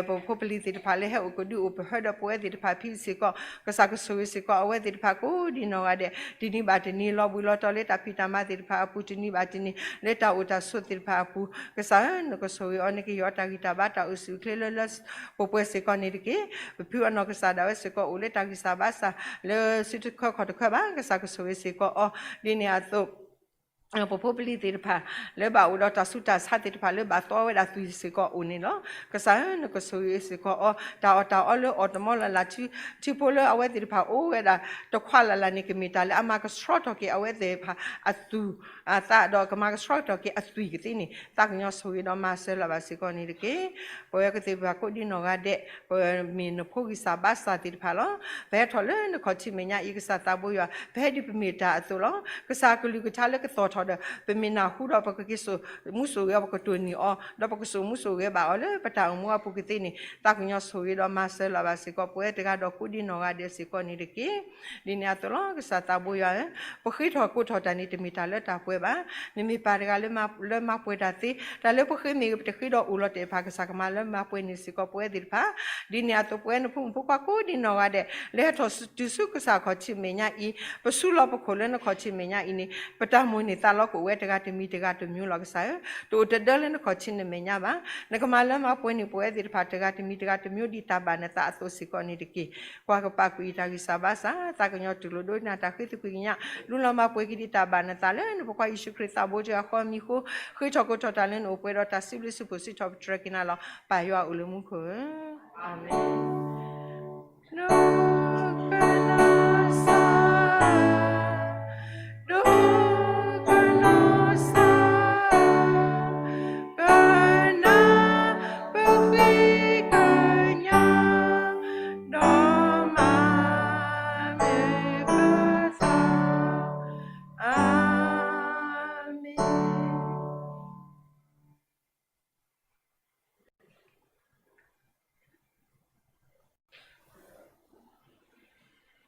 ပဖိပလံၤသ့ၣ်တဖၣ်လၢဟဲအိၣ်ကဒုအိၣ်ပဟၢဒီးပဝဲသ့ၣ်တဖၣ်ဖဲစ့ၢ်ကီး ကစၢ်ကဆိၣ်ဂ့ၤစ့ၢ်ကီးအဝဲသ့ၣ်တဖၣ်ကိးဒ်နီၢ်ဂၤဒဲး တနံၤဘၣ်တနံၤ လီၤဘှံးလီၤတီၤလၢတၢ်ဖံးတၢ်မၤသ့ၣ်တဖၣ်အပူၤ တနံၤဘၣ်တနံၤ လၢတၢ်အိၣ်တၢ်ဆိးသ့ၣ်တဖၣ်အပူၤ ကစၢ်ဧၢ နကဆိၣ်ဂ့ၤအီၤ နကဟ့ၣ်အီၤတၢ်ဂံၢ်တၢ်ဘါ တၢ်အိၣ်ဆူၣ်အိၣ်ချ့လၢလၢပှဲၤပှဲၤစ့ၢ်ကီးန့ၣ်တက့ၢ်. ပဖုအနီၢ်ကစၢ်ဒၣ်ဝဲစ့ၢ်ကီး အိၣ်လၢတၢ်ဂံၢ်စၢ်ဘါစၢ် လၢစုတခၢခီၣ်တခၢဘၣ် ကစၢ်ကဆိၣ်ဂ့ၤစ့ၢ်ကီးအီၤ ဒ်န့ၣ်အသိး ပဖိပလံၤသ့ၣ်တဖၣ် လၢဘၣ်အိၣ်ဒီးတၢ်ဆူးတၢ်ဆါသ့ၣ်တဖၣ် လၢဘၣ်သီဝဲဒၣ်သွံၣ်စ့ၢ်ကီးအိၣ်န့ၣ်လီၤ. ကစၢ်ဧၢ နကဆိၣ်ဂ့ၤစ့ၢ်ကီးအီၤ တၢ်အီၣ်တၢ်အီလၢအီၣ်တမီလၢ်လၢ် ထံဖိလၢအဝဲသ့ၣ်တဖၣ်အိၣ်ဝဲဒၣ်တခွးလၢ်လၢ်န့ၣ် ကမ့ၢ်တၢ်လၢအမၤကဆှီထီၣ်က့ၤအဝဲသ့ၣ်တဖၣ်အသူၣ်အသး ဒီးကမၤကဆှီထီၣ်က့ၤအသွံၣ်ကသ့န့ၣ် သးကညီၤဆိၣ်ဂ့ၤဒီးမၤစၢၤလၢၤဘၣ်စ့ၢ်ကီးန့ၣ်တက့ၢ်. ပဝဲကသ့ၣ်ပှၤကိးဒ်နီၢ်ဂၤဒဲး ပမ့ၢ်နဖိဂံၢ်စၢ်ဘါစၢ်သ့ၣ်တဖၣ်လီၤ. ပဟဲထီၣ်လၢနခီၣ်ထံးမဲာ်ညါအံၤ ကစၢ်သးဘိယွၤ ပဟဲဒ်ပမ့ၢ်တၢ်အသိးလီၤ. ကစၢ်ကလုၢ်ကထါလၢကသီၣ်ထီၣ်ဒီး ပမ့ၢ်နၢ်ဟူဒီးပကက့ၤစိာ်မူစိာ်ဂဲၤအီၤ ပကတိၢ်နီၣ်အီၤ ဒီးပကစိာ်မူစိာ်ဂဲၤဘၣ်အီၤလၢပတၢ်အိၣ်မူအပူၤကသ့န့ၣ် သးကညီၤဆိၣ်ဂ့ၤဒီးမၤစၢၤလၢၤဘၣ်စ့ၢ်ကီး ပဝဲတဂၤဒီးကိးဒ်နီၢ်ဂၤဒဲးစ့ၢ်ကီးန့ၣ်တက့ၢ်. ဒ်န့ၣ်အသိးလီၤ ကစၢ်သးဘိယွၤဧၢ, ပဃ့ထီၣ်ကိးထီၣ်တၢ်န့ၣ် တမ့ၢ်တၢ်လၢတၢ်ပှဲၤဘၣ်. နမ့ၢ်ပၢ်တဂၤလၢမၤပှဲၤတၢ်သ့, တၢ်လၢပဃ့မ့ၢ်ဂ့ၤ ပတဃ့ဒီးအိၣ်လီၤတဲာ်တဖၣ် ကစၢ်ကမၤလၢမၤပှဲၤန့ၢ်စ့ၢ်ကီးပဝဲသ့ၣ်တဖၣ်. ဒ်န့ၣ်အသိး ပဝဲနဖိမုၣ်ဖိခွါကိးဒ်နီၢ်ဂၤဒဲး လၢဟဲထီၣ်တုၤဆူကစၢ်ခီၣ်ထံးမဲာ်ညါအံၤ, ပဆူလီၤပခိၣ်လၢနခီၣ်ထံးမဲာ်ညါအံၤန့ၣ် ပတၢ်မိၣ်န့ၢ်သးလီကအိၣ်ဝဲတဂၤတမံၤတဂၤတမံၤလီၤ ကစၢ်ဧၢ. တအိၣ်တဒၢလၢနခီၣ်ထံးနမဲာ်ညါဘၣ်. နကမၤလၢမၤပှဲၤန့ၢ်ပဝဲသ့ၣ်တဖၣ်တဂၤတမံၤတဂၤတမံၤဒ်တၢ်ဘၣ်နသးအသိးစ့ၢ်ကီးန့ၣ်တက့ၢ်. ကွၢ်ကပာ်ကွံာ်တၢ်ဂံၢ်စၢ်ဘါစၢ် သးကညီၤတူၢ်လိာ်ဒိကနၣ်တၢ်ဃ့သကွံာ်ကညး လူလီၤမၤပှဲၤက့ၤဒ်တၢ်ဘၣ်နသးလၢနဖိခွါယ့ၣ်ၡူးခရံာ်သးဘိတဂၤဃီအမံၤအဃိ ဃ့ထီၣ်ကိးထီၣ်တၢ်လၢနအိၣ်ပှဲၤဒီးတၢ်စံးဘျုးစံးဖှိၣ်စံးထီၣ်ပတြၢၤက့ၤနၤလီၤ. ပၢ်ယွၤအိၣ်လၢမူခိၣ်ဧၢ, အၤမ့ၣ်.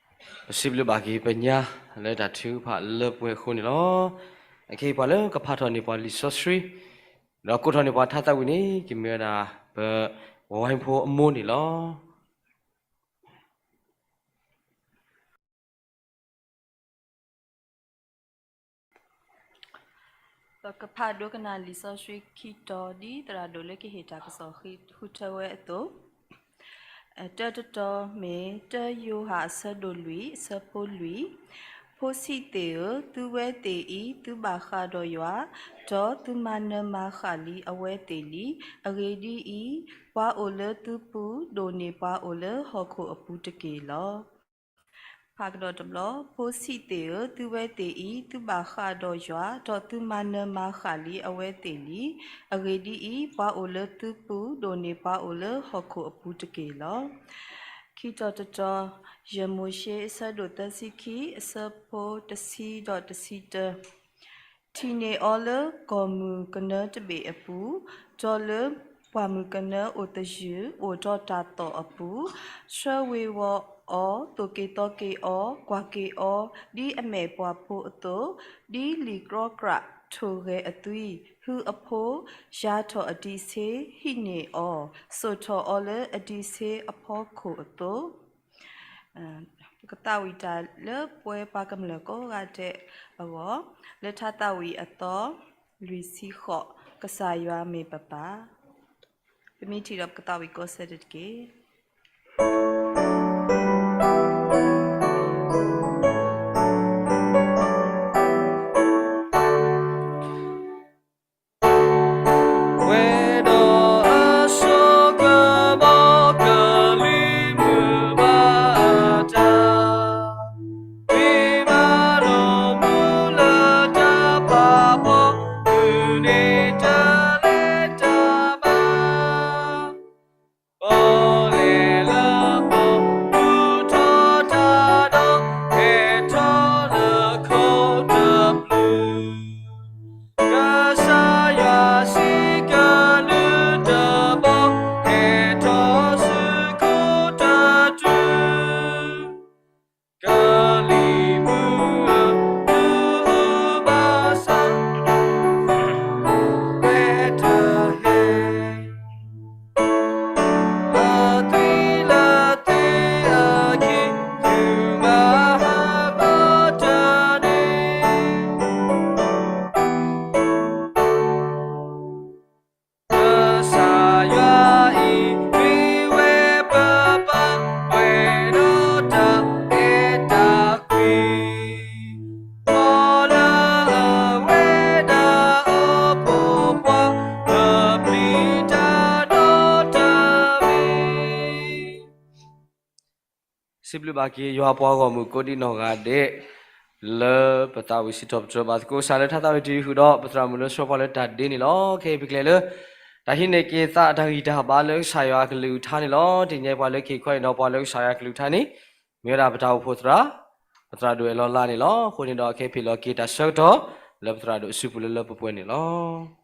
ပစံးဘျုးဘၣ်က့ၤပညါလၢတၢ်ထုကဖၣ်လၢပှဲၤအဃိန့ၣ်လီၤ. အခဲအံၤပှၤလၢကဖးထီၣ်န့ၢ်ပှၤလံာ်စီဆှံ ဒီးကိးထီၣ်န့ၢ်ပှၤထါသးဝံၣ်န့ၣ် ကမ့ၢ်ဝဲဒၣ်ပဝဲဖိအမိၢ်န့ၣ်လီၤ. ပကဖးဒိကနၣ်လံာ်စီဆှံခံတီၤ ဒ်သရၣ်ဒိၣ်လၢကဟ့ၣ်တၢ်ကစီၣ်ဃုထၢဝဲအသိး, တၢတတီၤမ့ၢ် တၢယိၤဟၣ်အဆၢဒိၣ်လွံၢ် အဆၢဖိလွံၢ်, ဖိဆံးသ့ၣ်ဧၢ, သုဝဲသ့ၣ်အံၤ သုဘၣ်ဃးဒီးယွၤ, ဒီးသုမၤနၢၤမၤဃၣ်လံအဝဲသ့ၣ်လံ. အဂ့ၢ်ဒ်အံၤ, ပှၤအိၣ်လၢသုပူၤ ဒိၣ်န့ၢ်ပှၤအိၣ်လၢဟီၣ်ခိၣ်အပူၤတက့ၢ်လီၤ. ဖးကဒီးတဘျီ, ဖိဆံးသ့ၣ်ဧၢ, သုဝဲသ့ၣ်အံၤ သုဘၣ်ဃးဒီးယွၤ, ဒီးသုမၤနၢၤမၤဃၣ်လံအဝဲသ့ၣ်လံ. အဂ့ၢ်ဒ်အံၤ, ပှၤအိၣ်လၢသုပူၤ ဒိၣ်န့ၢ်ပှၤအိၣ်လၢဟီၣ်ခိၣ်အပူၤတက့ၢ်လီၤ. ခံတီၤတတီၤ, ယမိၤၡ့ အဆၢဒိၣ်သၢဆံခံ အဆၢဖိတဆံဒီးတဆံတၢ ထံၣ်န့ၢ်အီၤလၢကီၢ်မုၢ်ကနၢတဘ့ၣ်အပူၤ, ဒီးလၢပှၢ်မုၢ်ကနၢအိၣ်သယုၢ်အိၣ်ဒီးတၢ်သီၣ်အပူၤ, ဆှၢဝ့ၤဝီၤအီၤ, သိၣ်က့ၤသီက့ၤအီၤ, ကွၢ်က့ၤအီၤ, ဒ်အမဲာ်ပှၢ်ဖိအသိး, ဒ်လံာ်ကြီကြၢ်ထိၣ်ဂဲၤအသွံၣ်, ဟုအဖိ, ယၤထီၣ်အဒံးဆ့, ဟံးန့ၢ်အီၤ, စိာ်ထီၣ်အီၤလၢအဒံးဆ့အဖီခိၣ်အသိး ပကသးဝံၣ်တၢ်လၢပဝဲပှၤကမျၢၢ်ကိးဂၤဒဲးအဂီၢ်, လၢထါသးဝံၣ်အသီလွံၢ်ဆံဃိး, ကစၢ်ယွၤမ့ၢ်ပပၢ်. ပမ့ၢ်ထံၣ်ဒီးပကသးဝံၣ်ကိးဆၢတက့ၢ်. စံးဘျုးဘၣ်က့ၤယွၤပှၤဂီၢ်မုၢ်ကိးဒံးနီၢ်ဂၤဒဲး လၢပသးဝံၣ်စံးထီၣ်ပတြၢၤဘၣ်သကိးကစၢ်လၢထါသးဝံၣ်တယုၢ်ဃုာ်ဒီး ပသရၣ်မုၣ်လၢဆှၢပှၤလၢတၢ်ဒ့န့ၣ်လီၤ. ခဲအံၤပကလဲၤလၢ တၢ်ဟံးန့ၢ်က့ၤသးအတၢ်ဂံၢ်တၢ်ဘါလၢကစၢ်ယွၤအကလုၢ်ကထါန့ၣ်လီၤ. တနံၤအံၤပှၤလၢခံခီအံၤဒီးပှၤလၢကစၢ်ယွၤအကလုၢ်ကထါန့ၣ် မ့ၢ်ဝဲဒၣ်ပတၢ်အိၣ်ဖှိၣ်သရၣ်, ပသရၣ်ဒိၣ်အဲၣ်လီၤလါန့ၣ်လီၤ. အဃိန့ၣ်ဒီး အခဲအံၤပဟ့ၣ်လီၤက့ၤတၢ်ဆၢကတီၢ် လၢပသရၣ်ဒိၣ်အစုပူၤလၢလၢပှဲၤပှဲၤန့ၣ်လီၤ.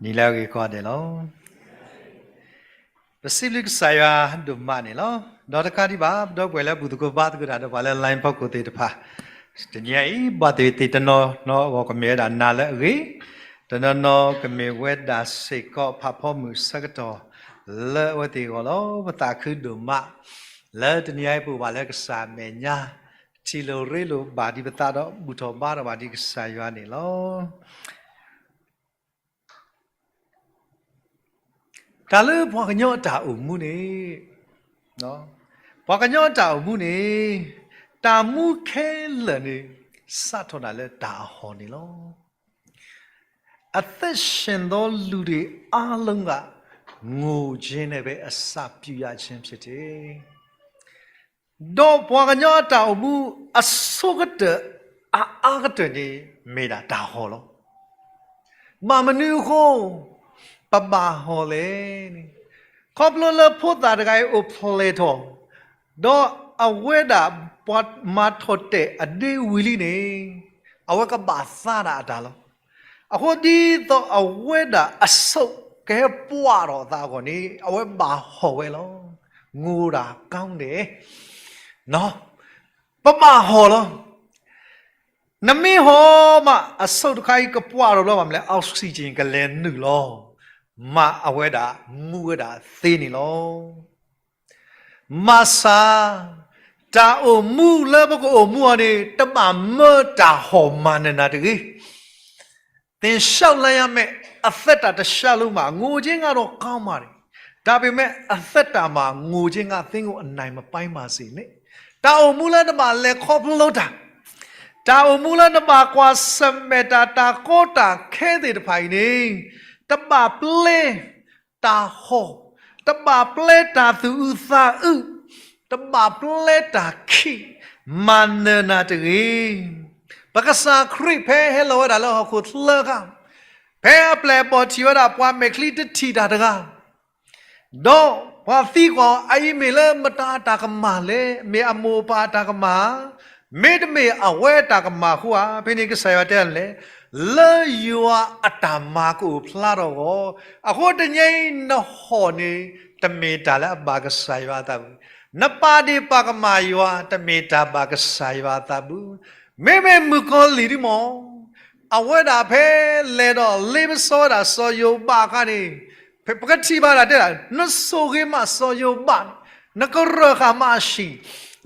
နံၤလၢအဂ့ၤကိးဂၤဒဲးလီၤ. ပစံးဘျုးကစၢ်ယွၤဒိၣ်မးန့ၣ်လီၤ. ဒီးတကးဒံးဘၣ် ပဒီပုၢ်ဝဲၢ်လၢအဘူၣ်သကိးဘါသကိးတၢ်ဒီးပှၤလၢ line ဖီခိၣ်သ့ၣ်တဖၣ်, တနံၤအံၤ ဘၣ်သ့ၣ်သ့ၣ်တနီၤနီၤအဂီၢ်ကမ့ၢ်ဝဲဒၣ်နၤလၢအဂ့ၤ, တနီၤနီၤကမ့ၢ်ဝဲဒၣ်စ့ၢ်ကီးဖးဖီမုၢ်ဆၢကတီၢ်လၢအဝဲသ့ၣ်အဂီၢ်လီၤ. ပသးခုဒိၣ်မး လၢတနံၤအံၤပအိၣ်ဘၣ်လၢကစၢ်အမဲာ်ညါ, ထံၣ်လိာ်ရ့လိာ်ဘၣ်ဒံးပသးဒီးဘူၣ်ထီၣ်ဘါထီၣ်ဘၣ်ဒံးကစၢ်ယွၤန့ၣ်လီၤ. တၢ်လၢပှၤကညီအတၢ်အိၣ်မူန့ၣ်, ပှၤကညီအတၢ်အိၣ်မူန့ၣ်, တၢ်မူခဲလၢာ်န့ၣ် စးထီၣ်ဒၣ်လၢတၢ်အဟီၣ်န့ၣ်လီၤ. အသက်ရှင်သောလူတွေအားလုံးက ငိုခြင်းနဲ့ပဲ အစပြုရခြင်းဖြစ်တယ်. ဒီးပှၤကညီအတၢ်အိၣ်မူအဆိကတၢၢ် အအါကတၢၢ်န့ၣ် မ့ၢ်ဒၣ်တၢ်ဟီၣ်လီၤ. ဘၣ်မနုၤအဃိ ပဘၣ်ဟီၣ်လဲၣ်န့ၣ်, ခီဖျိလၢဖိသၣ်တဂၤအံၤအိၣ်ဖျဲၣ်ထီၣ်, ဒီးအဝဲဒၣ်ပှၤမၤထီၣ်တဲာ်အဒ့ဝံၤလံန့ၣ်, အဝဲကဘၣ်သါဒၣ်အတၢ်လီၤ. အဃိဒ်သိးအဝဲဒၣ်အဆိကဟဲပှၢ်ထီၣ်အသးအဂီၢ်န့ၣ် အဝဲဘၣ်ဟီၣ်ဝဲလီၤ. ငိုတၢ်ကီန့ၣ် ပဘၣ်ဟီၣ်လီၤ. နမ့ၢ်ဟီၣ်မး အဆိတခါအံၤကပှၢ်ထီၣ်ဘျီ ဘၣ်မနုၤလဲၣ် oxygen ကလဲၤနုာ်လီၤ, မ့ၢ်အဝဲဒၣ်မူဝဲဒၣ်သ့န့ၣ်လီၤ. မ့ၢ်စ့ၢ် တၢ်အိၣ်မူလၢပကအိၣ်မူအီၤန့ၣ် တဘၣ်မၢတၢ်ဟီၣ်မၤနၢၤနၤတဂ့ၤ. သင်လျှောက်လၢယၤမ့ၢ် အသက်တာတလျှောက်လုံးမှာ ငိုခြင်းကတော့ကောင်းပါတယ်. ဒါပေမဲ့ အသက်တာမှာ ငိုခြင်းက သင်ကို အနိုင်မပိုင်းပါစေနဲ့. တၢ်အိၣ်မူလၢနဘၣ်လဲၤခီဖျိတၢ်, တၢ်အိၣ်မူလၢနဘၣ်ကွၢ်ဆၢၣ်မဲာ်တၢ် တၢ်ကီတၢ်ခဲသ့ၣ်တဖၣ်အံၤန့ၣ် တဘၣ်ပျဲ တၢ်ဟီၣ်, တဘၣ်ပျဲတၢ်သူၣ်အုးသးအုး, တဘၣ်ပျဲတၢ်ခံး မၤနၢၤနၤတဂ့ၤ. ပကစၢ်ခရံာ်ဖဲဟဲလီၤဝဲဒၣ်လၢဟီၣ်ခိၣ်ချၢအခါ, ဖဲအပျဲၢ်အဘီၣ်ထံၣ်ဝဲဒၣ်ပှၤမဲာ်ချံတထံၣ်တၢ်တဂၤ ဒီးပှၤသံကွၢ်အီၤ အအံၤမ့ၢ်လၢမတၤအတၢ်ကမၣ်လဲၣ်, မ့ၢ်အမိၢ်အပၢ်အတၢ်ကမၣ်ဧါ, မ့တမ့ၢ်အဝဲအတၢ်ကမၣ်အဃိဧါ. ဖဲန့ၣ်ကစၢ်ယွၤတဲဒ်လဲၣ်, လၢယွၤအတၢ်မၤကအိၣ်ဖျါထီၣ်အဂီၢ်, အဃိတနံၤအံၤနဟီၣ်န့ၣ် တမ့ၢ်တၢ်လၢအဘၣ်ကစၢ်ယွၤအသးဘၣ်. နပာ်ဒ့ၣ်ပာ်ကမၣ်ယွၤ တမ့ၢ်တၢ်ဘၣ်ကစၢ်ယွၤအသးဘၣ်. မ့မ့ၢ်မုၣ်ကီၤလံၢ်ဒ်မ့ၢ် အဝဲဒၣ်ဖဲလဲၤဒီးလ့ပစီဝဲဒၣ်စီၤယိၤဘးအခါန့ၣ်, ဖဲပကထံၣ်ဘၣ်ဒၣ်တဲဒၣ် နဆိၣ်ဂ့ၤမးစီၤယိၤဘးန့ၣ်, နကရၢၢ်ဃာ်မးအဟံၣ်,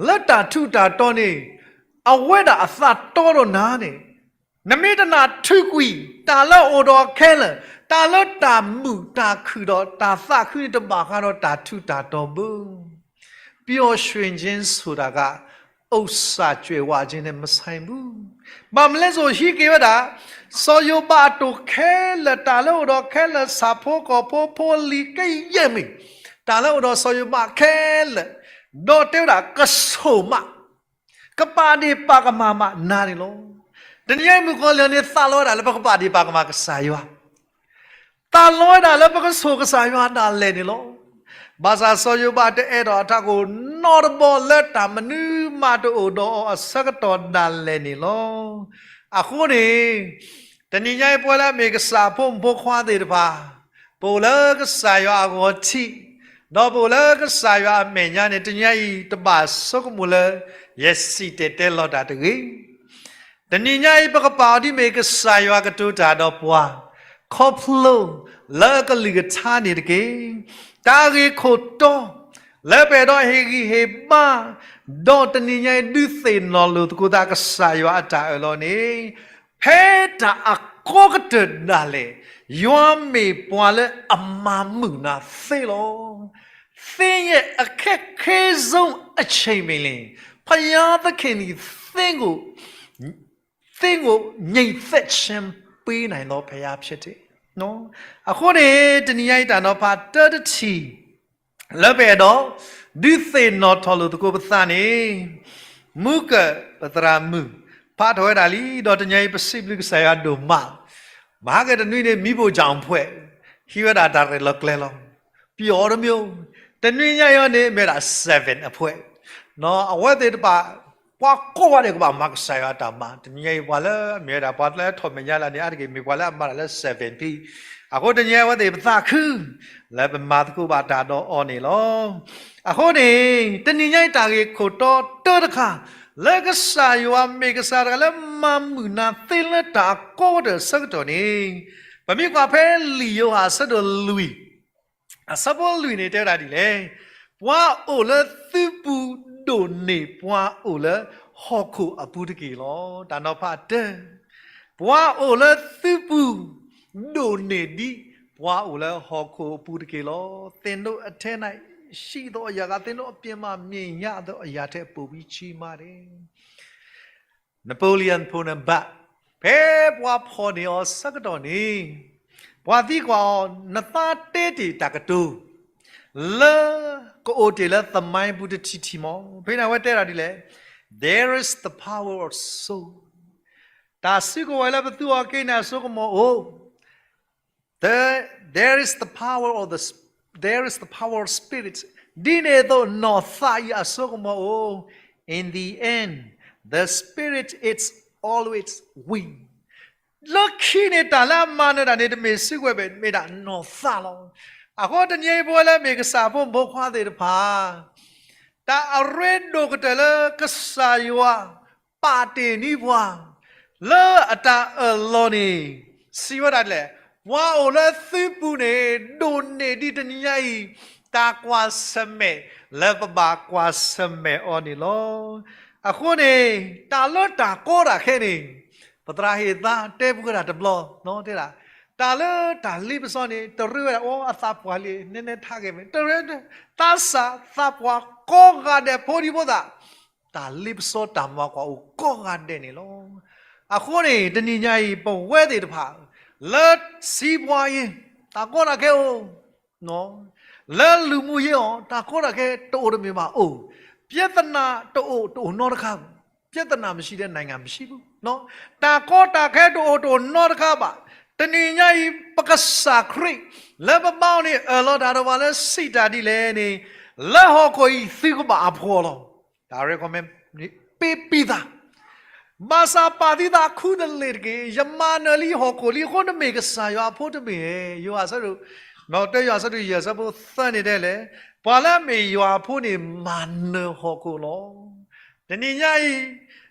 လၢတၢ်ထူးတၢ်တီၤန့ၣ် အဝဲဒၣ်အသးတီဒီးနၤန့ၣ်, နမ့ၢ်တနာ်ထုးကွံာ် တၢ်လၢအိၣ်ဒီးခဲလၢာ်, တၢ်လၢတၢ်မုာ်တၢ်ခုၣ်ဒီးတၢ်သးခုန့ၣ် တဘၣ်ဃးဒီးတၢ်ထူးတၢ်တီၤဘၣ်. ပျော်ရွှင်ခြင်းဆိုတာက ဥစ္စာကြွယ်ဝခြင်းနဲ့ မဆိုင်ဘူး. ဘၣ်မနုၤလဲၣ်စိၤဟံးက့ၤဝဲဒၣ် စီၤယိၤဘးအတိၢ်ခဲလၢာ်, တၢ်လၢအိၣ်ဒီးခဲလၢာ်, ဆၣ်ဖိကီၢ်ဖိဖိလံၤကယဲၢ်မ့ၢ် တၢ်လၢအိၣ်ဒီးစီၤယိၤဘးခဲလၢာ်, ဒီးတဲဝဲဒၣ်ကဆိၣ်မး, ကပာ်ဒ့ၣ်ပာ်ကမၣ်မးနၤန့ၣ်လီၤ. တနံၤအံၤမုၣ်ကီၤလံၢ်န့ၣ် သးလီဝဲဒၣ်လၢပကပာ်ဒ့ၣ်ပာ်ကမၣ်ကစၢ်ယွၤ သးလီဝဲဒၣ်လၢပကဆိၣ်ကစၢ်ယွၤဒၣ်လဲာ်န့ၣ်လီၤ. ဘၣ်ဆၣ်စီၤယိၤဘးတအဲၣ်ဒိးအထးခိၣ်နီတဘီလၢတၢ်မနုၤမးတအိၣ်ဒီးအီၤအဆၢကတီၢ်ဒၣ်လဲာ်န့ၣ်လီၤ. အဃိန့ၣ် တနံၤညါအံၤပဝဲလၢအမ့ၢ်ကစၢ်အဖိမုၣ်ဖိခွါသ့ၣ်တဖၣ်, ပအိၣ်လၢကစၢ်ယွၤအဂီၤထံး, ဒီးပအိၣ်လၢကစၢ်ယွၤအမဲာ်ညါန့ၣ် တနံၤညါအံၤတဘၣ်ဆိကမိၣ်လၢ ယစံၣ်တဲၤတဲလီၤတၢ်တဂ့ၤ တနံၤညါအံၤ ပကပာ်အီၤဒ်မ့ၢ်ကစၢ်ယွၤကတိၤတၢ်ဒီးပှၤ, ခီဖျိလၢအကလုၢ်ကထါန့ၣ်တက့ၢ်. တၢ်ဂ့ၢ်ခိၣ်တီ လၢပအဲၣ်ဒိးဟ့ၣ်ဂံၢ်ဟ့ၣ်ဘါ, ဒီးတနံၤညါအံၤဒုးသ့ၣ်နီၣ်လိာ်သကိးသးကစၢ်ယွၤအတၢ်အၢၣ်လီၤန့ၣ်, ဖဲတၢ်အကီကတၢၢ်ဒၣ်လဲာ်, ယွၤမ့ၢ်ပှၤလၢအမၤမုာ်နၤသ့လီၤ. သင်ရဲ့အခက်ခဲဆုံးအချိန်မ့ၢ်လဲၣ်, ဘုရားသခင်သည်သင့်ကို သင့်ကိုငြိမ်သက်ခြင်းပေးနိုင်သောဘုရားဖြစ်တယ်. အဃိန့ၣ် တနံၤညါအံၤတၢ်နီၤဖးတၢတထံၣ် လၢပအဲၣ်ဒိး ဒုးသ့ၣ်နီၣ်ထီၣ်လိာ်သကိးပသးန့ၣ် မူကၢၣ်ပသရၣ်မုၣ် ဖးထီၣ်ဝဲဒၣ်လံ, ဒီးတနံၤညါအံၤ ပစံးဘျုးကစၢ်ယွၤဒိၣ်မး, မဟါကတနွံန့ၣ် မံဘိၣ်ကၠီၣ်ဖှဲး ဟံးဝဲဒၣ်တၢ်ရဲၣ်လီၤကျဲၤလီၤ, ပယီၤတမံၤ, တနွံညါအံၤန့ၣ် မ့ၢ်ဒၣ် seven အဖှဲး, အဝဲသ့ၣ်တဖၣ် ပှၤကိးဂၤဒဲးကဘၣ်မၤကစၢ်ယွၤအတၢ်မၤ, တနံၤညါအံၤ ပှၤလၢအမ့ၢ်ဝဲဒၣ် ပှၤလၢထီၣ်မဲာ်ညါလၢန့ၣ် အါတက့ၢ်မ့ၢ်ပှၤလၢအမၤတၢ်လၢ seven P, အဃိတနံၤညါအံၤ အဝဲသ့ၣ်ပသးခု လၢပမၤသကိးဘၣ်တၢ်ဒီးအီၤန့ၣ်လီၤ. အဃိန့ၣ် တနံၤညါအံၤတၢ်ဂ့ၢ်ခိၣ်တီတၢတခါ လၢကစၢ်ယွၤမ့ၢ်ကစၢ်တဂၤလၢမၤမုာ်နၤသ့လၢတၢ်အကီအဂီၢ်တၢၢ်အဆၢကတီၢ်န့ၣ်, ပမ့ၢ်ကွၢ်ဖဲလံာ်ယိၤဟၣ်အဆၢဒိၣ်လွံၢ် အဆၢဖိလွံၢ်န့ၣ်တဲဝဲဒၣ်ဒ်လဲၣ်, ပှၤအိၣ်လၢသုပူၤဒိၣ်န့ၢ်ပှၤအိၣ်လၢဟီၣ်ခိၣ်အပူၤတက့ၢ်လီၤ. တၢ်နီၤဖးတၢ, ပှၤအိၣ်လၢသုပူၤ ဒိၣ်န့ၢ်ဒ်ပှၤအိၣ်လၢဟီၣ်ခိၣ်အပူၤတက့ၢ်လီၤ. သ့ၣ်နိအထဲန့ၣ် ရှိသောအရာက သ့ၣ်နိအပြင်မှာ မြင်ရသောအရာထက် ပိုပြီးကြီးမားတယ်. နပိလံယၣ်ဖိနဘၣ်, ဖဲပှၤဖီၣ်န့ၢ်အီၤဆၢကတီၢ်န့ၣ်, ပှၤသံကွၢ်အီၤ နသးတဲတ့ၢ်တၢ်ကတိၤ လၢကအိၣ်တ့ၢ်လၢသမိုင်းပူၤတထံၣ်ထံၣ်မီၤ, ဖဲန့ၣ်အဝဲတဲဒၣ်ဒ်လဲၣ်, There is the power of soul. တၢ်စုကဝဲၤလၢပသူအီၤက့ၤန့ၣ် အစိကမီၤအိၣ် The, there is the power of the, there is the power of spirit. ဒ်န့ၣ်အသိး နီၢ်သးအံၤအစိကမီၤအိၣ်. In the end, the spirit is always win. လၢခံန့ၣ် တၢ်လၢအမၤနၢၤတၢ်န့ၣ် တမ့ၢ်စုကဝဲၤဘၣ်, မ့ၢ်ဒၣ်နီၢ်သးလီၤ. အဃိတနံၤအံၤ ပဝဲလၢမ့ၢ်ကစၢ်ဖိမုၣ်ဖိခွါသ့ၣ်တဖၣ် တၢ်အရ့ဒိၣ်ကတၢၢ်လၢကစၢ်ယွၤ ပာ်တ့ၢ်န့ၢ်ပှၤ လၢအတၢ်အၢၣ်လီၤန့ၣ် စံးဝဲဒၣ်ဒ်လဲၣ်, ပှၤအိၣ်လၢသုပူၤန့ၣ် ဒိၣ်န့ၢ်ဒ်တနံၤညါအံၤ တၢ်ကွၢ်ဆၢၣ်မဲာ်လၢပဘၣ်ကွၢ်ဆၢၣ်မဲာ်အီၤန့ၣ်လီၤ. အဃိန့ၣ် တၢ်လၢတၢ်ကီတၢ်ခဲန့ၣ် ပသရၣ်ဟ့ၣ်သါတဲပူၤဝဲဒၣ်တဘျီ တဲဒၣ်, တၢ်လၢတၢ်လ့ပစီန့ၣ် တရ့ဝဲဒၣ် အိ အသးပှၢ်လံ နဲနဲထးဂဲၤမ့ၢ် တရ့ သးစၢ်သးပှၢ်ကိးဂၤဒဲး ဖိဒံဖိသၣ် တၢ်လ့ပစီတၢ်မၤကွၢ်အိၣ်ကိးဂၤဒဲးန့ၣ်လီၤ. အဃိန့ၣ် တနံၤညါအံၤ ပဝဲသ့ၣ်တဖၣ် လၢစံးပှၤအံၤ တၢ်ကီတၢ်ခဲအိၣ် လၢလူၤမူယ့အီၤ တၢ်ကီတၢ်ခဲတအိၣ်တမ့ၢ်ဘၣ်အိၣ်, ပြဿနာတအိၣ် တအိၣ်နီတခါ, ပြဿနာမရှိတဲ့နိုင်ငံ မရှိဘူး. တၢ်ကီတၢ်ခဲတအိၣ် တအိၣ်နီတခါဘၣ်. တနံၤညါအံၤ ပကစၢ်ခရံာ် လၢပဘါအီၤန့ၣ် အၢၣ်လီၤတၢ်ဒီးပှၤလၢစံးတၢ်ဒ်လဲၣ်န့ၣ် လၢဟီၣ်ခိၣ်အံၤ သုကဘၣ်အဖှီၣ်လီၤ. တၢ်ရဲၣ်ကီၢ်မဲ ပ့ပံသး ဘၣ်ဆၣ်ပာ်သုသးခူတလ့ၢ်တက့ၢ်. ယမၤနၢၤလံဟီၣ်ခိၣ်လံအဃိ နမ့ၢ်ကစၢ်ယွၤအဖိတမ့ၢ်ဧါ. ယိၤဟၣ်ဆၢဒိၣ်, တၢယိၤဟၣ်ဆၢဒိၣ်ယဲၢ်ဆၢဖိသၢန့ၣ်တဲလဲၣ်, ပှၤလၢအမ့ၢ်ယွၤအဖိန့ၣ် မၤနၢၤဟီၣ်ခိၣ်လီၤ. တနံၤညါအံၤ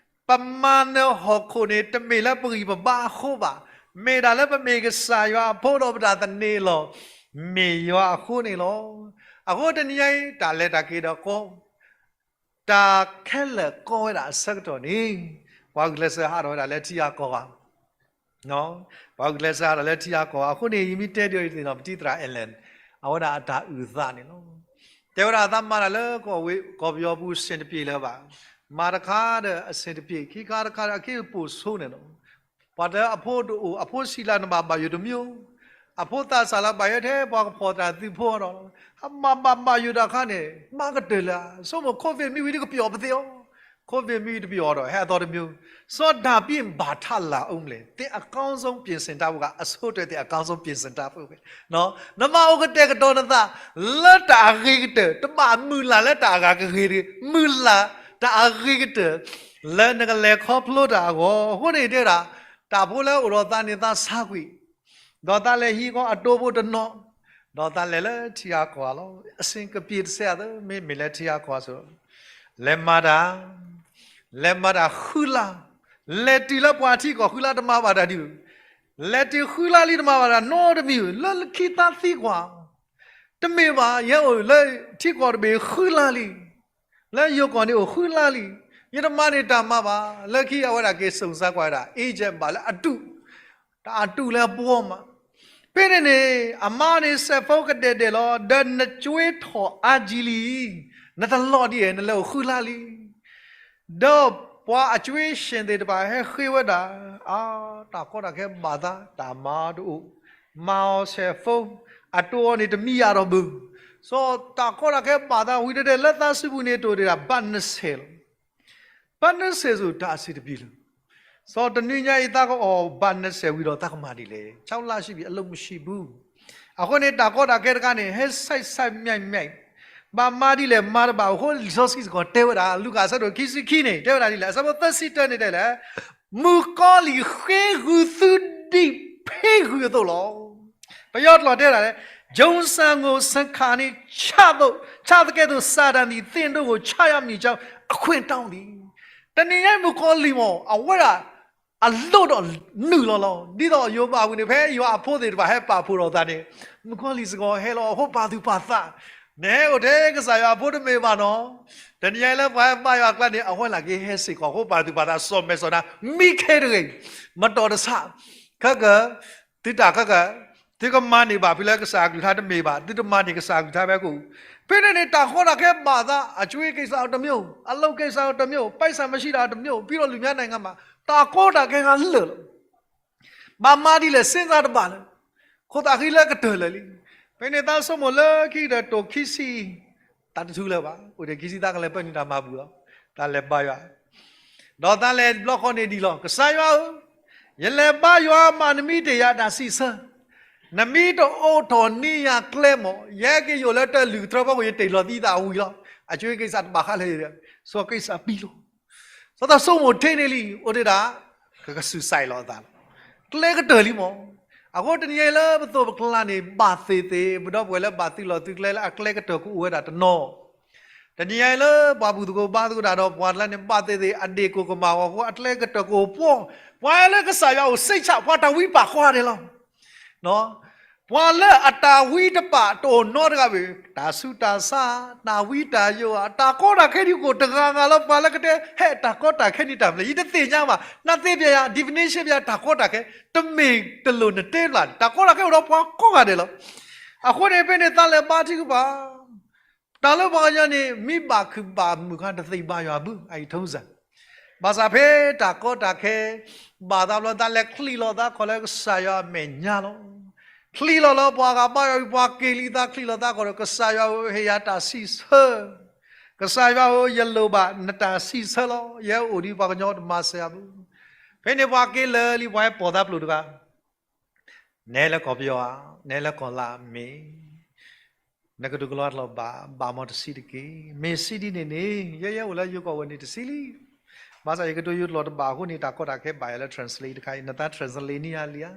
ပမၤနၢၤဟီၣ်ခိၣ်န့ၣ် တမ့ၢ်လၢပဂံၢ်ပဘါအဃိဘၣ်. မ့ၢ်ဒၣ်လၢပမ့ၢ်ကစၢ်ယွၤအဖိဒီးပတၢ်သန့ၤလီၤ မ့ၢ်ယွၤအဃိန့ၣ်လီၤ. အဃိတနံၤညါအံၤ တၢ်လဲၤတၢ်က့ၤဒီးကီ တၢ်ခဲလၢာ်ကီဝဲဒၣ်အဆၢကတီၢ်န့ၣ် ပှၤဂုာ်ကျဲးစၢးဟးထီၣ်ဝဲဒၣ်လၢထံဂၤကီၢ်ဂၤ, ပှၤဂုာ်ကျဲးစၢးဟးထီၣ်လၢထံဂၤကီၢ်ဂၤ. အဃိန့ၣ် ယမ့ၢ်တဲဒ်အံၤသ့ၣ်နီၤ ပတံၤသရၣ်အဲလၣ် အဝဲဒၣ်အတၢ်အုၣ်သးန့ၣ်လီၤ. တဲဝဲဒၣ်အသးမၤတၢ်လၢကီၢ်ဝ့ၢ်ကီၢ်ပယီၤပူၤ အဆင်တပြေလၢၤဘၣ်. မၤတခါဒီးအဆင်တပြေ, ခံခါတခါဒီးအက့ၢ်ပိာ်ဆိန့ၣ်လီၤ. ပှၤတဲအဖိတအိၣ် အဖိဆံးလၢနဘၣ်ဘၣ်ယိၣ်တမံၤ, အဖိသးစၢ်လၢဘၣ်ယိၣ်ထဲ ပှၤကဖီၣ်တၢ်သုးဖိဒီး အမၤဘၣ်ဘၣ်ယိၣ်တၢ်ခါန့ၣ် မၤကတၢၢ်လၢၤ, ဆိကမိၣ် COVID မ့ၢ်ဝံၤဒီးကပျီၣ်ပသ့အီၤ, COVID မ့ၢ်ဝံၤတပျီၣ်ဒီး ဟဲအသီတမံၤ, စီၤဒၤဘံးဘၣ်ထးလၢ်အူမလဲၣ်, သ့ၣ်အကောင်းဆုံးပြင်ဆင်ထားဖို့က အဆိကတၢၢ် သ့ၣ်အကောင်းဆုံးပြင်ဆင်ထားဖို့ပဲ, နမၤအိၣ်ကတဲာ်ကတီၤနသး လၢတၢ်အဂ့ၤကတၢၢ်, တဘၣ်မုၢ်လၢ်လၢတၢ်အဂၤကဂ့ၤတဂ့ၤ, မုၢ်လၢ်တၢ်အဂ့ၤကတၢၢ် လၢနကလဲၤခီဖျိတၢ်အဂီၢ်. အဃိန့ၣ်တဲဝဲဒၣ် တၢ်ဖိလၢအိၣ်ဒီးသးန့ၣ်သးဆါကွံာ်, ဒီးသးလဲၤဟံးကီးအတိၢ်ဖိတနီၤ, ဒီးသးလဲၤလၢထံဂၤကီၢ်ဂၤလီၤ. အဆင်ကပြေတစဲးအသိး မ့မ့ၢ်လၢထံဂၤကီၢ်ဂၤအသိး, လဲၤမၤတၢ်, လဲၤမၤတၢ်ဃုလါ, လဲၤတုၤလၢပှၤထံကီၢ်ဃုလါတမၤဘၣ်တၢ်ဒုး, လဲၤတုၤဃုလါလံတမၤဘၣ်တၢ်နီတမံၤ, လၢခံသးသံကွၢ် တမ့ၢ်ဘၣ်, ယဲအိၣ်လၢထံကီၢ်တဘ့ၣ်ဃုလါလံ, လၢယိၤကီၢ်န့ၣ်အိၣ်ဃုလါလံ, ယတမၤန့ၢ်တၢ်မၤဘၣ်. လၢခံအဝဲဒၣ်က့ၤစုံစမ်းကွၢ်ဝဲဒၣ် agent ဘၣ်လၢအတု, တၢ်အတုလၢအဘှီမး. ဖဲန့ၣ်န့ၣ် အမါန့ၣ်စဲးဖိကဒဲးဒဲးလီၤ, ဒီးနကၠွ့ထီၣ်အါကံလံ, နတလီၤဒံးဧါ, နလဲၤအိၣ်ဃုလါလံ. ဒီးပှၤအကၠွ့ဆ့ၣ်သ့ၣ်တဖၣ်ဟဲဃ့ဝဲဒၣ်, အါ, တၢ်ကီတၢ်ခဲဘၣ်သး တၢ်မၤတအိၣ်, မၤအီၤဆဲးဖိ, အတိၢ်အီၤန့ၣ်တမံယၤဒီးဘု, စီၤတၢ်ကီတၢ်ခဲဘၣ်သးဝံၤတဲဒဲး လၢသးစူၤပူၤန့ၣ်တိၢ်ဒံးဒၣ် ဘၣ်နဆဲးလီၤ. ဘၣ်နဆဲးစိၤတၢ်စံးတပံၤလၢ စီၤတနွံညါအံၤသးကအီၣ်ဘၣ်နဆဲးဝံၤဒီးသးကမၤဒ်လဲၣ်, ခြောက်လရှိပြီ အလုပ်မရှိဘူး. အဃိန့ၣ် တၢ်ကီတၢ်ခဲတခါန့ၣ် ဟဲ ဆိုင်ဆိုင်မြိုင်မြိုင်, ဘၣ်မၤဒ်လဲၣ်မၤတဘၣ်အဃိ လံာ်စီဆှံစ့ၢ်ကီးတဲဝဲဒၣ် လူၤကၣ်အဆၢဒိၣ်ခံဆံခံန့ၣ် တဲဝဲဒၣ်ဒ်လဲၣ်, အဆၢဖိသၢဆံတၢန့ၣ်တဲလဲၣ်, မုၣ်ကီၤလံၢ်ဃ့ဂုာ်သုဒ်ဖ့ဂုာ်အသိးလီၤ. ပယီၤတလီၤတဲဒၣ်လဲၣ်, ကျွန်ဆန်ကို ဆန်ခါန့ၣ် ချသကဲးသို့ စာတန်သည် သင်တို့ကို ချရမည်အကြောင်း အခွင့်တောင်းသည်. တနံၤညါအံၤမုၣ်ကီၤလံၢ်မ့ၢ် အဝဲဒၣ် အလိၣ်ဒီးနုာ်လီၤလီၤ. ဒ်သိးယိၤဘးဝံၤန့ၣ် ဖဲယွၤအဖိသ့ၣ်တဖၣ်ဟဲပာ်ဖှိၣ်ထီၣ်သးန့ၣ်, မုၣ်ကီၤလံၢ်စ့ၢ်ကီးဟဲလီၤအဃိပာ်သူၣ်ပာ်သး, နဟဲအိၣ်ထဲကစၢ်ယွၤအဖိတမ့ၢ်ဘၣ်နီၤ. တနံၤညါအံၤလၢပှၤဟဲဘါယွၤအကျါန့ၣ် အဝဲလၢကဟဲစ့ၢ်ကီးအဃိပာ်သူၣ်ပာ်သး စီၤမဲာ်စီၤနါ မံခဲတဂ့ၤ, မတီၢ်တဆး, ခဲက သုတၢ်ခဲက သုကမၤန့ၢ်ဘၣ်ဖဲလၢကစၢ်အကလုၢ်ကထါတမ့ၢ်ဘၣ်, သုတမၤန့ၢ်ကစၢ်အကလုၢ်ကထါဖဲကအိၣ်. ဖဲန့ၣ်န့ၣ် တၢ်ကီတၢ်ခဲဘၣ်သး အကြွေးကိစ္စတစ်မျိုး, အလုပ်ကိစ္စတစ်မျိုး, ပိုက်ဆံမရှိတာတစ်မျိုး, ပြီးတော့လူများနိုင်ငံမှာ တၢ်ကီတၢ်ခဲဂၤလၢာ်လီၤ. ဘၣ်မၤဒ်လဲၣ် စ့ၢ်သးတဘၣ်လၢၤ, ခိၣ်သးဃံလၢကတၢၢ်လၢာ်လံ. ဖဲန့ၣ်သးဆိကမိၣ်လၢခံကတၢၢ်တိၢ်ခံဆံ တၢ်တထူလၢၤဘၣ်, အိၣ်ဒီးခံဆံသးကလဲၤပၢနုာ်တၢ်မၤဘူၣ်လီၤ. သးလဲၤဘါယွၤ, ဒီးသးလဲၤဘျီဃီန့ၣ်ဒ်လီၤ, ကစၢ်ယွၤဧၢ, ယလဲၤဘါယွၤမးနမံတ့ၢ်ယၤတၢ်စံးဆၢ, နမံတအိးထီၣ်န့ၢ်ယၤကျဲမး, ယဟဲက့ၤယအိၣ်လၢတၢ်လုၢ်ကထြၢဖီခိၣ် ယတ့ၢ်လီၤသံသးဝံၤလီၤ. အကြွေးကိစ္စတဘၣ်ဃးလၢၤ, စီၤကိၣ်စၢ်ပံလီၤ. စီၤသးဆိကမိၣ်ထဲန့ၣ်လံ, အိၣ်ဒံးဒၣ် ကကစူးစဲးလီၤအသးလီၤ. ကျဲကတၢၢ်လံမး. အဃိတနံၤညါအံၤလၢပသိးပကျါန့ၣ် ဘၣ်သ့ၣ်သ့ၣ် ပဒီပုၢ်ဝဲၢ်လၢဘၣ်သုးလီၤသုးကျဲလၢ အကျဲကတၢၢ်ကအိၣ်ဝဲဒၣ်တနီၤ. တနံၤညါအံၤလၢပှၤဘူၣ်သကိးဘါသကိးတၢ်ဒီးပှၤတဖၣ်န့ၣ် ဘၣ်သ့ၣ်သ့ၣ် အဒ့ၣ်ကိၢ်ကမၣ်အဂီၢ်အဃိ အကျဲကတၢၢ်ကအိၣ်ပှီၢ်, ပှၤလၢကစၢ်ယွၤအိၣ်စ့ၣ်ဆၣ် ပှၤတၢ်ဝံပာ်ဃီဒဲးလီၤ. ပှၤလၢအတၢ်ဝံတပာ်တအိၣ်နီတဂၤဘၣ်, တၢ်ဆူးတၢ်ဆါ, တၢ်ဝံတၢ်ယိာ်, တၢ်ကီတၢ်ခဲဒ်ကအိၣ်တဂၤဂၤလီၤ. ပှၤလၢကတဲ ဟဲတၢ်ကီတၢ်ခဲန့ၣ်တၢ်မနုၤလဲၣ်, ယတသ့ၣ်ညါဘၣ်. နသ့ၣ်ညါယၤ definition ယၤ တၢ်ကီတၢ်ခဲ, တမ့ၢ်တလိၣ်နတဲဘၣ်, တၢ်ကီတၢ်ခဲအိၣ်ဒီးပှၤကိးဂၤဒဲးလီၤ. အဃိန့ၣ် ဖဲန့ၣ်သးလဲၤဘါထုကဖၣ် တၢ်လၢပှၤကညီန့ၣ် မ့ၢ်ဘၣ်ခုၣ်ဘၣ်မုၢ်ခါ တသ့ဘါယွၤဘၣ်, အအံၤထုံစၢ်. ဘၣ်ဆၣ်ဖဲတၢ်ကီတၢ်ခဲ ဘၣ်သးဘျီ သးလဲၤချံးလီၤသးခီၣ်လၢကစၢ်ယွၤအမဲာ်ညါလီၤ. ချံးလီၤလီၤ ပှၤဂၤဘါယွၤဝံၤ ပှၤက့ၤလံ သးချံးလီၤသးခီၣ်ဒီး ကစၢ်ယွၤဧၢ ဟ့ၣ်ယၤတၢ်စံးဆၢ, ကစၢ်ယွၤဧၢ ယလိၣ်ဘၣ်နတၢ်စံးဆၢလီၤ. ယအိၣ်ဒ်ပှၤကညီတမၤစၢၤယၤဘၣ်. ဖဲန့ၣ်ပှၤက့ၤလၢာ်လံ ပှၤဟဲပိာ်သးပျိာ်တဂၤ နဲလၢကီၢ်ပယီၤဧါ, နဲလၢကီၢ်လါမ့ၢ်, နကဒူးကလီတလီၤဘၣ်, ဘၣ်မီတဆံးတက့ၢ်. မ့ၢ်ဆံးဒ်န့ၣ်န့ၣ် ယဲယဲအိၣ်လၢယိၤကီၢ်ဝဲန့ၣ်တဆံးလံ. ဘၣ်ဆၣ်ယကတိၤယိၤတလီၤတဘၣ်အဃိန့ၣ် တၢ်ကီတၢ်ခဲဘၣ်ယၤလၢ translate တခါအံၤ နသး translate န့ၢ်ယၤလံဧါ.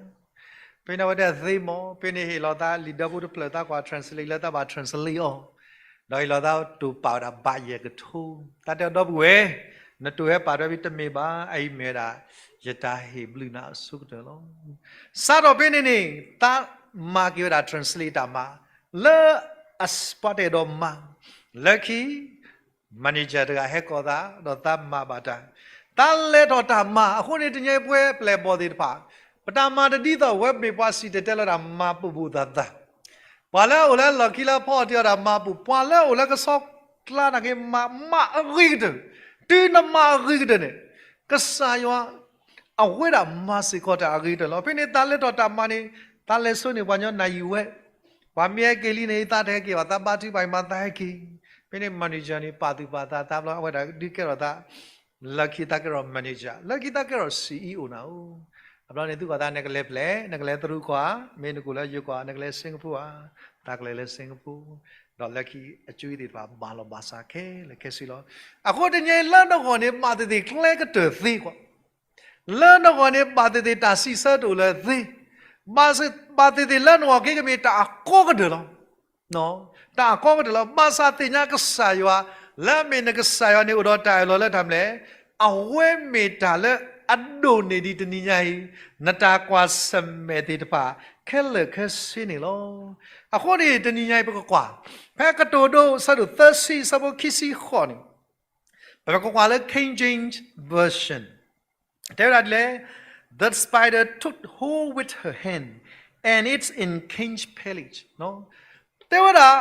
ဖဲန့ၣ်အဝဲတဲသ့မး, ဖဲန့ၣ်ဟ့ၣ်လီၤသးလံာ်ဒီဖိတဖျၢၣ် သးကွၢ် translate လၢသးဘၣ် translate အီၤ, ဒီးဟ့ၣ်လီၤသးတိာ်ပာ်ဝဲဒၣ်ဘးယဲၢ်ကထိ. သးတဲအီၤဒီပုၢ်ဝဲၢ်, နတိာ်ဟဲပာ်တၢ်ဖဲတမ့ၢ်ဘၣ်, အအံၤမ့ၢ်ဝဲဒၣ် ယတၢ်ဟ့ၣ်ဘျုးနၤအဆိကတၢၢ်လီၤ. စးထီၣ်ဖဲန့ၣ်န့ၣ် သးမၤက့ၤဝဲဒၣ် translate တၢ်မၤ လၢအပှၤတအဲၣ်ဒိးမၤ လၢခံ manager တဂၤဟဲကိးသး ဒီးသးမၤဘၣ်တၢ်, သးလဲၤထီၣ်တၢ်မၤ. အဃိန့ၣ် တနံၤအံၤပဝဲပျဲၢ်ဘီၣ်သ့ၣ်တဖၣ် ပတၢ်မၤတဒ်သိး ပဝဲမ့ၢ်ပှၤစံၣ်တဲၤတဲလီၤတၢ်မၤပူၤဘူးသးသး, ပှၤလၢအအိၣ်လၢလီၢ်ခံလၢဖီအီၣ်တ့ၢ်အီၣ်တၢ်မၤပူၤ, ပှၤလၢအအိၣ်လၢကဆီကျါနာ်က့ မၤမၤအဂ့ၤကတၢၢ်, တုၤနမၤအဂ့ၤကတၢၢ်န့ၣ် ကစၢ်ယွၤ အဝဲဒၣ်မၤစ့ၢ်ကီးတၢ်အဂ့ၤကတၢၢ်လီၤ. ဖဲန့ၣ်သးလဲၤထီၣ်တၢ်မၤန့ၣ် သးလဲၤဆိန့ၢ်ပှၤကညီနၢ်ယံၤဝဲ, ပှၤမ့ၢ်ဟဲက့ၤလံန့ၣ် သးတဟဲက့ၤဘၣ်, သးဘါထုကဖၣ်အံၤမးသးဟဲက့ၤ. ဖဲန့ၣ် manager န့ၣ် ပာ်သူၣ်ပာ်သးသးဘျီ အဝဲဒၣ်ဒုးကဲထီၣ်သး လၢခံသးကဲထီၣ် manager, လၢခံသးကဲထီၣ် CEO နၤဧိၤ. အဘျီန့ၣ်သုကီၢ်သး နကလဲၤဖျဲး, နကလဲၤသရူးကွၢ်, မ့ၢ်နကအိၣ်လၢယိၤကီၢ် နကလဲၤ Singapore ဧါ, သးကလဲၤလၢ Singapore, ဒီးလၢခံအစုသ့ၣ်တဖၣ်ဘၣ်လီၤဘၣ်စးခဲလၢာ်ခဲဆ့လီၤ. အဃိတနံၤအံၤလၢနဂီၢ်န့ၣ် ဘၣ်သ့ၣ်သ့ၣ်ကျဲကတၢၢ်သ့ကွၢ်, လၢနဂီၢ်န့ၣ် ဘၣ်သ့ၣ်သ့ၣ်တၢ်စံးဆၢတအိၣ်လၢၤသ့, ဘၣ်သ့ၣ်သ့ၣ်လၢနဂီၢ်က့ၤကမ့ၢ်တၢ်အကီကတၢၢ်လီၤ. တၢ်အကီကတၢၢ်လီၤ. ဘၣ်ဆၣ်သ့ၣ်ညါကစၢ်ယွၤ, လၢအမ့ၢ်နကစၢ်ယွၤန့ၣ်အိၣ်ဒီးတၢ်အၢၣ်လီၤလၢတၢ်မနုၤလဲၣ်, အဝဲမ့ၢ်တၢ်လၢအဒိၣ်န့ၢ်ဒံးတနံၤညါအံၤ, နတၢ်ကွၢ်ဆၢၣ်မဲာ်သ့ၣ်တဖၣ် ခဲလၢာ်ခဲဆ့န့ၣ်လီၤ. အဃိန့ၣ် တနံၤညါအံၤပကကွၢ်, ဖဲကတိၤဒိ အဆၢဒိၣ်သၢဆံ အဆၢဖိခံဆံဃိးန့ၣ်, ပကကွၢ်လၢ King James Version တဲဝဲဒၣ်ဒ်လဲၣ်, The spider took hold with her hand, and it's in King's palace. တဲဝဲဒၣ်,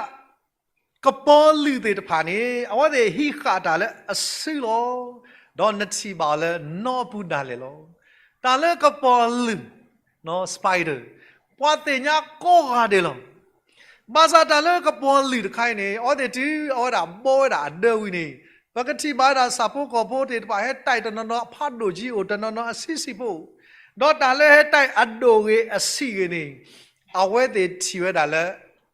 ကပီၤလုာ်သ့ၣ်တဖၣ်န့ၣ် အဝဲသ့ၣ်ဟံးဃာ်တၢ်လၢအစုလီၤ, ဒီးနထံၣ်ဘၣ်အီၤလၢနီပူၤဒၣ်လဲာ်လီၤ. တၢ်လၢကပီၤလုာ်, spider, ပှၤသ့ၣ်ညါကိးဂၤဒဲးလီၤ. ဘၣ်ဆၣ်တၢ်လၢကပီၤလုာ်တခါအံၤန့ၣ် အဝဲသ့ၣ်တုၤအဝဲဒၣ်ဘီဝဲဒၣ်အဒၢဝံၤန့ၣ်, ပကထံၣ်ဘၣ်ဝဲဒၣ်ဆၣ်ဖိကီၢ်ဖိသ့ၣ်တဖၣ် ဟဲတဲတနီၤနီၤအဖးဒိၣ်ကံအိၣ်, တနီၤနီၤအဆံးဆံးဖိ, ဒီးတၢ်လၢဟဲတဲအဒိၣ်ဂ့ၤအဆံးဂ့ၤန့ၣ်, အဝဲသ့ၣ်ထံၣ်ဝဲဒၣ်လၢ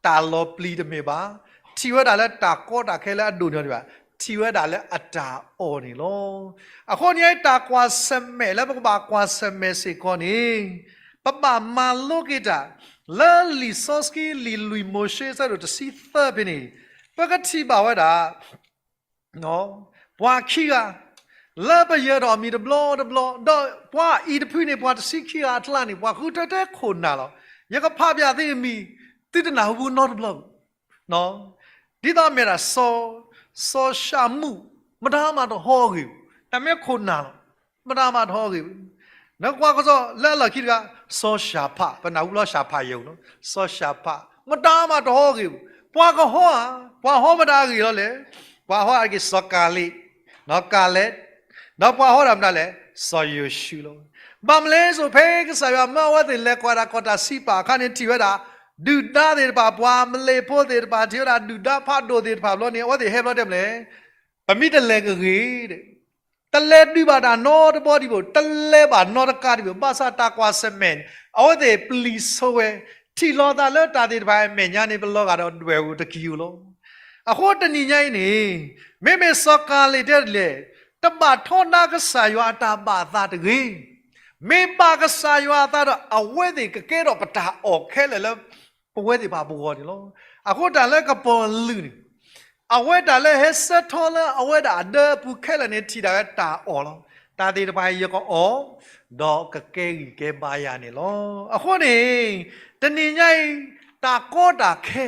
တၢ်လီၤပျံၤတမ့ၢ်ဘၣ်, ထံၣ်ဝဲဒၣ်လၢတၢ်ကီတၢ်ခဲလၢအဒိၣ်န့ၣ်တဘၣ်, ထံၣ်ဝဲဒၣ်လၢအတၢ်အီၣ်န့ၣ်လီၤ. အဃိန့ၣ် တၢ်ကွၢ်ဆၢၣ်မဲာ်လၢပကဘၣ်ကွၢ်ဆၢၣ်မဲာ်စ့ၢ်ကီးန့ၣ်, ပဘၣ်မၤလိက့ၤတၢ် လၢလံာ်စီဆှံလံာ်လွံၢ်မိၤၡ့အဆၢဒိၣ်တဆံသၢဖဲန့ၣ်, ပကထံၣ်ဘၣ်ဝဲဒၣ် ပှၤခံဂၤ လၢပယၢၤထီၣ်အမံၤတဘျီတဘျီ, ဒီးပှၤအံၤတဖုန့ၣ် ပှၤတဆံခံဂၤအကျါန့ၣ် ပှၤဃုထၢထဲခိၣ်နၢ်လီၤ. ယကဖးပၠးသုအမံၤ, သုတနၢ်ဟူနီတဘျီဘၣ်. ဒ်သိးမ့ၢ်ဒၣ် စီၤၡၤမူး, မတၤမးတဟီဂ့ၤဘၣ်, တၢ်မ့ၢ်ခိၣ်နၢ်လီၤ, မတၤမးတဟီဂ့ၤဘၣ်. နကွၢ်ကစီၣ်လၢအလီၢ်ခံတဂၤ, စီၤၡၤဖး, ပနၢ်ဟူလီၤၡၤဖးယဲၢ်လီၤ, စီၤၡၤဖး, မတၤမးတဟီဂ့ၤဘၣ်. ပှၤကဟီဧါ, ပှၤဟီမတၤအဂ့ၢ်လီၤလဲၣ်. ပှၤဟီအဂ့ၢ်စီၤကၤလ့း, ကၤလ့း, ဒီးပှၤဟီဒၣ်မတၤလဲၣ်, စီၤယိၤၡူလီၤ. ဘၣ်မနုၤလဲၣ်, ဖဲကစၢ်ယွၤမၢအဝဲသ့ၣ်လဲၤကွၢ်တၢ်ကီၢ်တၢ်စံးပာ်အခါန့ၣ် ထံၣ်ဝဲဒၣ် ဒုၣ်ဒါသ့ၣ်တဖၣ်, ပှၤမလ့ၣ်ဖိသ့ၣ်တဖၣ်, ထံၣ်ဝဲဒၣ်ဒုၣ်ဒါဖးဒိၣ်သ့ၣ်တဖၣ်ဘျီန့ၣ် အဝဲသ့ၣ်ဟဲဘျီတဲမလဲၣ်, ပမ့ၢ်တလဲၤကဂ့ၤ, တလဲၤဒုးဘၣ်တၢ်နီတဘီဒံးဘၣ်, တလဲၤဘၣ်နီတကးဒံးဘၣ်. ဘၣ်ဆၣ်တၢ်ကွၢ်ဆၢၣ်မဲာ်န့ၣ် အဝဲသ့ၣ်ပျံၤဆိဝဲ, ထံၣ်လိာ်သးလၢတၢ်သ့ၣ်တဖၣ်အမဲာ်ညါန့ၣ် ပလီၤဂာ်ဒီးဒွဲၣ်ဧိၤတကံၤဧိၤလီၤ. အဃိတနံၤညါအံၤန့ၣ်, မ့မ့ၢ်စီၤကၤလ့းတဲဒ်လဲၣ်, တဘၣ်ထီဒါကစၢ်ယွၤအတၢ်ဘၣ်အသးတဂ့ၤ. မ့ၢ်ဘၣ်ကစၢ်ယွၤအသးဒီး အဝဲသ့ၣ်ကကဲထီၣ်ပတၢ်အီၣ်ခဲလၢာ်လၢ ပဝဲသ့ၣ်တဖၣ်ပဂီၢ်န့ၣ်လီၤ. အဃိတၢ်လၢကပီၤလုာ်န့ၣ်, အဝဲတၢ်လၢဟဲဆၢထီလၢအဝဲဒၣ်အဒၢအပူၤခဲလၢာ်န့ၣ် ထံၣ်ဒၣ်ဝဲတၢ်အီၣ်လီၤ. တၢ်သ့ၣ်တဖၣ်အံၤယကအီၣ်, ဒီးကကဲဂံၢ်ကဲဘါယၤန့ၣ်လီၤ. အဃိန့ၣ်, တနံၤညါအံၤ, တၢ်ကီတၢ်ခဲ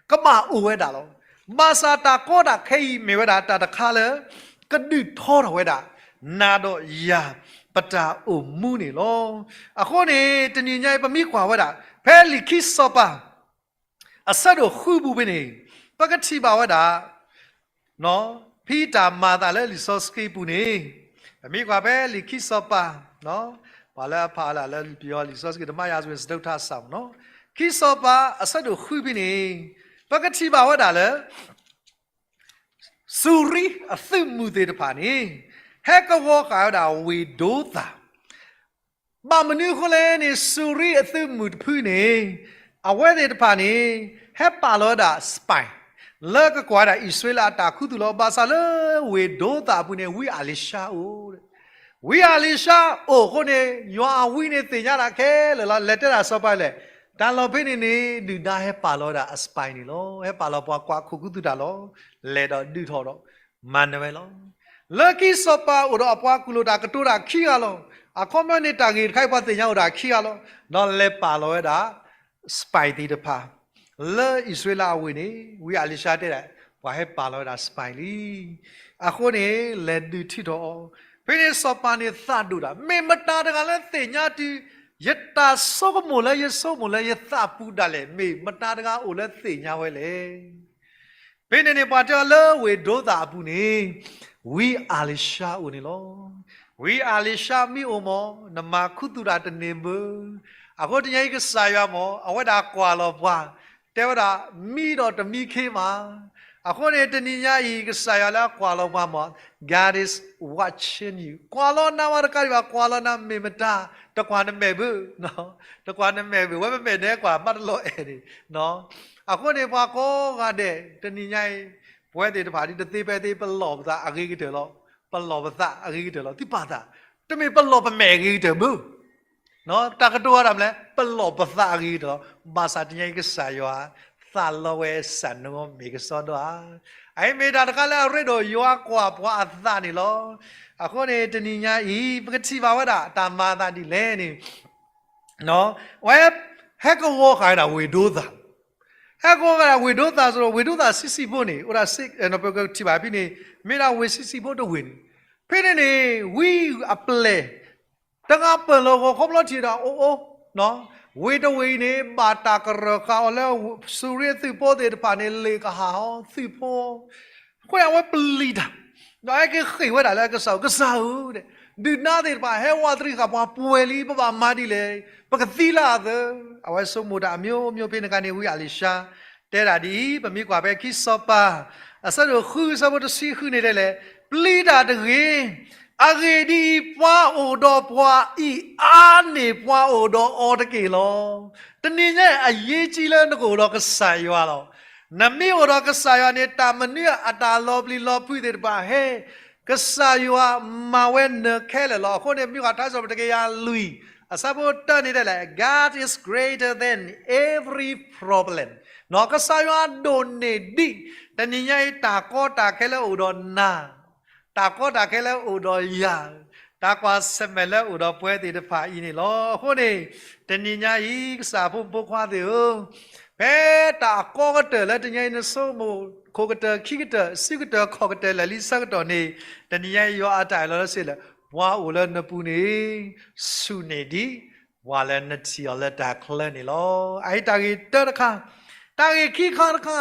ကဘၣ်အိၣ်ဝဲဒၣ်လီၤ. ဘၣ်ဆၣ်တၢ်ကီတၢ်ခဲအံၤမ့ၢ်ဝဲဒၣ်တၢ်တခါလၢ ကဒုးထီထီၣ်ဝဲဒၣ် နၤဒီးယၤ ပတၢ်အိၣ်မူန့ၣ်လီၤ. အဃိန့ၣ် တနံၤညါအံၤပမ့ၢ်ကွၢ်ဝဲဒၣ် ဖဲလံာ်ခံစီၤပၤ အဆၢဒိၣ်ဃုပူၤဖဲန့ၣ်, ပကထံၣ်ဘၣ်ဝဲဒၣ် ဖဲတၢ်မၤအသးလၢလံာ်စီဆှံပူၤန့ၣ်, ပမ့ၢ်ကွၢ်ဖဲလံာ်ခံစီၤပၤ, ပှၤလၢအဖးလၢလံာ်ပယီၤလံာ်စီဆှံ ဓမ္မရာဇဝင် စတုတ္ထဆာ ခံစီၤပၤအဆၢဒိၣ်ဃုဖဲန့ၣ်, ပကထံၣ်ဘၣ်ဝဲဒၣ်လၢ စူၤရံအသုးမုၢ်သ့ၣ်တဖၣ်န့ၣ် ဟဲကဝီၤဃာ်ဝဲဒၣ်ဝ့ၢ်ဒိသၣ် ဘၣ်မနုၤအဃိလဲၣ်န့ၣ် စူၤရံအသုးမုၢ်တဖုန့ၣ် အဝဲသ့ၣ်တဖၣ်န့ၣ် ဟဲပာ်လီၤဝဲဒၣ် spy လၢကကွၢ်ဒၣ်အံၣ်စရ့လးအတၢ်ခူသူၣ်လီၤ. ဘၣ်ဆၣ်လၢဝ့ၢ်ဒိသၣ်အပူၤန့ၣ် ဝံအၤလံၤၡါအိၣ်, ဝံအၤလံၤၡါအိၣ်အဃိန့ၣ် ယွၤအဝံန့ၣ်သ့ၣ်ညါဒၣ်ခဲလၢာ်လီၤ. လဲၤတဲဒၣ်စီၤပၤလဲၣ်, တၢ်လီၢ်ဖဲန့ၣ်န့ၣ် ဒုၣ်ဒါဟဲပာ်လီၤဝဲဒၣ်အ spy န့ၣ်လီၤ. ဟဲပာ်လီၤပှၤကွၢ်ခိၣ်ခူသူၣ်တၢ်လီၤ. လဲၤဒီးဒုးထီၣ်ဒီး မၤနၢၤဝဲလီၤ. လၢခံစီၤပၤအိၣ်ဒီးအပှၤကူၣ်လိာ်တၢ်ကတိၤတၢ်ခံဂၤလီၤ. အခီပညီန့ၣ် တၢ်ဂ့ၢ်တခါအံၤပှၤသ့ၣ်ညါအိၣ်ဒၣ်ခံဂၤလီၤ. ဒီးလဲၤပာ်လီၤဝဲဒၣ် spy သ့ၣ်တဖၣ် လၢအံၣ်စရ့လးအဝ့ၢ်န့ၣ် ဝံအၤလံၤၡါတဲဒၣ် ပှၤဟဲပာ်လီၤဝဲဒၣ် spy လံ. အဃိန့ၣ် လဲၤဒုးထုးထီၣ်အီၤ. ဖဲန့ၣ်စီၤပၤန့ၣ်သးဒိၣ်တၢ်, မ့ၢ်မတၤတဂၤလၢသ့ၣ်ညါတုၤ ယတၢ်ဆိကမိၣ်လၢယဆိကမိၣ်လၢယသးပူၤဒၣ်လဲာ် မ့ၢ်မတၤတဂၤအိၣ်လၢသ့ၣ်ညါဝဲလဲၣ်. ဖဲန့ၣ်န့ၣ် ပှၤတဲအီၤလၢဝ့ၢ်ဒိသၣ်အပူၤန့ၣ် ဝံအၤလံၤၡါအိၣ်န့ၣ်လီၤ. ဝံအၤလံၤၡါမ့ၢ်အိၣ်မး နမၤခူသူၣ်တၢ်တန့ၢ်ဘၣ်. အဃိတနံၤအံၤကစၢ်ယွၤမး အဝဲဒၣ်ကွၢ်လီၤပှၤ, တဲဝဲဒၣ် မံဒီးတမံခ့မး. အဃိန့ၣ် တနံၤညါအံၤ ကစၢ်ယွၤလၢအကွၢ်လီၤပှၤမး God is watching you. ကွၢ်လီၤနၤမးတကးဒံးဘၣ်, ကွၢ်လီၤနၤမ့ၢ်မတၤ, တကွၢ်နမဲာ်ဘၣ်, တကွၢ်နမဲာ်ဘၣ်, ဝဲပမဲာ်ဒဲးကွၢ် မးတလီၤအဲၣ်န့ၣ်. အဃိန့ၣ် ပှၤကိးဂၤဒဲး တနံၤညါအံၤ ပဝဲသ့ၣ်တဖၣ်ဒ်တသ့ဖဲသ့ ပလီၢ်ပသးအဂ့ၤကတၢၢ်လီၤ. ပလီၢ်ပသးအဂ့ၤကတၢၢ်လီၤ. သုပာ်သး, တမ့ၢ်ပလီၢ်ပမဲာ်အဂ့ၤကတၢၢ်ဘၣ်. တၢ်ကတိၤအီၤဒၣ်မလဲၣ်, ပလီၢ်ပသးအဂ့ၤကတၢၢ်လီၤ. ဘၣ်ဆၣ်တနံၤညါအံၤကစၢ်ယွၤ သးလီဝဲစၢ်နီၣ်မ့ၢ်ကစီဒီဧါ. အအံၤမ့ၢ်တၢ်တခါလၢအရ့ဒိၣ်ယွၤကွၢ်ပှၤအသးန့ၣ်လီၤ. အဃိန့ၣ် တနံၤညါအံၤ ပကထံၣ်ဘၣ်ဝဲဒၣ်တၢ်မၤအသးဒ်လဲၣ်န့ၣ် ဝဲ ဟဲကဝီၤဃာ်ဝဲဒၣ်ဝ့ၢ်ဒိသၣ်, ဟဲကဝီၤဃာ်ဒၣ်ဝ့ၢ်ဒိသၣ်အသိးဒီး ဝ့ၢ်ဒိသၣ်ဆံးဆံးဖိန့ၣ် အိၣ်ဒၣ် ပကထံၣ်ဘၣ်ဖဲန့ၣ် မ့ၢ်ဒၣ်ဝ့ၢ်ဆံးဆံးဖိတဝ့ၢ်န့ၣ်, ဖဲန့ၣ်န့ၣ် ဝံအပျဲၢ် တဂၤပၢၢ်လီၤဂီၤခီဖျိထံၣ်ဒၣ်အိၣ်အိၣ်, ဝ့ၢ်တဝ့ၢ်အံၤန့ၣ် ဘၣ်တၢ်ကရၢၢ်ဃာ်အီၤလၢ စူၤရံသုးဖိသ့ၣ်တဖၣ်န့ၣ် လ့ၣ်ကဟၣ်အီၤ သုးဖိ အဃိန့ၣ် အဝဲပျံၤတၢ်, ဒီးဟဲက့ၤဃ့ၢ်ဝဲဒၣ်လၢအကစၢ်အိၣ်, ကစၢ်ဧၢ, ဒုၣ်ဒါသ့ၣ်တဖၣ်ဟဲဝးတရံးဃာ်ပှၤပှဲၤလံ ပဘၣ်မၤဒ်လဲၣ်, ပကသံလၢအသၢ, အဝဲဆိကမိၣ်တၢ်အမျိုးမျိုးဖဲန့ၣ်အခါန့ၣ် ဝံအလံၤၡါ တဲဒၣ်ဒ်အံၤ, ပမ့ၢ်ကွၢ်ဖဲခံစီၤပၤ အဆၢဒိၣ်ဃု အဆၢဖိတဆံဃုန့ၣ်တဲလဲၣ်, ပျံၤတၢ်တဂ့ၤ, အဂ့ၢ်ဒ်အံၤ, ပှၤအိၣ်ဒီးပှၤအံၤအါန့ၢ်ပှၤအိၣ်ဒီးအီၤတက့ၢ်လီၤ. တနံၤညါအံၤ အရေးကြီးလၢနကအိၣ်ဒီးကစၢ်ယွၤလီၤ. နမ့ၢ်အိၣ်ဒီးကစၢ်ယွၤန့ၣ် တၢ်မနုၤအတၢ်လီၤပျံၤလီၤဖုးသ့ၣ်တဖၣ်ဟဲ ကစၢ်ယွၤမၤဝဲနၢၤခဲလၢာ်လီၤ. အဃိန့ၣ် မ့ၢ်ကွၢ်ထါစံးပတြၢၤတကယၤလွံၢ် အဆၢဖိတၢန့ၣ်တဲလဲၣ်, God is greater than every problem. ကစၢ်ယွၤဒိၣ်န့ၢ်ဒံး တနံၤညါအံၤ တၢ်ကီတၢ်ခဲလၢအိၣ်ဒီးနၤ, တၢ်ကီတၢ်ခဲလၢအိၣ်ဒီးယၤ, တၢ်ကွၢ်ဆၢၣ်မဲာ်လၢအိၣ်ဒီးပှၤသ့ၣ်တဖၣ်အံၤန့ၣ်လီၤ. အဃိန့ၣ် တနံၤညါအံၤ ကစၢ်ဖိမုၣ်ဖိခွါသ့ၣ်ဧၢ, ဖဲတၢ်အကီကတၢၢ်လၢတနံၤညါအံၤ နဆိကမိၣ် ခိၣ်ကတၢၢ်ခံကတၢၢ် စုကတၢၢ်ခီၣ်ကတၢၢ်လၢာ်လံဆၢကတီၢ်န့ၣ်, တနံၤညါအံၤ ယွၤအတၢ်အၢၣ်လီၤလၢစ့ၢ်လၢ ပှၤအိၣ်လၢနပူၤန့ၣ် ဆူၣ်န့ၢ်ဒံး ပှၤလၢနထံၣ်အီၤလၢတၢ်ချၢန့ၣ်လီၤ. အအံၤတၢ်ဂ့ၢ်တၢတခါ, တၢ်ဂ့ၢ်ခံခါတခါ,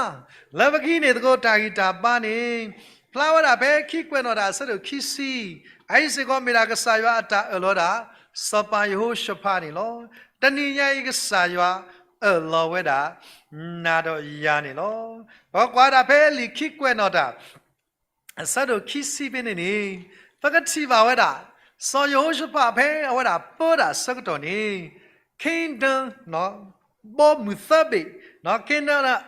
လၢပကဟံးန့ၢ်သကိးတၢ်ဂံၢ်တၢ်ဘါန့ၣ်, ဖျါဝဲဒၣ်ဖဲခံကွဲးနီၣ်တၢ်အဆၢဒိၣ်ခံဆံ, အအံၤစ့ၢ်ကီးမ့ၢ်ဒၣ်ကစၢ်ယွၤအတၢ်အၢၣ်လီၤဒၣ် စီၤပၤယဟိၤၡဖးန့ၣ်လီၤ. တနံၤညါအံၤကစၢ်ယွၤအၢၣ်လီၤဝဲဒၣ် နၤဒီးယၤန့ၣ်လီၤ. ပကွၢ်ဒၣ်ဖဲလံာ်ခံကွဲးနီၣ်တၢ် အဆၢဒိၣ်ခံဆံဖဲန့ၣ်န့ၣ်, ပကထံၣ်ဘၣ်ဝဲဒၣ် စီၤယဟိၤၡဖးဖဲအဝဲဒၣ်ပၢတၢ်ဆၢကတီၢ်န့ၣ်, kingdom ဘီမုၢ်သၢဘ့ၣ်, kingdom of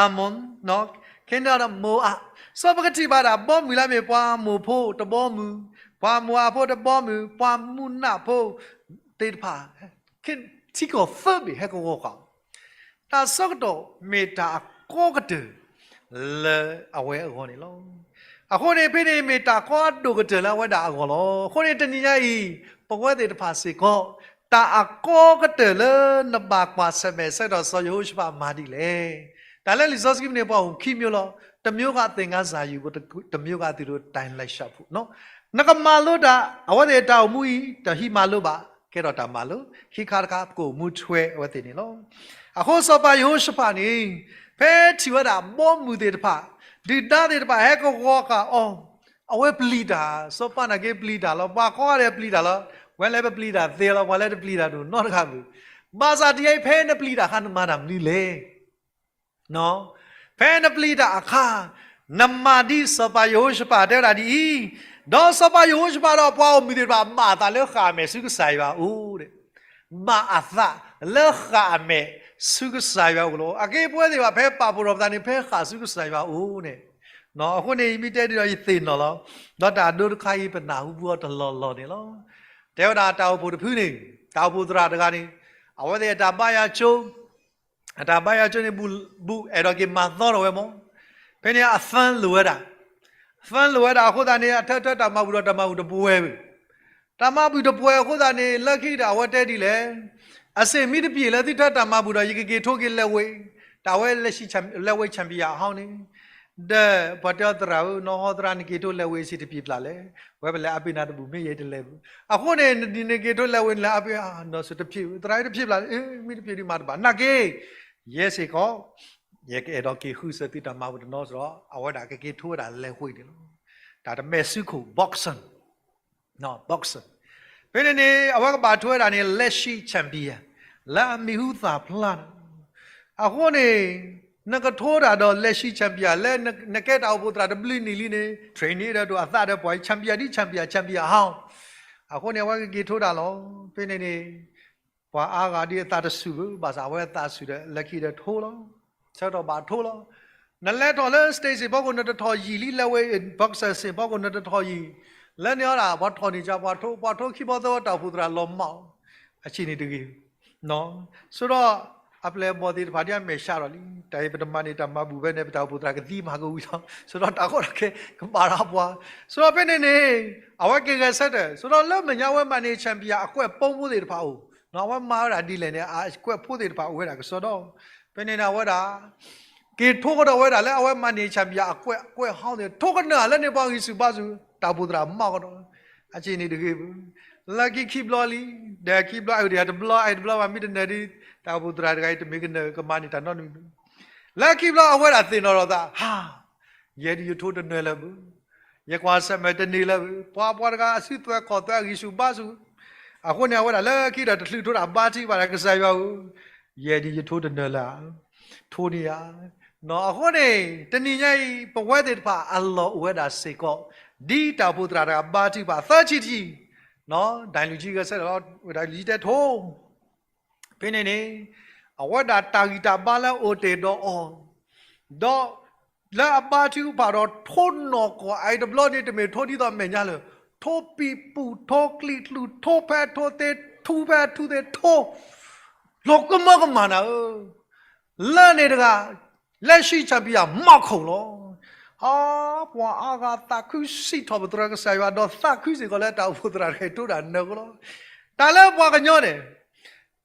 Ammon, kingdom of Moab, စီၤပကထံၣ်ဘၣ်ဒၣ်ဘီမုၢ်လၢအမ့ၢ်ပှၤအမိၣ်ဖိတဘီမုၢ်, ပှၤမိၣ်အဖိတဘီမုၢ်, ပှၤမူနးဖိသ့ၣ်တဖၣ် ထံကီၢ်သၢဘ့ၣ်ဟဲကဝီၤဃာ်အီၤ, တၢ်ဆၢကတီၢ်မ့ၢ်တၢ်အကီကတၢၢ်လၢအဝဲအဂီၢ်န့ၣ်လီၤ. အဃိန့ၣ် ဖဲန့ၣ်မ့ၢ်တၢ်ကီအဒိၣ်ကတၢၢ်လၢအဝဲဒၣ်အဂီၢ်လီၤ. အဃိန့ၣ် တနံၤညါအံၤ ပဝဲသ့ၣ်တဖၣ်စ့ၢ်ကီး တၢ်အကီကတၢၢ်လၢနဘၣ်ကွၢ်ဆၢၣ်မဲာ်ဆၢကတီၢ်စီၤယဟိၤၡဖးမၤဒ်လဲၣ်. တၢ်လၢလံာ်စီဆှံပူၤန့ၣ် ပှၤဟူးခံမျိုးလီၤ. တစ်မျိုးကသင်္ခန်းစာယူဖို့, တစ်မျိုးကသူတို့တိုင်လိုက်လျှောက်ဖို့, နကမၤလိတၢ်, အဝဲသ့ၣ်တၢ်အိၣ်မူအံၤ တဟံးမၤလိဘၣ်, ကဲထီၣ်တၢ်မၤလိ, ခံခါတခါ ပကအိၣ်မူထွဲအဝဲသ့ၣ်န့ၣ်လီၤ. အဃိစီၤပၤယဟိၤၡဖးန့ၣ် ဖဲထံၣ်ဝဲဒၣ်ဘီမုၢ်သ့ၣ်တဖၣ်, ဒုၣ်ဒါသ့ၣ်တဖၣ်ဟဲကဝီၤဃာ်အီၤ, အဝဲပျံၤတၢ်, စီၤပၤနာ်က့ပျံၤတၢ်လီၤ, ပှၤကိးဂၤဒဲးပျံၤတၢ်လီၤ, ပှၤလၢပပျံၤတၢ်သ့လီၤ, ပှၤလၢတပျံၤတၢ်တအိၣ်နီတဂၤဘၣ်. ဘၣ်ဆၣ်တနံၤညါအံၤ ဖဲနပျံၤတၢ်အခါ နမၤတၢ်မနုၤလဲၣ်. ဖဲနပျံၤတၢ်အခါ, နမၤဒ်စီၤပၤယဟိၤၡဖးတဲဝဲဒၣ်ဒ်အံၤ, ဒီးစီၤပၤယဟိၤၡဖးဒီးပှၤဂီၢ်မုၢ်သ့ၣ်တဖၣ် ဘၣ်အသးလၢဃၣ်အမဲာ်ဆူကစၢ်ယွၤအအိၣ်, ဘၣ်အသးလၢဃၣ်အမဲာ်ဆူကစၢ်ယွၤအအိၣ်လီၤ. အက့ပဝဲသ့ၣ်တဖၣ် ဖဲပာ်ဖှိၣ်ထီၣ်ပသးန့ၣ် ဖဲဃၣ်ဆူကစၢ်ယွၤအအိၣ်န့ၣ်, အဃိန့ၣ် ယမ့ၢ်တဲဒ်ဒီးယသ့ၣ်နီၣ်လီၤ. ဒီးတၢ်ဒိတခါအံၤ ပနၢ်ဟူဘၣ်အီၤတလီၢ်လီၢ်န့ၣ်လီၤ. တဲဝဲဒၣ်တၢ်အိၣ်ဖှိၣ်တဖုန့ၣ်, တၢ်အိၣ်ဖှိၣ်သရၣ်တဂၤန့ၣ်, အဝဲသ့ၣ်အတၢ်ဘါယွၤကၠိ အတၢ်ဘါယွၤကၠိန့ၣ် ဘူးဘူးအဲၣ်ဒိးက့ၤမၤသီထီၣ်ဝဲမး. ဖဲန့ၣ်အသၢလိာ်ဝဲဒၣ်, သၢလိာ်ဝဲဒၣ်အဃိသတးန့ၣ် အထၢထၢတၢ်မၤဘူၣ်ဒီးတၢ်မၤဘူၣ်တပှဲၤဝဲ, တၢ်မၤဘူၣ်တပှဲၤအဃိသတးန့ၣ် လၢခံဒီးအဝဲတဲဒ်လဲၣ်, အစ့ၢ်မ့ၢ်တပျံၤလၢသုထၢတၢ်မၤဘူၣ်ဒီး ယကက့ၤထိက့ၤလဲၤဝ့ၤ, တၢ်ဝဲလဲၤဝ့ၤ champion ဟီန့ၣ် ဒီးပှၤတဲအီၤသရၣ်ဧၢ, နီၢ်ဟီသရၣ် နက့ၤထိလဲၤဝ့ၤစ့ၢ်တပျံၤပျၢ်လဲၣ်, ဝဲပလဲၤအါပ့ၤနၤတဘူၣ်မ့ၢ်ယဲတလဲၤဘူး. အဃိန့ၣ် နက့ၤထိလဲၤဝ့ၤန့ၣ် အါပ့ၤ နီၢ်စ့ၢ်တပျံၤ, သရၣ်တပျံၤပျၢ်, မ့ၢ်တပျံၤဒ်မၤတဘၣ်, နာ်က့ ယဲစ့ၢ်ကီး ယကအဲၣ်ဒိးက့ၤဃုစၢၤသုတၢ်မၤဘူၣ်တနီၤစ့ၢ်ဒီး အဝဲဒၣ်ကက့ၤထိဝဲဒၣ်လဲၤဝ့ၤန့ၣ်လီၤ. တၢ်တမဲာ်ဆူခိၣ် boxing, boxing ဖဲန့ၣ်န့ၣ် အဝဲကဘၣ်ထိဝဲဒၣ်န့ၣ် လက်ရှိ champion လၢအမံၤဟူသၣ်ဖျါန့ၣ်, အဃိန့ၣ် နကထိတၢ်ဒီး လက်ရှိ champion လၢနကဲတၢ်အိၣ်ဖှိၣ်သရၣ်တဘျုးနံၣ်လံန့ၣ် training ဒီးဒိၣ်အသးဒီးပှၤ champion ဒ် champion, champion ဟီ, အဃိန့ၣ် အဝဲကက့ၤထိတၢ်လီၤ. ဖဲန့ၣ်န့ၣ် ပှၤအါဂၤဒ်အသးတဆူၣ်ဘၣ်, ဘၣ်ဆၣ်အဝဲအသးဆူၣ်ဒီး လၢခံဒီးထိလီၤ, ဆၢကတီၢ်ဘၣ်ထိလီၤ. နလဲၤထီၣ်လၢ stage စ့ၢ်ဖီခိၣ် နတထီၣ်ယံာ်လံ, လဲၤဝ့ၤ boxing စ့ၢ်ဖီခိၣ် နတထီၣ်ယံာ်, လၢန့ၣ်အီဒၣ် ပှၤထီၣ်န့ၢ်ကပှၤထိ, ပှၤထိခံဘီသၢဘီ တၢ်အိၣ်ဖှိၣ်သရၣ်လီၤမၢ်အီၤ, အဆံးန့ၣ်တဂ့ၤ ဆိဒီး အပျဲၢ်အဘီၣ်သ့ၣ်တဖၣ်ဒ်အမဲာ်ဆှးထီၣ်လံ, တၢ်အံၤပတမၤန့ၢ်တၢ်မၤဘူၣ်ဖဲန့ၣ် ပတၢ်အိၣ်ဖှိၣ်သရၣ်ကသံမၤကဝံၤလီၤ, ဆိဒီးတၢ်ကီတၢ်ခဲကဘၣ်ရၤပှၤ, ဆိဒီးဖဲန့ၣ်န့ၣ် အဝဲက့ၤဂဲၤဆၢထၢၣ်, ဆိဒီးလၢမဲာ်ညါအဝဲမၤန့ၢ် champion အကွဲးပီဖိသ့ၣ်တဖၣ်အိၣ်, အဝဲမၤဝဲဒၣ်ဒ်လဲၣ်န့ၣ် အကွဲးဖိသ့ၣ်တဖၣ်အိၣ်ဝဲဒၣ်ကစီဒီ, ဖဲန့ၣ်န့ၣ် အဝဲဒၣ် က့ၤထိကဒီးဝဲဒၣ်လၢအဝဲမၤန့ၢ် champion အကွဲး, အကွဲးဟီန့ၣ် ထိကနၢၤလၢန့ၣ်ပှၤဂံၢ်ဆူၣ်ဘါဆူၣ် တၢ်အိၣ်ဖှိၣ်သရၣ်မၢ်ကဒီး, အဆံးန့ၣ်တဂ့ၤဘၣ်, လၢခံခံဘျီလံ, ဒီးခံဘျီ အဲၣ်ဒိးတဘျီ အဲၣ်တဘျီဘၣ် မ့ၢ်တနၢၤဒ် တၢ်အိၣ်ဖှိၣ်သရၣ်တဂၤအံၤ တမ့ၢ်ကနၢၤကမၤန့ၢ်တၢ်နီတမံၤ, လၢခံဘျီအဝဲဒၣ်သ့ၣ်နီၣ်ထီၣ်သး ဟါ, ယဲဒ်ယထိတနၢၤလၢၤဘၣ်, ယကွၢ်ဆၢၣ်မဲာ်တန့ၢ်လၢၤ, ပှၤပှၤတဂၤအစုသွဲၣ်ခီၣ်သွဲၣ်အဂံၢ်ဆူၣ်ဘါဆူၣ်, အဃိန့ၣ် အဝဲဒၣ်လၢခံဒီးတချုးထိးတၢ်ဘါထုကဖၣ်ဒီး ကစၢ်ယွၤဧၢ, ယဲဒၣ်ယထိတနၢၤလၢၤ, ထိးန့ၢ်ယၤ, အဃိန့ၣ် တနံၤညါအံၤ ပဝဲသ့ၣ်တဖၣ်အလီၢ်အိၣ်ဝဲဒၣ်စ့ၢ်ကီး ဒ်တၢ်အိၣ်ဖှိၣ်သရၣ်တဂၤဘါထုကဖၣ်သၢဆံတဆံ, ဒၣ်လူၢ်ကံဂဲၤဆၢထၢၣ်လီၤ, ဝဲဒၣ်လူၢ်ကံတဲထိး ဖဲန့ၣ်န့ၣ် အဝဲဒၣ်တၢ်ဂံၢ်တၢ်ဘါလၢအအိၣ်တ့ၢ်ဒီးအီၤ, ဒီးလၢအဘါထုကဖၣ်ဒီးထိးနီၢ်ကီၢ်အအံၤတဘျီန့ၣ် တမ့ၢ်ထိးဒ်သိးအမဲာ်ညါလၢၤ, ထိးပံာ်ပူၤ ထိးကျံးကျူၤ ထိးဖဲထိးသ့ ထူဖဲထူသ့ ထိး လီၤကမၢကမၣ်နၤဧၢ, လၢန့ၣ်တဂၤ လက်ရှိ champion မီၢ်ခိၣ်လီၤ. ဟါ, ပှၤအါဂၤသးခုစံးထီၣ်ပတြၢၤကစၢ်ယွၤ ဒီးသးခုစ့ၢ်ကီးလၢတၢ်အိၣ်ဖှိၣ်သရၣ်တဂၤအံၤထိးတၢ်နၢၤအဃိလီၤ. တၢ်လၢပှၤကညီန့ၣ်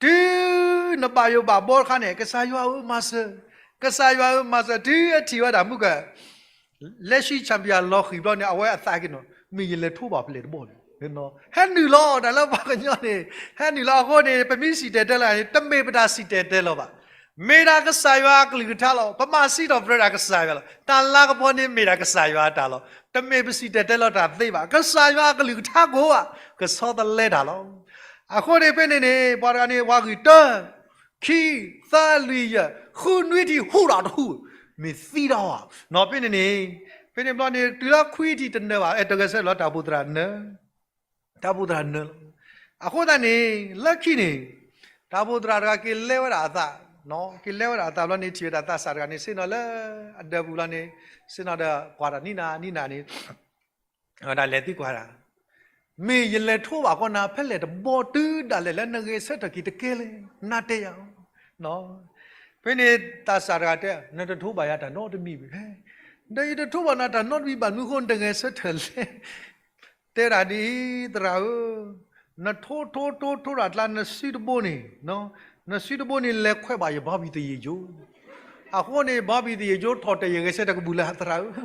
တုၤနဘၣ်ယိၣ်ဘၣ်ဘီတခါန့ၣ် ကစၢ်ယွၤဧၢမၤစၢၤ, ကစၢ်ယွၤဧၢမၤစၢၤ တုၤအထံၣ်ဝဲဒၣ်မုၢ်က လက်ရှိ champion လီၤဃံၤဘျီန့ၣ် အဝဲအသးက့ၤနီၤ မ့ၢ်ယလဲၤထိးဘၣ်ဖဲလဲၣ်တဘီန့ၣ်, ဟဲနုာ်လီၤ တၢ်လၢပှၤကညီန့ၣ် ဟဲနုာ်လီၤအဃိန့ၣ် ပမ့ၢ်စံၣ်တဲၤတဲလီၤန့ၣ် တမ့ၢ်ပတၢ်စံၣ်တဲၤတဲလီၤဘၣ်. မ့ၢ်ဒၣ်ကစၢ်ယွၤအကလုၢ်ကထါလီၤ. ပဘၣ်စံးထီၣ်ပတြၢၤဒၣ်ကစၢ်ယွၤလီၤ. တၢ်လၤကပီၤန့ၣ်မ့ၢ်ဒၣ်ကစၢ်ယွၤအတၢ်လီၤ. တမ့ၢ်ပစံၣ်တဲၤတဲလီၤတၢ်သ့ဘၣ်. ကစၢ်ယွၤအကလုၢ်ကထါကိးဂၤ ကဆီတလဲတၢ်လီၤ. အဃိန့ၣ်ဖဲန့ၣ်န့ၣ် ပှၤတဂၤန့ၣ် ပှၤဂံၢ်တၢ ခံ သၢ လွံၢ် ယဲၢ် ဃုနွံထံၣ် ဟူးဒီးတဟူး မ့ၢ်သံဒီးဧါ. နီၢ်ဖဲန့ၣ်န့ၣ် ဖဲန့ၣ်ဘျီန့ၣ် တုၤလၢခွံထံၣ်တနၢၤဘၣ် အဲၣ်တဂဲၤဆၢထၢၣ်လီၤ တၢ်အိၣ်ဖှိၣ်သရၣ်နၢၤ, တၢ်အိၣ်ဖှိၣ်သရၣ်နၢၤလီၤ. အဃိသတးန့ၣ် လၢခံန့ၣ် တၢ်အိၣ်ဖှိၣ်သရၣ်တဂၤက့ၤလဲဝဲဒၣ်အသး, က့ၤလဲဝဲဒၣ်အသးဘျီန့ၣ် ထံၣ်ဝဲဒၣ်သးစၢ်တဂၤန့ၣ် ဆ့ၣ်နီၤလၢအဒၢးပူၤလီၤန့ၣ် ဆ့ၣ်နီၤဒီးကွၢ်တၢ်နံၣ်နၤနံၣ်နၤန့ၣ် ဝဲဒၣ်လဲၤသံကွၢ်ဒၣ် မ့ၢ်ယလဲၤထိးဘၣ်ဃီနၤ ဖဲလဲၣ်တဘီတုၤဒၣ်လဲာ်လၢနဂဲၤဆၢထၢၣ်က့ၤတကဲလဲၣ် နၤတဲယၤ. ဖဲန့ၣ်သးစၢ်တဂၤတဲ နတထိးဘၣ်ယၤတၢ်နီတမံၤဘၣ်. ဒီးယတထိးဘၣ်နၤတၢ်နီတမံၤဘၣ် မနုၤအဃိနတဂဲၤဆၢထၢၣ်လဲၣ် တဲဒၣ်ဒ်အံၤ သရၣ်ဧၢ, နထိးထိးထိးထိးတၢ်ကျါ နစုတဘိန့ၣ်, နစုတဘိန့ၣ် လဲၤခွဲးဘၣ်ယဘီဘံၣ်သယ့ၣ်ယိၤ, အဃိန့ၣ် ဘီဘံၣ်သယ့ၣ်ယိၤထီၣ်တဲာ် ယဂဲၤဆၢထၢၣ်ကဘူၣ်လၢသရၣ်ဧၢ.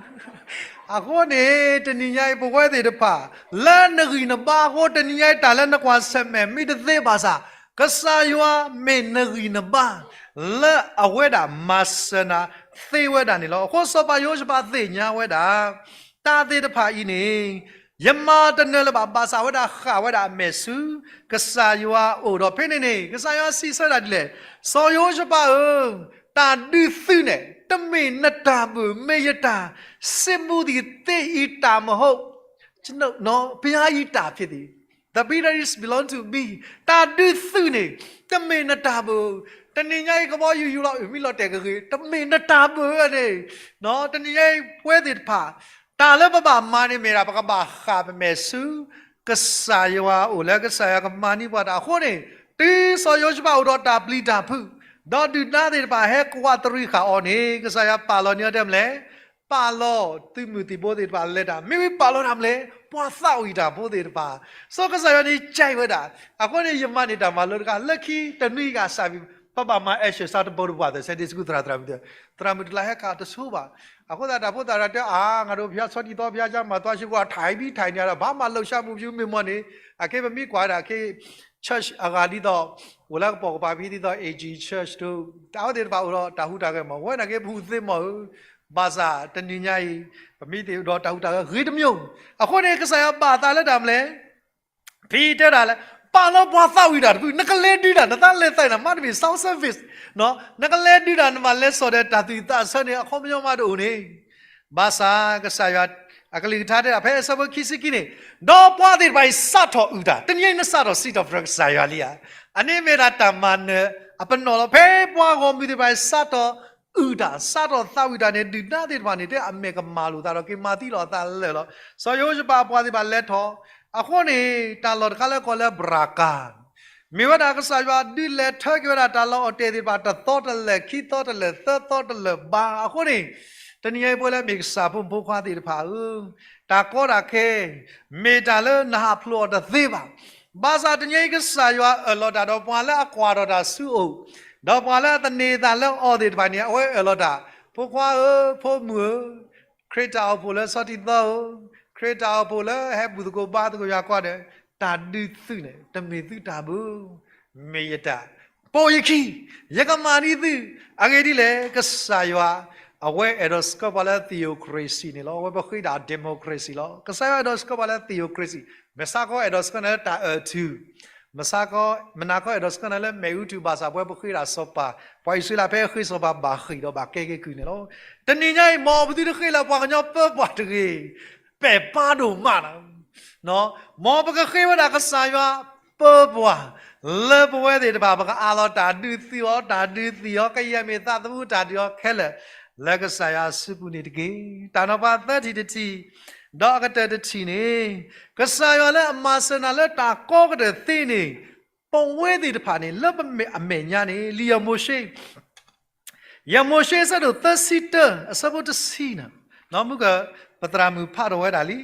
အဃိန့ၣ် တနံၤညါအံၤ ပဝဲသ့ၣ်တဖၣ် လၢနဂံၢ်နဘါအဃိ တနံၤညါအံၤ တၢ်လၢနကွၢ်ဆၢၣ်မဲာ်မ့ၢ်တသ့ဘၣ်ဆၣ် ကစၢ်ယွၤမ့ၢ်နဂံၢ်နဘါ လၢအဝဲဒၣ်မၤစၢၤနၤသ့ဝဲဒၣ်န့ၣ်လီၤ. အဃိစီၤပၤယဟိၤၡဖးသ့ၣ်ညါဝဲဒၣ် တၢ်သ့ၣ်တဖၣ်အံၤန့ၣ် ယမၤတနၢၤလၢၤဘၣ် ဘၣ်ဆၣ်ဝဲဒၣ်ဃၣ်ဝဲဒၣ်အမဲာ်ဆူ ကစၢ်ယွၤအအိၣ်ဒီး ဖဲန့ၣ်န့ၣ် ကစၢ်ယွၤစံးဆၢဒၣ်ဒ်လဲၣ်, စီၤယဟိၤၡဖးဧၢ, တၢ်ဒုးသုးန့ၣ် တမ့ၢ်နတၢ်ဘၣ်, မ့ၢ်ယတၢ်, စစ်မှုသည် သင့်အတၢ်မဟုတ်, ဘုရား၏တၢ်ဖြစ်သည်, the victory belongs to me, တၢ်ဒုးသုးန့ၣ် တမ့ၢ်နတၢ်ဘၣ်. တနံၤညါအံၤ ကဘီယူၤယူၤလီၤ အုၣ်မံလီၤတဲာ်ကဂ့ၤ, တမ့ၢ်နတၢ်ဘၣ်န့ၣ်, တနံၤညါအံၤ ပဝဲသ့ၣ်တဖၣ် တၢ်လၢပဘၣ်မၤန့ၣ်မ့ၢ်ဒၣ် ပကဘၣ်ဃၣ်ပမဲာ်ဆူ ကစၢ်ယွၤအအိၣ်လၢကစၢ်ယွၤကမၤန့ၢ်ပှၤတၢ်အဃိန့ၣ်, တုၤစီၤယဟိၤၡဖးအိၣ်ဒီးတၢ်ပျံၤတၢ်ဖုး, ဒီးဒုၣ်ဒါသ့ၣ်တဖၣ်ဟဲကွၢ်တရံးဃာ်အီၤန့ၣ် ကစၢ်ယွၤပာ်လီၤန့ၢ်အီၤတဲမလဲၣ်, ပာ်လီၤသုးမုၢ်သံၣ်ဘိသ့ၣ်တဖၣ်လဲၤတၢ်, မ့ၢ်ဝံၤပာ်လီၤတၢ်မလဲၣ်, ပှၤသးဝံၣ်တၢ်ဖိသ့ၣ်တဖၣ်, စီၤကစၢ်ယွၤန့ၣ် ကြိုက်ဝဲဒၣ်, အဃိန့ၣ် ယမၤန့ၢ်တၢ်မၤလိတခါ လၢခံတနွံဂၤစၢ်ဘံၣ် ပဘၣ်မၤအဲၣ်ဆၢၣ်စးတဘိတပှၢ်သၢ Sunday School သရၣ်သရၣ်မုၣ်သ့ၣ်, သရၣ်မုၣ်တလါဟဲခးတဆိဘၣ်. အဃိသတး တၢ်ဖိသၣ်တၢ်တဲ အါ ငါဒိးဖၠါဆီတံၢ်သီ ဖၠါယါမၤသွါဆူကွၢ် ထိုင်ပြီးထိုင်နေရတာ ဘာမှလှုပ်ရှားမှုမရှိဘူး မ့ၢ်မ့ၢ်န့ၣ်, အခဲပမ့ၢ်ကွၢ်ဒၣ်ခဲ church အဂၤဒ်သိး အိၣ်လၢကပိာ်ကပၤဖဲဒ်သိး A G church တၢ်ဝဲသ့ၣ်တဖၣ်အိၣ်ဒီး တၢ်ဟူးတၢ်ဂဲၤမး ဝဲန့ၣ်က့ ပဟူးသ့မးဧၢ, ဘၣ်ဆၣ်တနံၤညါအံၤ ပမ့ၢ်သ့ၣ်အိၣ်ဒီးတၢ်ဟူးတၢ်ဂဲၤဂ့ၤတမံၤ, အဃိန့ၣ် ကစၢ်ယွၤဘၣ်သးလၢတၢ်မလဲၣ် ဖဲတဲဒၣ်လဲၣ်, ပာ်လီၤပှၤသးဝံၣ်တၢ်တဖု, နကလဲၤဒုးတၢ် နသးလဲၤသးနမါတမ့ၢ် self service, နကလဲၤဒုးတၢ် နဘၣ်လဲၤစိာ်ဒီးတၢ်သူၣ်သးဆၢန့ၣ် အခီပညီမးတအိၣ်န့ၣ်, ဘၣ်ဆၣ်ကစၢ်ယွၤ အကလုၢ်ကထါတဲဒၣ် ဖဲအဆၢဖိခံဆံခံန့ၣ်, ဒီးပှၤသ့ၣ်တဖၣ်အံၤစးထီၣ်အုၣ်တၢ်, တနံၤအံၤနစးထီၣ်စံးထီၣ်ပတြၢၤကစၢ်ယွၤလံဧါ, အန့ၣ်မ့ၢ်ဒၣ်တၢ်မၤနၢၤအပနီၣ်လီၤ. ဖဲပှၤဂီၢ်မုၢ်သ့ၣ်တဖၣ်အံၤစးထီၣ် အုၣ်တၢ် စးထီၣ်သးဝံၣ်တၢ်န့ၣ် ဒုၣ်ဒါသ့ၣ်တဖၣ်န့ၣ် တဲအမဲာ်ကမၢ်လိာ်သးဒီး က့ၤမၤသံလီၤအသးလၢာ်လီၤ. စီၤယဟိၤၡဖးအပှၤသ့ၣ်တဖၣ်လဲၤထီၣ်, အဃိန့ၣ် တၢ်လီၢ်တခါလၢကိးလၢ ဘြၤကၤ မ့ၢ်ဝဲဒၣ်ကစၢ်ယွၤဒုးလဲၤထၢက့ၤဝဲဒၣ်တၢ်လီၢ်အိၣ်တ့ၢ်သ့ၣ်တဖၣ် တသီတလၢာ် ခံသီတလၢာ် သၢသီတလၢာ်ဘၣ်. အဃိန့ၣ် တနံၤအံၤပဝဲလၢမ့ၢ်ကစၢ်ဖိမုၣ်ဖိခွါသ့ၣ်တဖၣ်ဧၢ, တၢ်ကီတၢ်ခဲ မ့ၢ်တၢ်လၢနဟးဖျိးအီၤတသ့ဘၣ်. ဘၣ်ဆၣ်တနံၤအံၤကစၢ်ယွၤအၢၣ်လီၤတၢ်ဒီးပှၤလၢအကွၢ်ထီၣ်တၢ်ဆူအအိၣ်, ဒီးပှၤလၢအသန့ၤသးလၢအီၤသ့ၣ်တဖၣ်န့ၣ် အဝဲအၢၣ်လီၤတၢ်, ဖိခွါဧၢ, ဖိမုၣ်ဧၢ, ခရံာ်တၢ်အိၣ်ဖှိၣ်လၢဆီတံၢ်သီဧၢ, ခရံာ်တၢ်အိၣ်ဖှိၣ်လၢဟဲဘူၣ်သကိးဘါသကိးယွၤကွၢ်ဒီး, တၢ်ဒုးသုးန့ၣ် တမ့ၢ်သုတၢ်ဘၣ်, မ့ၢ်ယတၢ်, ပိာ်ယခံ, ယကမၤန့ၢ်သု, အဂ့ၢ်ဒ်လဲၣ် ကစၢ်ယွၤ အဝဲအဲၣ်ဒိးဆှၢပှၤလၢ theocracy န့ၣ်လီၤ. အဝဲပဃ့ဒၣ် democracy လီၤ. ကစၢ်ယွၤအဲၣ်ဒိးဆှၢပှၤလၢ theocracy, မုၢ်ဆါခီအဲၣ်ဒိးဆှၢနၤလၢတၢ်အၢၣ်ထူၣ်, မုၢ်ဆါခီ, မုၢ်နၤခီအဲၣ်ဒိးဆှၢနၤလၢမ့ၣ်အူထူၣ်ဘၣ်ဆၣ် ပဝဲပဃ့ဒၣ်စီၤပၤ, ပှၤအံၣ်စရ့လးဖဲဃ့စီၤပၤဘၣ်ဃ့ၢ်ဒီးဘၣ်ကဲက့ၤကုၢ်န့ၣ်လီၤ. တနံၤညါအံၤ မ်ပသုတဃ့လၢပှၤကညီပၢပှၤတဂ့ၤ, ပဲာ်ပါဒိၣ်မးလီၤ. မ်ပကဃ့ဝဲဒၣ်ကစၢ်ယွၤပၢပှၤ လၢပဝဲသ့ၣ်တဖၣ် ပကအးလီၤတၢ်ဒုးသံအီၤ, တၢ်ဒုးသံအီၤ, ကယဲၢ်မ့ၢ်သးသမူတၢ်ဒုးအီၤခဲလၢာ် လၢကစၢ်ယွၤအစုပူၤန့ၣ်တက့ၢ်. တၢ်နီၤဖးသၢထံၣ်တထံၣ်, ဒီးအကတၢၢ်တထံၣ်န့ၣ်, ကစၢ်ယွၤလၢအမၤစၢၤနၤလၢတၢ်ကီကတၢၢ်သ့န့ၣ်, ပဝဲသ့ၣ်တဖၣ်န့ၣ် လၢပမဲာ်အမဲာ်ညါန့ၣ် လံာ်ယၤမိၤၡ့ ယၤမိၤၡ့အဆၢဒိၣ်သၢဆံတၢ အဆၢဖိတဆံန့ၣ်, မုၢ်က ပသရၣ်မုၣ်ဖးထီၣ်ဝဲဒၣ်လံ,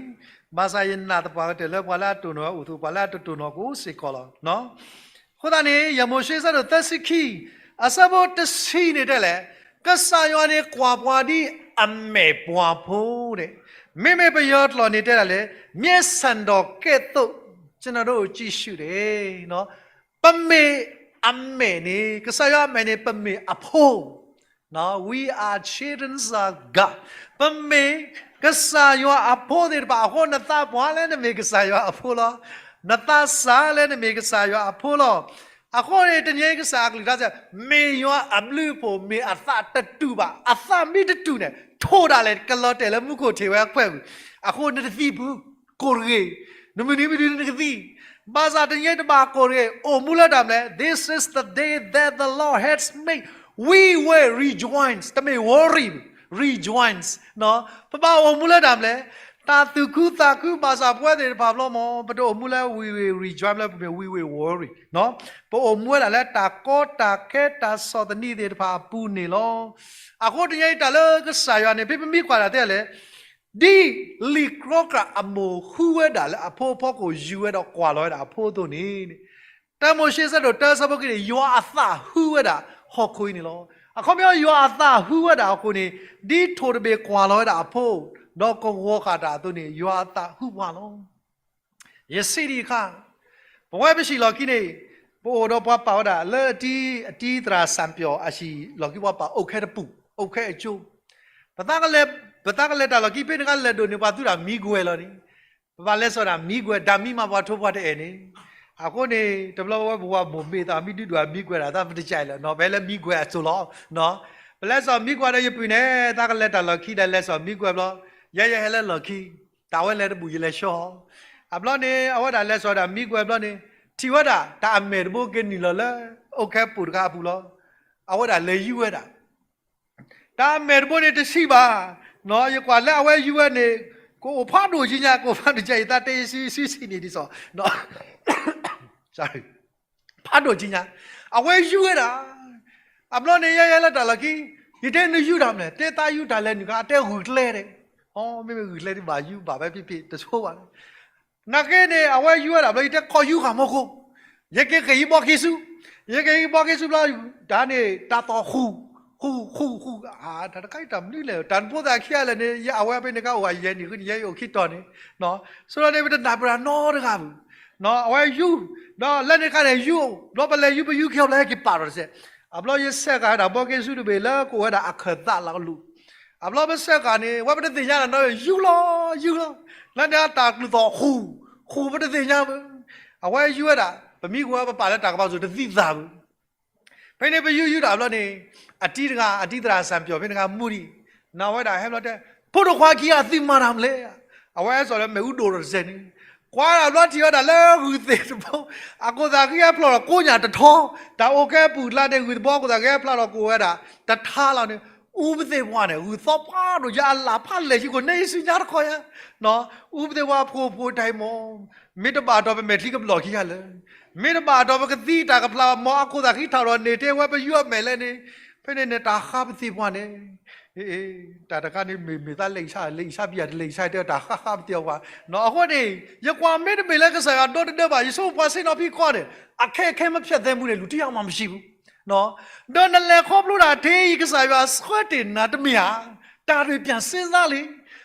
ဘၣ်ဆၣ်ယနာ်သပှၢ်ကတၢၢ်လၢပှၤလၢအတိၢ်နီၣ်ဝဲအိၣ်အသိး ပှၤလၢအတတိၢ်နီၣ်ကအိၣ်စ့ၢ်ကီးလီၤ. အဃိသတးန့ၣ် ယၤမိၤၡ့အဆၢဒိၣ်သၢဆံခံ အဆၢဖိတဆံန့ၣ်တဲလဲၣ်, ကစၢ်ယွၤန့ၣ်ကွၢ်ပှၤဒ်အမဲာ်ပှၤဖိန့ၣ်, မ့မ့ၢ်ပယီၤကျိာ်န့ၣ်တဲဒၣ်လဲၣ်, မျက်စံတော်ကဲ့သို့ ကျွန်တော်တို့ကြည့်ရှုတယ်. ပမ့ၢ်အမဲာ်န့ၣ်, ကစၢ်ယွၤအမဲာ်န့ၣ် ပမ့ၢ်အဖိ, we are children of God, ပမ့ၢ်ကစၢ်ယွၤအဖိသ့ၣ်တဖၣ်အဃိ နသးပှၢ်လၢနမ့ၢ်ကစၢ်ယွၤအဖိလီၤ. နသးစၢ်လၢနမ့ၢ်ကစၢ်ယွၤအဖိလီၤ. အဃိန့ၣ် တနံၤအံၤကစၢ်အကလုၢ်ကထါစံး, မ့ၢ်ယွၤအဘျုးအဖှိၣ် မ့ၢ်အသးတတူာ်ဘၣ်, အသးမ့ၢ်တတူာ်န့ၣ် ထိၣ်ဒၣ်လဲာ် ကလီၤတဲာ်လၢမူခိၣ်ထံးဝဲအခွဲးပူၤ, အဃိနတသံဘူး, ကိၢ်တဂ့ၤ, နမုၢ်နံၤမုၢ်ဒုနကသံ, ဘၣ်ဆၣ်တနံၤအံၤတဘၣ်ကိၢ်တဂ့ၤ, အိၣ်မူလၢတၢ်မနုၤလဲၣ်, this is the day that the Lord has made, we will rejoice, တမ့ၢ် worry, rejoice, ပဘၣ်အိၣ်မူလၢတၢ်မနုၤလဲၣ်, တၢ်သူၣ်ခုသးခုဘၣ်ဆၣ်ပဝဲသ့ၣ်တဖၣ်ဘျီမ့ၢ် ပတအိၣ်မူလၢ we will rejoice လၢပမ့ၢ် we will worry, ပအိၣ်မူဝဲဒၣ်လၢတၢ်ကီတၢ်ခဲတၢ်ဆီၣ်သနံးသ့ၣ်တဖၣ်အပူၤန့ၣ်လီၤ. အဃိတနံၤအံၤတၢ်လၢကစၢ်ယွၤန့ၣ် ဖဲပမ့ၢ်ကွၢ်ဒၣ်တဲလဲၣ်, ဒ်လံာ်ကြီကြာ်အမိၢ်ဃုဝဲဒၣ်လၢအဖိအဖီခိၣ် ယူၤဝဲဒီးကွၢ်လီၤဝဲဒၣ်အဖိအသိးန့ၣ်, တၢမိၤၡ့ဆၢဒိၣ်တၢဆၢဖိခံန့ၣ် ယွၤအသးဟူဝဲဒၣ်ဟီၣ်ခိၣ်အံၤန့ၣ်လီၤ. အခီပညီ ယွၤအသးဟူဝဲဒၣ်ဟီၣ်ခိၣ်န့ၣ် ဒ်ထိၣ်တဘ့ၣ်ကွၢ်လီၤဝဲဒၣ်အဖိ ဒီးကဝီၤဃာ်တၢ်အသိးန့ၣ် ယွၤအသးဟူပှၤလီၤ. ယစံးဒံးအခါ, ပဝဲပဟံၣ်လီၢ်ခံန့ၣ် ပအိၣ်ဒီးပှၤပာ်ဝဲဒၣ်လၢအတံၤ အတံၤသရၣ်စၣ်ပၠီၣ်အဟံၣ်လီၢ်ခံ ပှၤပာ်အိၣ်ခဲတပူၤ, အိၣ်ခဲအကၠိ, ပသးကလဲၤ, ပသးကလဲၤတၢ်လီၢ်ခံ ဖဲန့ၣ်အခါလဲၤဒိၣ်န့ၢ်ပှၤသူတၢ်မံကွဲၤလီၤန့ၣ်, ပဘၣ်လဲၤစိာ်တၢ်မံကွဲၤ, တၢ်မံမးပှၤထိပှၤတအဲၣ်န့ၣ်, အဃိန့ၣ် တဘျီဝဲပဝဲမိၢ်မ့ၢ်သးမံဒုဒွးမံကွဲၤဒၣ် သးပတကဲလၢၤနီၤ, ပဟဲလၢမံကွဲၤအစိၤလီၤ. ပလဲၤစိာ်မံကွဲၤဒီးယပုၢ်န့ၣ် သးကလဲၤတၢ်လီၢ်ခံဒီးလဲၤစိာ်မံကွဲၤဘျီ, ယဲယဟဲလၢလီၢ်ခံ, တၢ်ဝဲလဲၤတဘူၣ် ယလဲၤဆှီအီၤ, အဘျီန့ၣ် အဝဲဒၣ်လဲၤစိာ်ဒၣ်မံကွဲၤဘျီန့ၣ် ထံၣ်ဝဲဒၣ် တၢ်အမဲာ်တဘိက့ၤနုာ်လီၤလၢ အိၣ်ခဲပူၤတခါအပူၤလီၤ. အဝဲဒၣ်လဲၤယူၤဝဲဒၣ် တၢ်အမဲာ်တဘိန့ၣ်တဆံးဘၣ်, ယကွၢ်လၢအဝဲယူၤဝဲန့ၣ် ကအိၣ်ဖးဒိၣ်ကံညါ, ကအိၣ်ဖးဒိၣ်ကံညါ ယသးတဲဆံဆံဆံန့ၣ်ဒ်သိး ဖးဒိၣ်ကံညါ, အဝဲယူၤဝဲဒၣ်, အဘျီန့ၣ် ယဲယဲလၢတၢ်လီၢ်ခံ, ယတဲနယူၤတၢ်မနုၤလဲၣ်, တဲသးယူၤတၢ်လဲၤနုာ်ခါ အတဲဂုာ်ကျဲဒဲး, မ့မ့ၢ်ဂုာ်ကျဲဒ်ဘၣ်ယူၤဘၣ်ဖဲဖံးဖံးတဆိဘၣ်န့ၣ်, နာ်က့န့ၣ် အဝဲယူၤဝဲဒၣ်ဘျီ ယတဲခီယူၤဃာ်မီခိၣ်, ယက့ၤဃ့ၢ်ဟံးဘီက့ၤဆူ, ယက့ၤဟံးဘီက့ၤဆူဘျီ, တၢ်န့ၣ် တၢ်သီၣ်ဃူ, ဃူဃူဃူ, တၢ်တခါအံၤတၢ်မနုၤလဲၣ်, တၢ်နဖိသၣ်ခံဂၤလဲၣ်န့ၣ် ယအဝဲဖဲန့ၣ်ခါအိၣ်ယဲၢ်နံၣ်ဃုနံၣ် ယဲယအိၣ်ခံတီၤန့ၣ်, ဆိဒီးန့ၣ် ပတနၢ်ပၢၢ်တၢ်နီတဂၤဘၣ်, အဝဲယူၤ, ဒီးလၢန့ၣ်ခါန့ၣ် ယူၤ, ဘျီပလဲၤယူၤပယူၤခံဘျီဟဲက့ၤပာ်ထီၣ်တစဲး, အဘျီယဆဲးဃာ်ဝဲဒၣ်ဘီက့ၤဆူတဘ့ၣ်လၢကအိၣ်ဝဲဒၣ်အခၢၣ်သးလီၤကလူး, အဘျီပဆဲးဃာ်န့ၣ် ဝဲပတသ့ၣ်ညါလၢၤနီတမံၤ ယူၤလီၤ, ယူၤလီၤ, လၢန့ၣ်အတၢ်ကျူၢ်သီၣ်ဃူ, ဃူပတသ့ၣ်ညါဘၣ်, အဝဲယူၤဝဲဒၣ်, ပမံကွဲၤဝဲပပာ်လၢတၢ်ကပၤစိၤတသံသးဘၣ် ဖဲန့ၣ်ပယူၤယူၤတၢ်ဘျီန့ၣ်, အတံၤတဂၤ အတံၤသရၣ်စၣ်ပၠီၣ် ဖဲန့ၣ်ခါမူဒံး, နၢ်ဝဲဒၣ်ဟဲဘျီတဲ, ဖိဒိၣ်ခွါခံဂၤသုမၤတၢ်မနုၤလဲၣ်, အဝဲဟဲစိာ်လၢမ့ၣ်အူဒိၣ်တစဲးန့ၣ်, ကွၢ်တၢ်ဘျီထံၣ်ဝဲဒၣ်လၢဂုၢ်သ့ၣ်တဘိ, အခိၣ်သၣ်ဃံအဖျိၣ်ထီၣ်ကိးညၣ်တထီ, တၢ်အိၣ်ကဲပူၤကျါန့ၣ် ဂုၢ်တဘိအခိၣ်သၣ်ဃံအဖျိၣ်ထီၣ်ကိးဝဲဒၣ်, တထါလီၤန့ၣ်, အူပသ့ၣ်ပှၢ်န့ၣ် ဂုၢ်သီပှၢ်ဒိၣ်ယါအလၣ်ဖးလဲၢ်ဆံကိၣ်န့ၣ် ယစုညါတခီယါ အူပသ့ၣ်ပှၢ်ဖိးဖိးတၢ်အံၤမ့ၢ်, မ့ၢ်တဘၣ်ဒီးပမဲာ်ချံကဘျီၣ်ခံဂၤလၢာ်, မ့ၢ်တဘၣ်ဒီးပကသံတၢ်ကဖျါဘၣ် မ်အခိၣ်သၣ်ဃံထီၣ်ဒီးန့ၣ် တဲဝဲပယူၤအမဲာ်လဲၣ်န့ၣ်, ဖဲန့ၣ်န့ၣ်တၢ်ဃါပသ့ၣ်ပှၢ်န့ၣ်, တၢ်တခါန့ၣ်မ့ၢ်မ့ၢ်သးလဲၤအံၤဆါ လဲၤအံၤဆါဘံယၤတလဲၤအံၤဆါတဲတၢ်ဃါဃါပသ့ၣ်ပှၢ်, အဃိန့ၣ်, ယကွၢ်မ့တမ့ၢ်လၢကစၢ်ယွၤဒိတဒၢဘၣ် ယဆိကမိၣ်ပှၤဆ့ၣ်နီၤဖံးကီးန့ၣ်, အခဲခဲမဖျဲးသဲမူန့ၣ် လူတယောက်မှမရှိဘူး ဒီးနလဲၤခီဖျိတၢ်ထဲအံၤ ကစၢ်ယွၤဆှၢတ့ၢ်နၤတမ့ၢ်ဧါ, တၢ်တမ့ၢ် ပြန်စဉ်းစားလံ,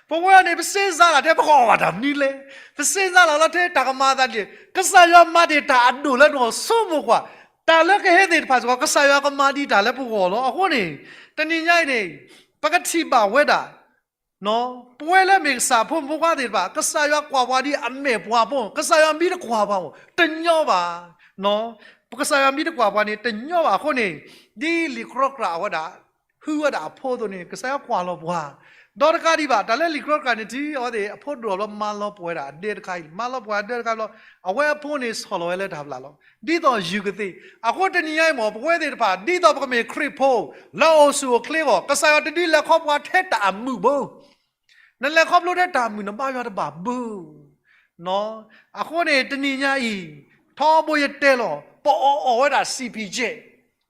ပဝဲန့ၣ် ပစ့စးလၢထဲပကအီၣ်ဘၣ်တၢ်မနုၤလဲၣ်, ပစ့စးလၢထဲတၢ်ကမၤသးဒ်လဲၣ်, ကစၢ်ယွၤမၤတ့ၢ်တၢ်အဒိၣ်လၢနဂီၢ် ဆိကမိၣ်ကွၢ်, တၢ်လၢကဟဲသ့ၣ်တဖၣ်စ့ၢ်ကီး ကစၢ်ယွၤကမၤဒံးတၢ်လၢပဂီၢ်လီၤ. အဃိန့ၣ်, တနံၤညါအံၤန့ၣ် ပကထံၣ်ဘၣ်ဝဲဒၣ် ပဝဲလၢမ့ၢ်ကစၢ်ဖိမုၣ်ဖိခွါသ့ၣ်တဖၣ် ကစၢ်ယွၤကွၢ်ပှၤဒ်အမဲာ်ပှၤဖိ, ကစၢ်ယွၤမ့ၢ်တကွၢ်ပှၤမ့ၢ် တညီဘၣ်. ကစၢ်ယွၤမ့ၢ်တကွၢ်ပှၤန့ၣ် တညီဘၣ်အဃိန့ၣ်, ဒ်လံာ်ကြီကြာ်အဝဲဒၣ် ဟုဝဲဒၣ်အဖိအသိးန့ၣ် ကစၢ်ယွၤကွၢ်လီၤပှၤ, ဒီးတကးဒံးဘၣ် တၢ်လၢလံာ်ကြီကြာ်န့ၣ် ထံၣ်အဝဲသ့ၣ် အဖိဒိၣ်လီၤမၤလီၤပှဲၤဒၣ်ဒဲတခါအံၤ, မၤလီၤပှဲၤဒဲတခါလီၤ, အဝဲအဖိန့ၣ်ဆီၣ်လီၤဝဲလၢတၢ်ဘျၣ်လီၤ. ဒ်သိးယုၢ်ကသ့, အဃိတနံၤညါအံၤမ့ၢ် ပဝဲသ့ၣ်တဖၣ် ဒ်သိးပကမ့ၢ်ခရံာ်ဖိ လၢအအိၣ်ဆူၣ်အိၣ်ချ့အဂီၢ် ကစၢ်ယွၤတဒုးလဲၤခီဖျိထဲတၢ်အမုာ်ဘၣ်. နလဲၤခီဖျိထဲတၢ်မုာ် နဘါယွၤတဘၣ်ဘၣ်. အဃိန့ၣ် တနံၤညါအံၤ ထီဘိယတဲလီၤ ပအီၣ်အီၣ်ဝဲဒၣ် စံၣ်ဖံၣ်ကဲး,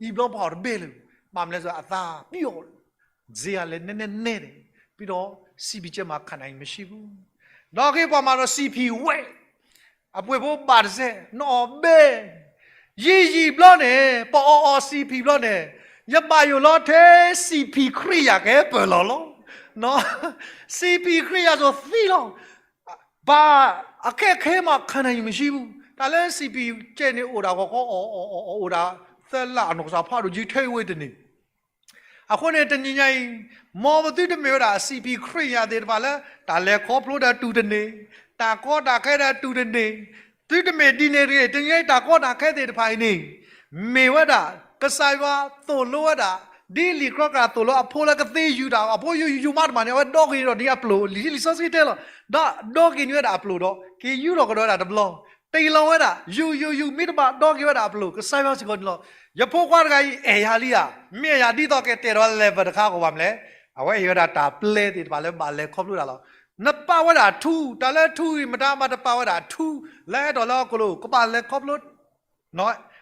အံၤဘျီပှၤအီၣ်တဘ့ၣ်လၢၤ, ဘၣ်မနုၤလဲၣ်အသးပျီၣ်, စ့အလဲၤနဲနဲနဲန့ၣ်, ပြီးတော့ စံၣ်ဖံၣ်ကဲး မၤခါနၢ်အံၤ မရှိဘူး, ဒီးက့ၤပှၤမၤဒီး စံၣ်ဖံၣ်ဝဲ အပှ့ၤဖိဘၣ်တစဲး နအီၣ်ဘ့ၣ်, ယံာ်ယံာ်ဘျီန့ၣ် ပအီၣ်အီၣ်စံၣ်ဖံၣ်ဘျီန့ၣ်, ယဘၣ်ယိၣ်လီၤထဲ စံၣ်ဖံၣ်ခရံာ်ယာ်ကဟဲပၢၢ်လီၤလီၤ. စံၣ်ဖံၣ်ခရံာ်ယာ်စိၤသံလီၤ. ဘၣ်အခဲခဲမး ခါနၢ်ယံၤမ့ၢ်ဆံဘူး, တၢ်လၢစံၣ်ဖံၣ်ကဲးန့ၣ် အိၣ်ဒၣ်ဂီၤခီအီၣ်အီၣ်အီၣ် အိၣ်ဒၣ်သၢလါ အနီၢ်ကစၢ်ဖးဒိၣ်ကံထဲဝဲတန့ၢ် အဃိန့ၣ် တနံၤညါအံၤ မ်ပသုတမ့ၢ်ဝဲဒၣ် စံၣ်ဖံၣ်ခရံာ်ယာ်သ့ၣ်တဖၣ်လၢ တၢ်လဲၤခီဖျိဒီးတူၢ်တန့ၢ်, တၢ်ကီတၢ်ခဲဒီးတူၢ်တန့ၢ်, သုတမ့ၢ်ဒ်န့ၣ်တဂ့ၤ. တနံၤညါအံၤ တၢ်ကီတၢ်ခဲသ့ၣ်တဖၣ်အံၤန့ၣ် မ့ၢ်ဝဲဒၣ် ကစၢ်ယွၤသိၣ်လိဝဲဒၣ် ဒ်လံာ်ကြီကြာ်သိၣ်လိအဖိလၢကသ့ယူၤတၢ် အဖိယူၤယူၤမးတမးန့ၣ် အဝဲဒီက့ၤဒီးန့ၢ်အပျိၣ် လံာ်ထံလံာ်စီဆှံတဲလီၤ, ဒီးဒီက့ၤန့ၢ်ဝဲဒၣ်အပျိၣ်ဒီး က့ၤယူၤထီၣ်ကဒီးဝဲဒၣ်တဘျီ တ့ၢ်လီၤဝဲဒၣ် ယူၤယူၤယူၤ မ့ၢ်တဘၣ်ဒီက့ၤဝဲဒၣ်အပျိၣ် ကစၢ်ယွၤစ့ၢ်ကီးန့ၣ်လီၤ. ယဖိခွါတဂၤအံၤ အဲၣ်ယၤလံဧါ, မ့ၢ်အဲၣ်ယၤဒ်သိးကတဲာ်ဒီး level တခါအဂီၢ်ဘၣ်မလဲၣ်, အဝဲဟ့ၣ်ဝဲဒၣ်တၢ်ပျဲသ့ၣ်တဖၣ်လၢဘၣ်လဲၤခီဖျိတၢ်လီၤ. နပာ်ဝဲဒၣ်ထူ, တၢ်လၢထူအံၤ မတၤမၤတပာ်ဝဲဒၣ်ထူ လၢအဲၣ်ဒိးလၢဟီၣ်ခိၣ်လိၤ ကဘၣ်လဲၤခီဖျိ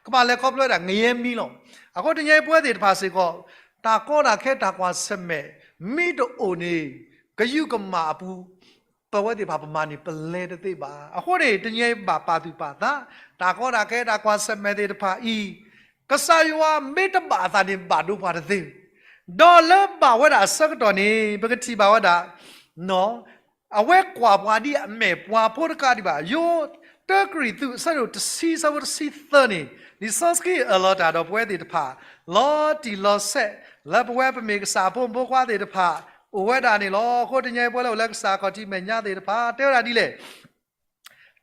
ကဘၣ်လဲၤခီဖျိဝဲဒၣ် ငရဲမီး လီၤ. အဃိတနံၤညါအံၤပဝဲသ့ၣ်တဖၣ်စ့ၢ်ကီး တၢ်ကီတၢ်ခဲတၢ်ကွၢ်ဆၢၣ်မဲာ် မ့ၢ်တအိၣ်န့ၣ် ကယူးကမၣ်အပူၤ ပဝဲသ့ၣ်တဖၣ်ပမၤန့ၣ် ပလဲၤတသ့ဘၣ်. အဃိန့ၣ် တနံၤညါအံၤဘၣ်ပာ်သူၣ်ပာ်သး တၢ်ကီတၢ်ခဲတၢ်ကွၢ်ဆၢၣ်မဲာ်သ့ၣ်တဖၣ်အံၤ ကစၢ်ယွၤမ့ၢ်တဘၣ်အသးန့ၣ် ဘၣ်ဒိပှၤတသ့, ဒီးလၢဘၣ်ဝဲဒၣ်အဆၢကတီၢ်န့ၣ် ပကထံၣ်ဘၣ်ဝဲဒၣ် အဝဲကွၢ်ပှၤဒ်အမဲာ်ပှၤဖိတကးဒံးဘၣ်. ယိၤတၢကရံၣ်သူး အဆၢဒိၣ်တဆံ အဆၢဖိတဆံသၢန့ၣ် လံာ်စီဆှံအၢၣ်လီၤတၢ်ဒီးပဝဲသ့ၣ်တဖၣ် လီၤတံၢ်လီၤဆဲး လၢပဝဲပမ့ၢ်ကစၢ်ဖိမုၣ်ဖိခွါသ့ၣ်တဖၣ် အိၣ်ဝဲဒၣ်န့ၣ်လီၤ. အဃိတနံၤညါအံၤပဝဲလၢအိၣ်လၢကစၢ်ခီၣ်ထံးမဲာ်ညါသ့ၣ်တဖၣ် တဲဝဲဒၣ်ဒ်လဲၣ်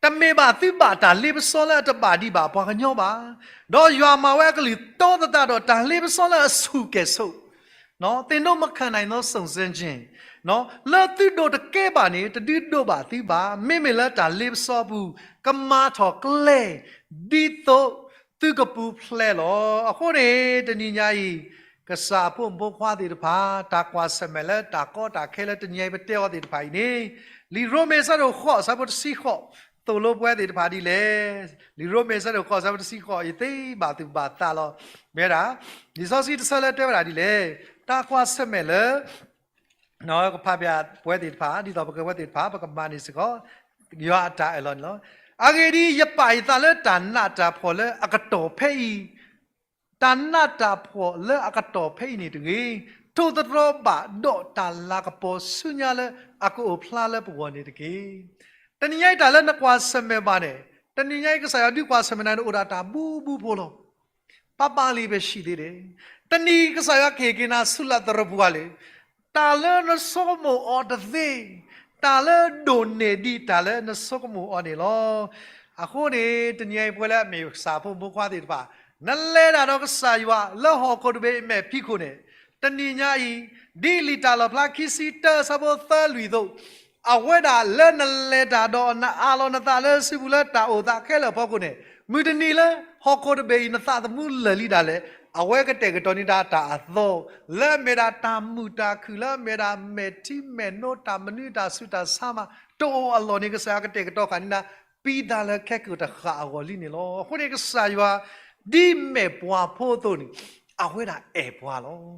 တမ့ၢ်ဘၣ်သုဘၣ်တၢ်လ့ပစီလၢအတဘၣ်ဒံးဘၣ်ပှၤကညီဘၣ်. ဒီးယွၤမၤဝဲအကလုၢ်တီသတးဒီးတၢ်လ့ပစီလၢအဆူၣ်ကဲၣ်ဆိး သ့ၣ်နီၣ်မခၢၣ်နၢ်နီၣ်စုံစဲကၠ့ၣ် လၢသုဒိးတကဲဘၣ်န့ၣ် တဒုးဒိးဘၣ်သုဘၣ်. မ့မ့ၢ်လၢတၢ်လ့ပစီအပူၤ ကမၤထီၣ်ကျဲ ဒ်သိးသုကပူၤဖျဲးလီၤ. အဃိန့ၣ် တနံၤညါအံၤ ကစၢ်အဖိမုၣ်ဖိခွါသ့ၣ်တဖၣ် တၢ်ကွၢ်ဆၢၣ်မဲာ်လၢတၢ်ကီတၢ်ခဲလၢတနံၤညါအံၤပတဲအီၤသ့ၣ်တဖၣ်အံၤန့ၣ် လံာ်ရိမ့ၤအဆၢဒိၣ်ဃိး အဆၢဖိတဆံဃိး သိၣ်လိပဝဲသ့ၣ်တဖၣ်ဒ်လဲၣ်. လံာ်ရိမ့ၤအဆၢဒိၣ်ဃိး အဆၢဖိတဆံဃိး ယသ့ဘၣ်သူၣ်ဘၣ်သးလီၤ. မ့ၢ်ဝဲဒၣ် လံာ်စီဆှံတဆၢလၢတဲဝဲဒၣ်ဒ်လဲၣ်, တၢ်ကွၢ်ဆၢၣ်မဲာ်လၢ ကဖးပဝဲသ့ၣ်တဖၣ် ဒ်သိးပကဝဲသ့ၣ်တဖၣ် ပကမၤန့ၢ်စ့ၢ်ကီး ယွၤအတၢ်အၢၣ်လီၤန့ၣ်လီၤ. အဂ့ၢ်ဒ်အံၤ, ယပာ်ယသးလၢတၢ်နးတၢ်ဖှီၣ်လၢအကတီၢ်ဖဲအံၤ, တၢ်နးတၢ်ဖှီၣ်လၢအကတီၢ်ဖဲအံၤန့ၣ်တဂ့ၤ, ထိၣ်သတြီၤဘၣ်ဒီးတၢ်လၤကပီၤဆူညါလၢအကအိၣ်ဖျါလၢပဂီၢ်န့ၣ်တက့ၢ်. တနံၤညါအံၤတၢ်လၢနကွၢ်ဆၢၣ်မဲာ်ဘၣ်န့ၣ်, တနံၤညါအံၤကစၢ်ယွၤဒုးကွၢ်ဆၢၣ်မဲာ်နၤန့ၣ် အိၣ်ဒၣ်တၢ်ဘူးဘူးဖိလီၤ. ပၢ်ပၢ်လံ ပဲဆံးသ့ဒဲး, တနံၤကစၢ်ယွၤကဟ့ၣ်က့ၤနၤဆူလၢသရၣ်ပူၤလံ, တၢ်လၢနဆိကမိၣ်အီၤတသ့, တၢ်လၢဒိၣ်န့ၢ်ဒံးတၢ်လၢနဆိကမိၣ်အီၤန့ၣ်လီၤ. အဃိန့ၣ် တနံၤညါအံၤပဝဲလၢအမ့ၢ်ကစၢ်ဖိမုၣ်ဖိခွါသ့ၣ်တဖၣ်, နလဲၤတၢ်ဒီးကစၢ်ယွၤလၢဟီၣ်ခိၣ်တဘ့ၣ်အမဲာ်ဖံးခိၣ်န့ၣ်, တနံၤညါအံၤ ဒ်လံာ်တၢ်လီၣ်ဖျါခံဆံတၢအဆၢဖိသၢလွံၢ်အသိး, အဝဲဒၣ်လၢနလဲၤတၢ်ဒီးနအးလီၤနသးလၢစုပူၤလၢတၢ်အိၣ်သးခဲလၢာ်အဖီခိၣ်န့ၣ်, မုၢ်တနံၤလၢဟီၣ်ခိၣ်တဘ့ၣ်အံၤ နသးသမူလၢာ်လံဒၣ်လဲာ်, အဝဲကတဲာ်ကတီၤန့ၢ်ဒၣ်တၢ်အသီ, လၢအမ့ၢ်ဒၣ်တၢ်မုာ်တၢ်ခုၣ် လၢအမ့ၢ်ဒၣ်မဲာ်ထံမဲာ်နိ တၢ်မနုၤတၢ်ဆူးတၢ်ဆါမး တအိၣ်အလီၢ်န့ၣ် ကစၢ်ယွၤကတဲာ်ကတီၤဃာ်န့ၢ်နၤ ပံသးလၢခဲကိာ်တဃၣ်အဂီၢ်လံန့ၣ်လီၤ. အဃိန့ၣ် ကစၢ်ယွၤ ဒ်မဲာ်ပှၤဖိအသိးန့ၣ်, အဝဲဒၣ်အဲၣ်ပှၤလီၤ.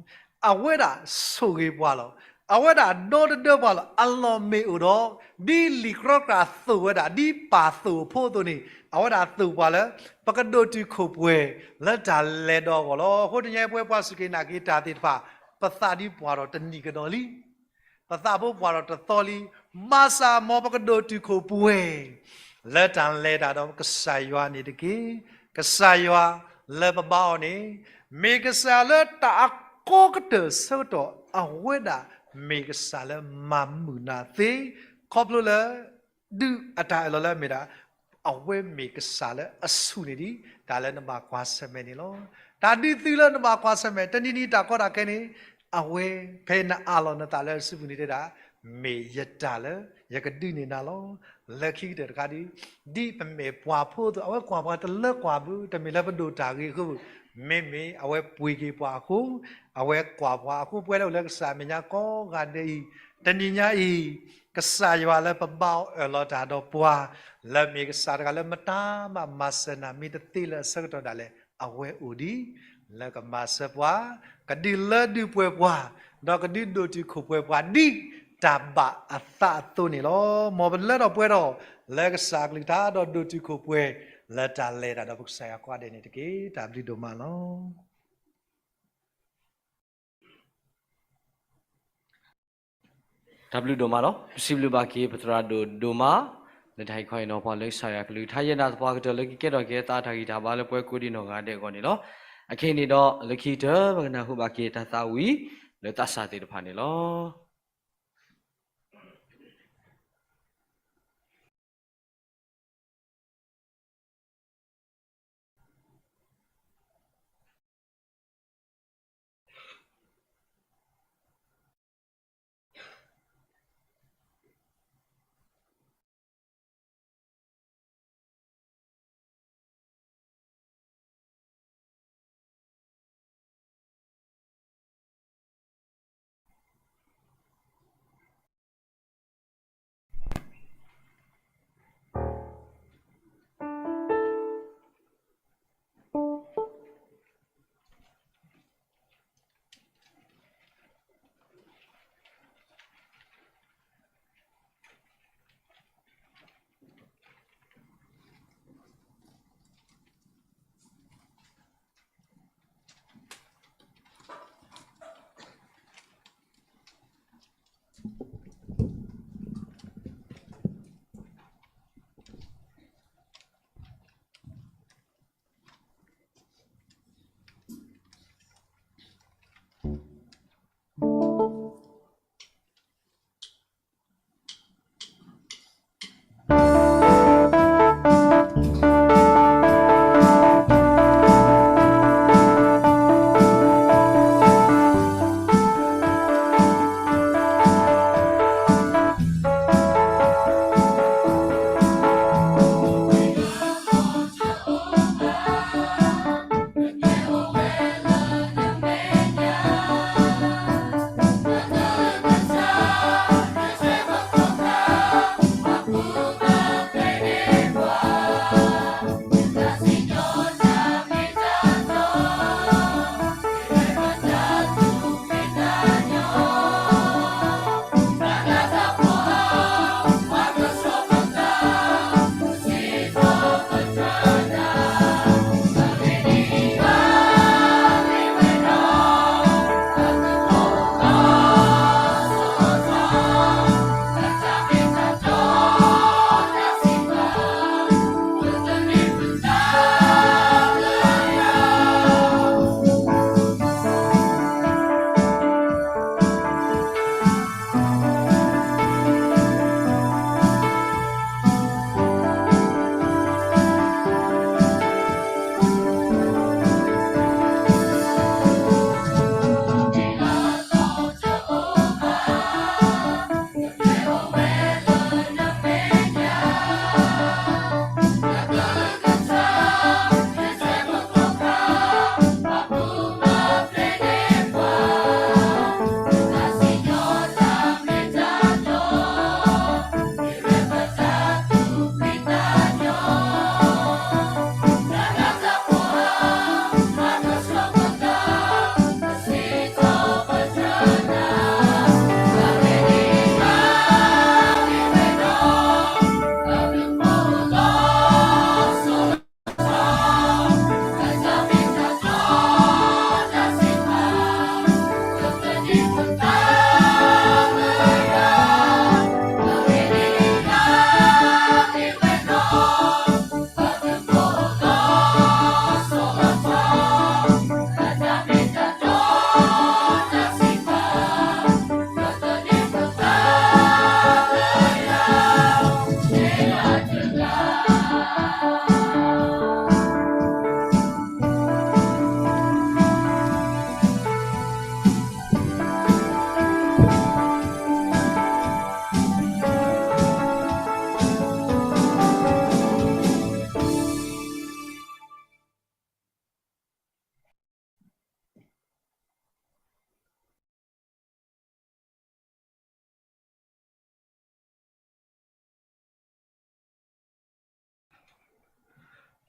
အဝဲဒၣ်ဆိၣ်ဂ့ၤပှၤလီၤ. အဝဲဒၣ်ဒီတဒၢပှၤလီၤ. အလီၢ်မ့ၢ်အိၣ်ဒီး ဒ်လံာ်ကြီကြာ်သိၣ်ဝဲဒၣ် ဒ်ပၢ်သိၣ်အဖိအသိးန့ၣ်, အဝဲဒၣ်သိၣ်ပှၤလၢ ပကဒိၣ်တုာ်ခိၣ်ပှဲၤလၢတၢ်လဲၤဒီးအဂီၢ်လီၤ. အဃိတနံၤညါအံၤပဝဲပှၤစူၢ်က့ၤနာ်က့ၤတၢ်သ့ၣ်တဖၣ်, ပသးဒ်ပှၤဒီးတနံၤကဒီးလံ ပသးဖိပှၤဒီးတသီလံ, ဘၣ်ဆၣ်မ်ပကဒိၣ်တုာ်ခိၣ်ပှဲၤ လၢတၢ်လဲၤတၢ်ဒီးကစၢ်ယွၤန့ၣ်တက့ၢ်. ကစၢ်ယွၤလၢပဘါအီၤန့ၣ်, မ့ၢ်ကစၢ်လၢတၢ်အကိးကတၢၢ်ဆၢကတီၢ် အဝဲဒၣ်မ့ၢ်ကစၢ်လၢမၤမုာ်နၤသ့, ခီဖျိလၢ ဒုးအတၢ်အၢၣ်လီၤလၢအမ့ၢ်ဒၣ် အဝဲမ့ၢ်ကစၢ်လၢအဆူၣ်န့ၢ်ဒံး တၢ်လၢနဘၣ်ကွၢ်ဆၢၣ်မဲာ်န့ၣ်လီၤ. တၢ်ဒုးသုလၢနဘၣ်ကွၢ်ဆၢၣ်မဲာ် တနံၤနံၤတၢ်ကီတၢ်ခဲန့ၣ် အဝဲဖဲနအးလီၤနသးလၢစုပူၤန့ၣ်တဲဒၣ် မ့ၢ်ယတၢ်လၢ ယကဒုးန့ၢ်နၤလီၤ. လၢခံကတၢၢ်တခါဒ် ဒ်ပမ့ၢ်ပှၤဖိအသိး အဝဲကွၢ်ပှၤတလၢကွၢ်ဘၣ် တမ့ၢ်လၢပဒိၣ်တၢ်ဂ့ၤအဃိဘၣ်, မ့မ့ၢ်အဝဲပှ့ၤက့ၤပှၤအဃိ, အဝဲကွၢ်ပှၤအဃိ ပဝဲဒၣ်အိၣ်လၢကစၢ်အမဲာ်ညါကိးဂၤဒဲးအံၤ, တနံၤညါအံၤ ကစၢ်ယွၤလၢပဘါအီၤအၢၣ်လီၤတၢ်ဒီးပှၤ, လၢမ့ၢ်ကစၢ်တဂၤလၢမတၤမးမၤစၢၤနၤမ့ၢ်တသ့လၢအဆၢကတီၢ်ဒၣ်လဲာ် အဝဲအိၣ်ဒံး လၢကမၤစၢၤပှၤ, ကဒုးလၢဒုးပှဲၤပှၤ, ဒီးကဒုးဒိၣ်တုာ်ခိၣ်ပှဲၤပှၤဒ်တၢ်ဘၣ်အသးအသိးန့ၣ်လီၤ. မ်ပလၢထီၣ်ပှဲၤထီၣ် လၢကစၢ်အကလုၢ်ကထါဒီးဒိၣ်တုာ်ခိၣ်ပှဲၤ လၢတၢ်လဲၤတၢ်ဒီးပကစၢ်ယွၤကိးဂၤဒဲးန့ၣ်တက့ၢ်. တၢ်ဘျုးဒိၣ်မးလီၤ. တၢ်ဘျုးဒိၣ်မးလီၤ. ပစံးဘျုးဘၣ်က့ၤပသရၣ်ဒိၣ်ဒိၣ်မး လၢတၢ်ဟ့ၣ်ခီဟ့ၣ်နီၤပှၤလၢကစၢ်ယွၤအကလုၢ်ကထါ ယဲဒၣ်သပှၢ်ကတၢၢ်လၢကကဲထီၣ်က့ၤသးတၢ်ဂံၢ်တၢ်ဘါလၢပှၤကိးဒံးနီၢ်ဂၤဒဲးအဂီၢ်န့ၣ်လီၤ. အခဲအံၤန့ၣ်ဒီး လၢခံကတၢၢ်ပကနၢ်ဟူဘၣ်က့ၤတၢ်သးဝံၣ် လၢသးစၢ်သ့ၣ်တဖၣ်န့ၣ်လီၤ.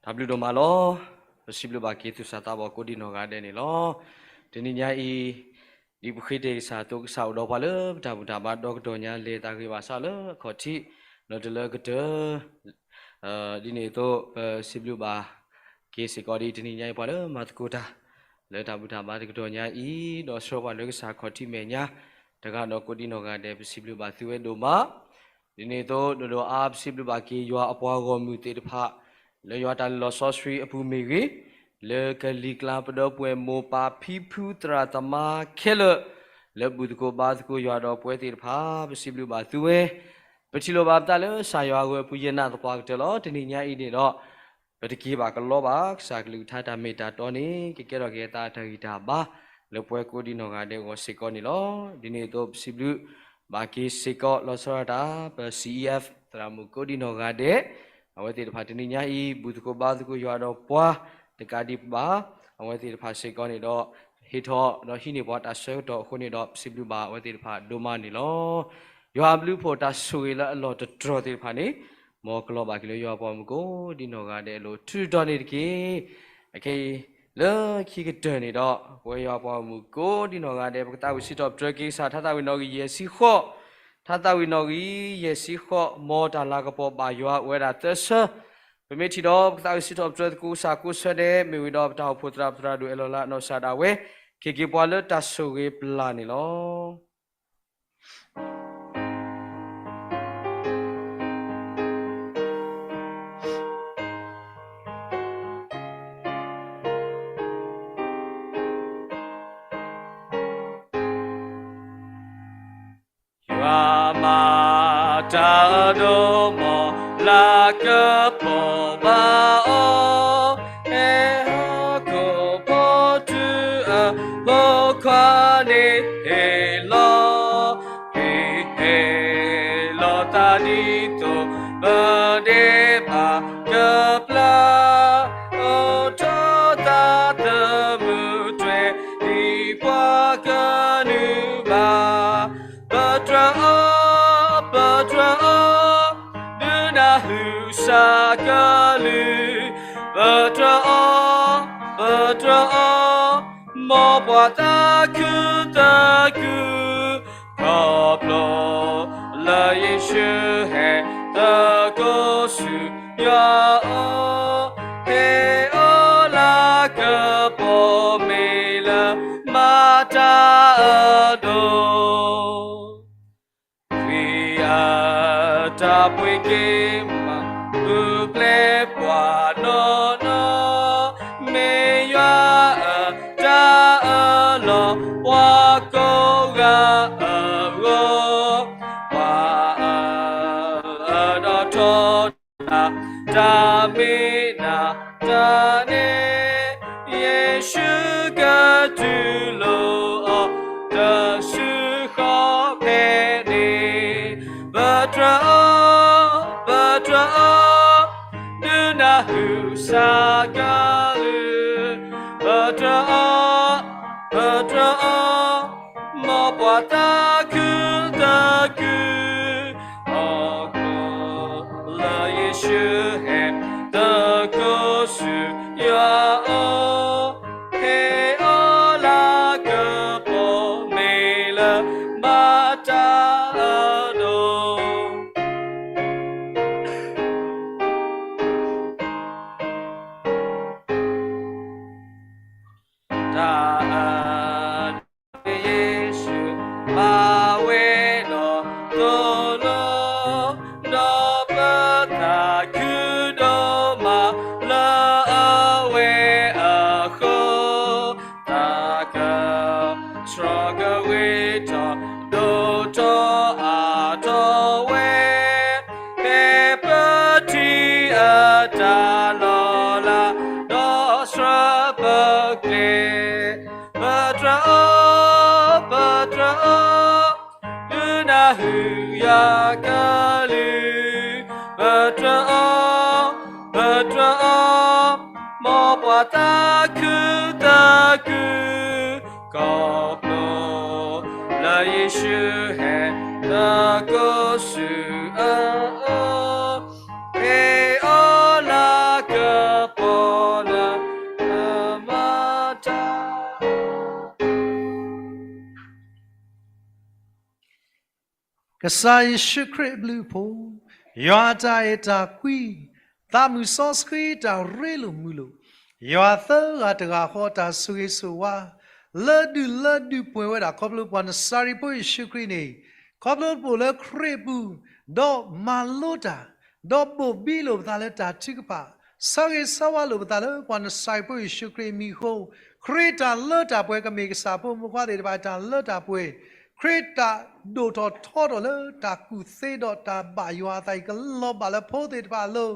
တၢ်ဘျုးဒိၣ်မးလီၤ. ပစံးဘျုးဘၣ်က့ၤသူၣ်စၢ်သးဘီၣ်ကိးဒံနီၢ်ဂၤဒဲးန့ၣ်လီၤ. တနံၤညါအံၤ ဒ်ပဃ့တ့ၢ်ကစၢ်အသိး ကစၢ်အိၣ်ဒီးပှၤလၢပတၢ်ဘူၣ်တၢ်ဘါ ဒီကတီၢ်ညါလဲၤတၢ်ဂ့ၢ်ဘၣ်ဆၣ်လၢအခီၣ်ထံး ဒီးတလၢကတၢၢ် ဒ်န့ၣ်အသိး ပစံးဘျုးဘၣ်က့ၤစ့ၢ်ကီးဒ်တနံၤညါအံၤ ပှၤလၢမၤသကိးတၢ် လၢတၢ်ဘူၣ်တၢ်ဘါတကတီၢ်ညါအံၤ ဒီးဆှၢပှၤလၢကစၢ်ခီၣ်ထံးမဲာ်ညါ တဂၤဒီးကိးဒံနီၢ်ဂၤဒဲး ပစံးဘျုးဘၣ်သုဝဲဒိၣ်မး. ဒ်န့ၣ်အသိး ဒိၣ်ဒိၣ်အါအါ ပစံးဘျုးဘၣ်က့ၤယွၤအပှၤဂီၢ်မုၢ်သ့ၣ်တဖၣ် လၢယွၤတၢ်လုၢ်လီၢ်စီဆှံအပူၤမ့ၢ်ဂ့ၤ, လၢကလံၤကျါပဒီပုၢ်ဝဲၢ်မိၢ်ပၢ်ဖံဖုသရၣ်သမါခဲလၢာ် လၢဘူၣ်သကိးဘါသကိးယွၤဒီးပဝဲသ့ၣ်တဖၣ် ပစံးဘျုးဘၣ်သုဝဲ. ပထံၣ်လိာ်ဘၣ်ပသးလၢကစၢ်ယွၤအဂီၢ်အပူၤ ယနာ်သပှၢ်ကတၢၢ်လီၤ. တနံၤညါအံၤန့ၣ်ဒီး ပတက့ၤဘၣ်ကလီဘၣ် ကစၢ်ကလုၢ်ကထါတၢ်မ့ၢ်တၢ်တီန့ၣ် ကကဲထီၣ်က့ၤအသးတၢ်ဂံၢ်တၢ်ဘါ လၢပဝဲကိးဒံနီၢ်ဂၤဒဲးအဂီၢ်စ့ၢ်ကီးန့ၣ်လီၤ. ဒ်န့ၣ်အသိး ပစံးဘျုးဘၣ်က့ၤစ့ၢ်ကီး လီၤဆီဒၣ်တၢ် ပ စံၣ်အံၣ်အ့ၣ် သရၣ်မုၣ်ကိးဒံနီၢ်ဂၤဒဲး အဝဲသ့ၣ်တဖၣ်တနံၤညါအံၤ ဘူၣ်သကိးဘါသကိးယွၤဒီးပှၤတကးဒံးဘၣ် အဝဲသ့ၣ်တဖၣ်စ့ၢ်ကီးန့ၣ်ဒီး ဟ့ၣ်ထီၣ်ဒီးဟံးန့ၢ်ပှၤတၢ်ဆၢကတီၢ်အဃိန့ၣ်ဒီး ပစံးဘျုးဘၣ်အဝဲသ့ၣ်တဖၣ်ဒိၣ်မးန့ၣ်လီၤ. ယွၤအဘျုးအဖှိၣ်တၢ်ဆိၣ်ဂ့ၤလၢအလီၢ်တတြီၢ်သ့ၣ်တဖၣ်န့ၣ် မ်ကလီၤဘၣ်က့ၤလၢယွၤပှၤဂီၢ်မုၢ်ကိးဒံနီၢ်ဂၤဒဲးအလိၤ ထုးထီၣ်န့ၣ်တက့ၢ်. အခဲအံၤ လၢခံကတၢၢ်န့ၣ်ဒီး ပဝဲယွၤပှၤဂီၢ်မုၢ်ကိးဒံနီၢ်ဂၤဒဲး ပကသးဝံၣ်စံးထီၣ်ပတြၢၤက့ၤကစၢ် ထါသးဝံၣ်နီၣ်ဂံၢ်ယဲၢ်ဆံဃိး, ထါသးဝံၣ်နီၣ်ဂံၢ်ယဲၢ်ဆံဃိး မ်တၢ်လၤကပီၤဘၣ်ယွၤအိၣ်ဝဲဒၣ်သၢဆၢ ပမ့ၢ်ထံၣ်ဒီးပကသးဝံၣ်စံးထီၣ်ပတြၢၤသကိးကစၢ်ကိးဆၢဒဲး မ့ၢ်ဝံၤဒီးပတၢ်အိၣ်ဖှိၣ်သရၣ်ပသရၣ်ဒိၣ်အဲၣ်လီၤလၢအနီၢ်ကစၢ်ဒၣ်ဝဲ ကဟ့ၣ်က့ၤပှၤလၢတၢ်ဆိၣ်ဂ့ၤပျၢ်န့ၣ်လီၤ. ယွၤမၤတၢ်အဒိၣ်မး လၢကပီၤဘၣ်အီၤ, ဟဲဟီၣ်ခိၣ်ဖိတုၤအဖိခွါန့ၣ်ဟ့ၣ်လီၤ, ဟ့ၣ်လီၤသးဒ်သိး ပဒဲးဘးကပျၢ်, အိၣ်ထီၣ်သးသမူထွဲ ဒ်ပှၤကနုာ်ဘၣ် ပတြၢၤအီၤ, ပတြၢၤအီၤ, ဒုးနၢ်ဟူစှၤကလုၢ်, ပတြၢၤအီၤ, ပတြၢၤအီၤ, မ်ပှၤသးခုသးခု, ခီဖျိလၢယ့ၣ်ၡူးဟဲသကိးဆူယွၤအအိၣ်, ဟ့ၣ်အီၤလၢကပီၤမ့ၢ်လၢမၤတၢ်အဒိၣ် ဝံအတၢ်ပှ့ၤက့ၤမး ပူၤဖျဲးပှၤနီၢ်နီၢ်, မ့ၢ်ယွၤအတၢ်အၢၣ်လီၤ ပှၤကိးဂၤအဂီၢ်, ပှၤအၢၣ်အၢဒီးထီဒါ တၢ်မ့ၢ်နၤတၢ်န့ၣ် ယ့ၣ်ၡူးကတူၢ်လိာ်အီၤ တၢ်စုဃီဖဲန့ၣ်, ပတြၢၤအီၤ, ပတြၢၤအီၤ, ဒုးနၢ်ဟူစှၤကလုၢ်, ပတြၢၤအီၤ, ပတြၢၤအီၤ, မ်ပှၤသးခုသးခု, ခီဖျိလၢယ့ၣ်ၡူးဟဲသကိးဆူယွၤအအိၣ်, ဟ့ၣ်အီၤလၢကပီၤမ့ၢ်လၢမၤတၢ်အဒိၣ် တၢ်အဒိၣ် ယ့ၣ်ၡူး မၤဝဲဒီးသိၣ်လိ ဒီးပသးခုဒိၣ်မးလၢအဝဲအဃိ, သးကဆှီကဝ့ၤထီၣ် ဒိၣ်ထီၣ်အါထီၣ်ဝဲ, ဖဲပထံၣ်အတၢ်လီၤလး ဒီးဆှၢပကျဲ, ပတြၢၤအီၤ, ပတြၢၤအီၤ, ဒုးနၢ်ဟူယၤကလုၢ်, ပတြၢၤအီၤ, ပတြၢၤအီၤ, မ်ပှၤသးခုသးခု, ခီဖျိလၢယ့ၣ်ၡူးဟဲသကိးဆူအအိၣ်, ဟ့ၣ်အီၤလၢကပီၤ ကစၢ်ယ့ၣ်ၡူးခရံာ်အဘျုးအဖှိၣ်, ယွၤအတၢ်အဲၣ်တၢ်ကွံ, သးမုၢ်စီဆှံတၢ်ရ့လိာ်မုာ်လိာ်, ယွၤသၢဂၤတဂၤဃီတၢ်ဆိၣ်ဂ့ၤဆိၣ်ဝါ လၢဒုၣ်လၢဒုၣ်ပှဲၤဝဲဒၣ် ခီဖျိပှၤနစၤရ့းဖိယ့ၣ်ၡူးခရံာ်န့ၣ်, ခီဖျိပအိၣ်လၢခရံာ်ပူၤ, ဒီးမၤလိတၢ်, ဒီးဘိၣ်ဘံလိာ်ပသးလၢတၢ်ထုကဖၣ်, ဆၢဂ့ၤဆၢဝါလိာ်ပသးလၢပှၤနစၤရ့းဖိယ့ၣ်ၡူးခရံာ်အမံၤအဃိ, ခရံာ်တၢ်လၢတၢ်ပှဲၤကမ့ၢ်ကစၢ်ဖိမုၣ်ဖိခွါသ့ၣ်တဖၣ်အတၢ်လၢတၢ်ပှဲၤ, ခရံာ်တၢ်ဒိၣ်ထီၣ်ထီထီၣ်လၢတၢ်ကူၣ်သ့ဒီးတၢ်ဘၣ်ယွၤအသးအံၤ ကလီၤဘၣ်လၢဖိသ့ၣ်တဖၣ်အလိၤ,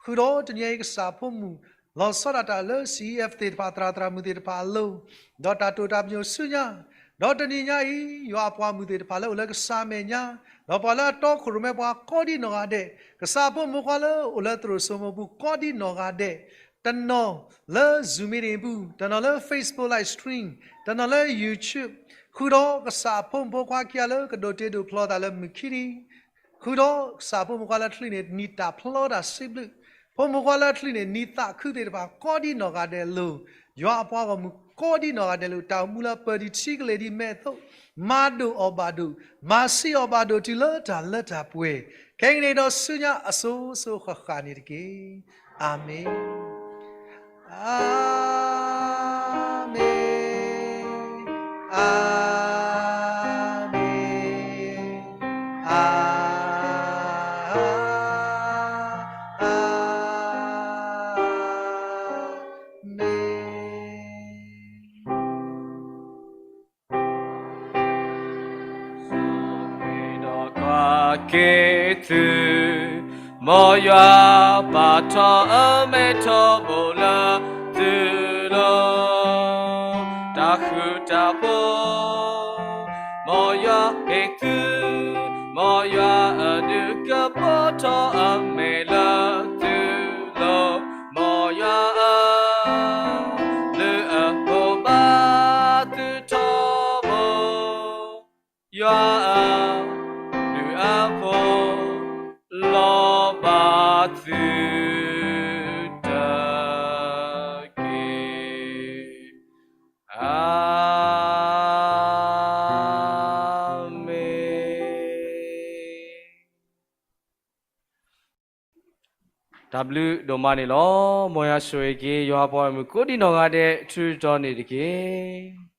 ဃုာ်ဒီးတနံၤအံၤကစၢ်ဖိမုၣ် လီၤဆီဒၣ်တၢ်လၢ စံၣ်အံၣ်အ့ၣ်သ့ၣ်တဖၣ် သရၣ်သရၣ်မုၣ်သ့ၣ်တဖၣ်အလိၤ, ဒီးတၢ်တိာ်တၢ်ပညိၣ်ဆူညါ, ဒီးတနံၤညါအံၤ ယွၤအပှၤမုၣ်သ့ၣ်တဖၣ်လၢအိၣ်လၢကစၢ်မဲာ်ညါ, ဒီးပှၤလၢအတီခိၣ်ရိၣ်မဲပှၤကိးဒံနီၢ်ဂၤဒဲး, ကစၢ်အဖိမုၣ်ဖိခွါလၢအိၣ်လၢသရိာ်စိမိၤပူၤကိးဒံနီၢ်ဂၤဒဲး, တနီၤလၢ Zoom meeting ပူၤ, တနီၤလၢ Facebook live stream, တနီၤလၢ YouTube, ဃုာ်ဒီးကစၢ်အဖိမုၣ်ဖိခွါခံဂၤလၢကဒိးတ့ဒိးဖျီသးလၢမုၢ်ခံနံၤ ဃုာ်ဒီးကစၢ်ဖိမုၣ်ဖိခွါလၢချုးန့ၣ် နံၣ်တၢ်ဖျီတၢ်စံးဘျုး, ဖိမုၣ်ဖိခွါလၢချုးန့ၣ် နံၣ်သးခုသ့ၣ်တဖၣ်ကိးဒံနီၢ်ဂၤဒဲးအလိၤ, ယွၤအပှၤဂီၢ်မုၢ်ကိးဒံနီၢ်ဂၤဒဲးလၢတၢ်အိၣ်မူလၢပၢၤဒံးထံကလဲၤဒံးမဲာ်အသိး, မၤဒိၣ်အီၣ်ဘၣ်ဒိၣ်, မၤဆံးအီၣ်ဘၣ်ဒိၣ်တုၤလၢတၢ်လၢတၢ်ပှဲၤ, ခဲကနံၣ်ဒီးဆူညါအစိၤစိၤဃၣ်ဃၣ်န့ၣ်တက့ၢ်. အၤမ့ၣ်. အၤမ့ၣ်, အၤမ့ၣ်, အၤမ့ၣ်. ဒီးကွၢ်က့ၤသု, မ်ယွၤပာ်ထီၣ်အမဲာ်ထီဘိလၢသုလိၤ, တၢ်ဃူတၢ်ဖိး, မ်ယွၤဟ့ၣ်သု, မ်ယွၤအဒုးကပီၤထီၣ်အမဲာ်လၢသုလိၤ, မ်ယွၤအ လုၢ်အဖိးဘၣ်သုထီဘိ, ယွၤအလုၢ်အဖိး လီၤဘၣ်သုတက့ၢ်. အၤမ့ၣ်. တၢ်ဘျုးဒိၣ်မးန့ၣ်လီၤ. မ်ယွၤဆိၣ်ဂ့ၤက့ၤ ယွၤအပှၤဂီၢ်မုၢ်ကိးဒံနီၢ်ဂၤဒဲး ထုးထီၣ်န့ၣ်တက့ၢ်.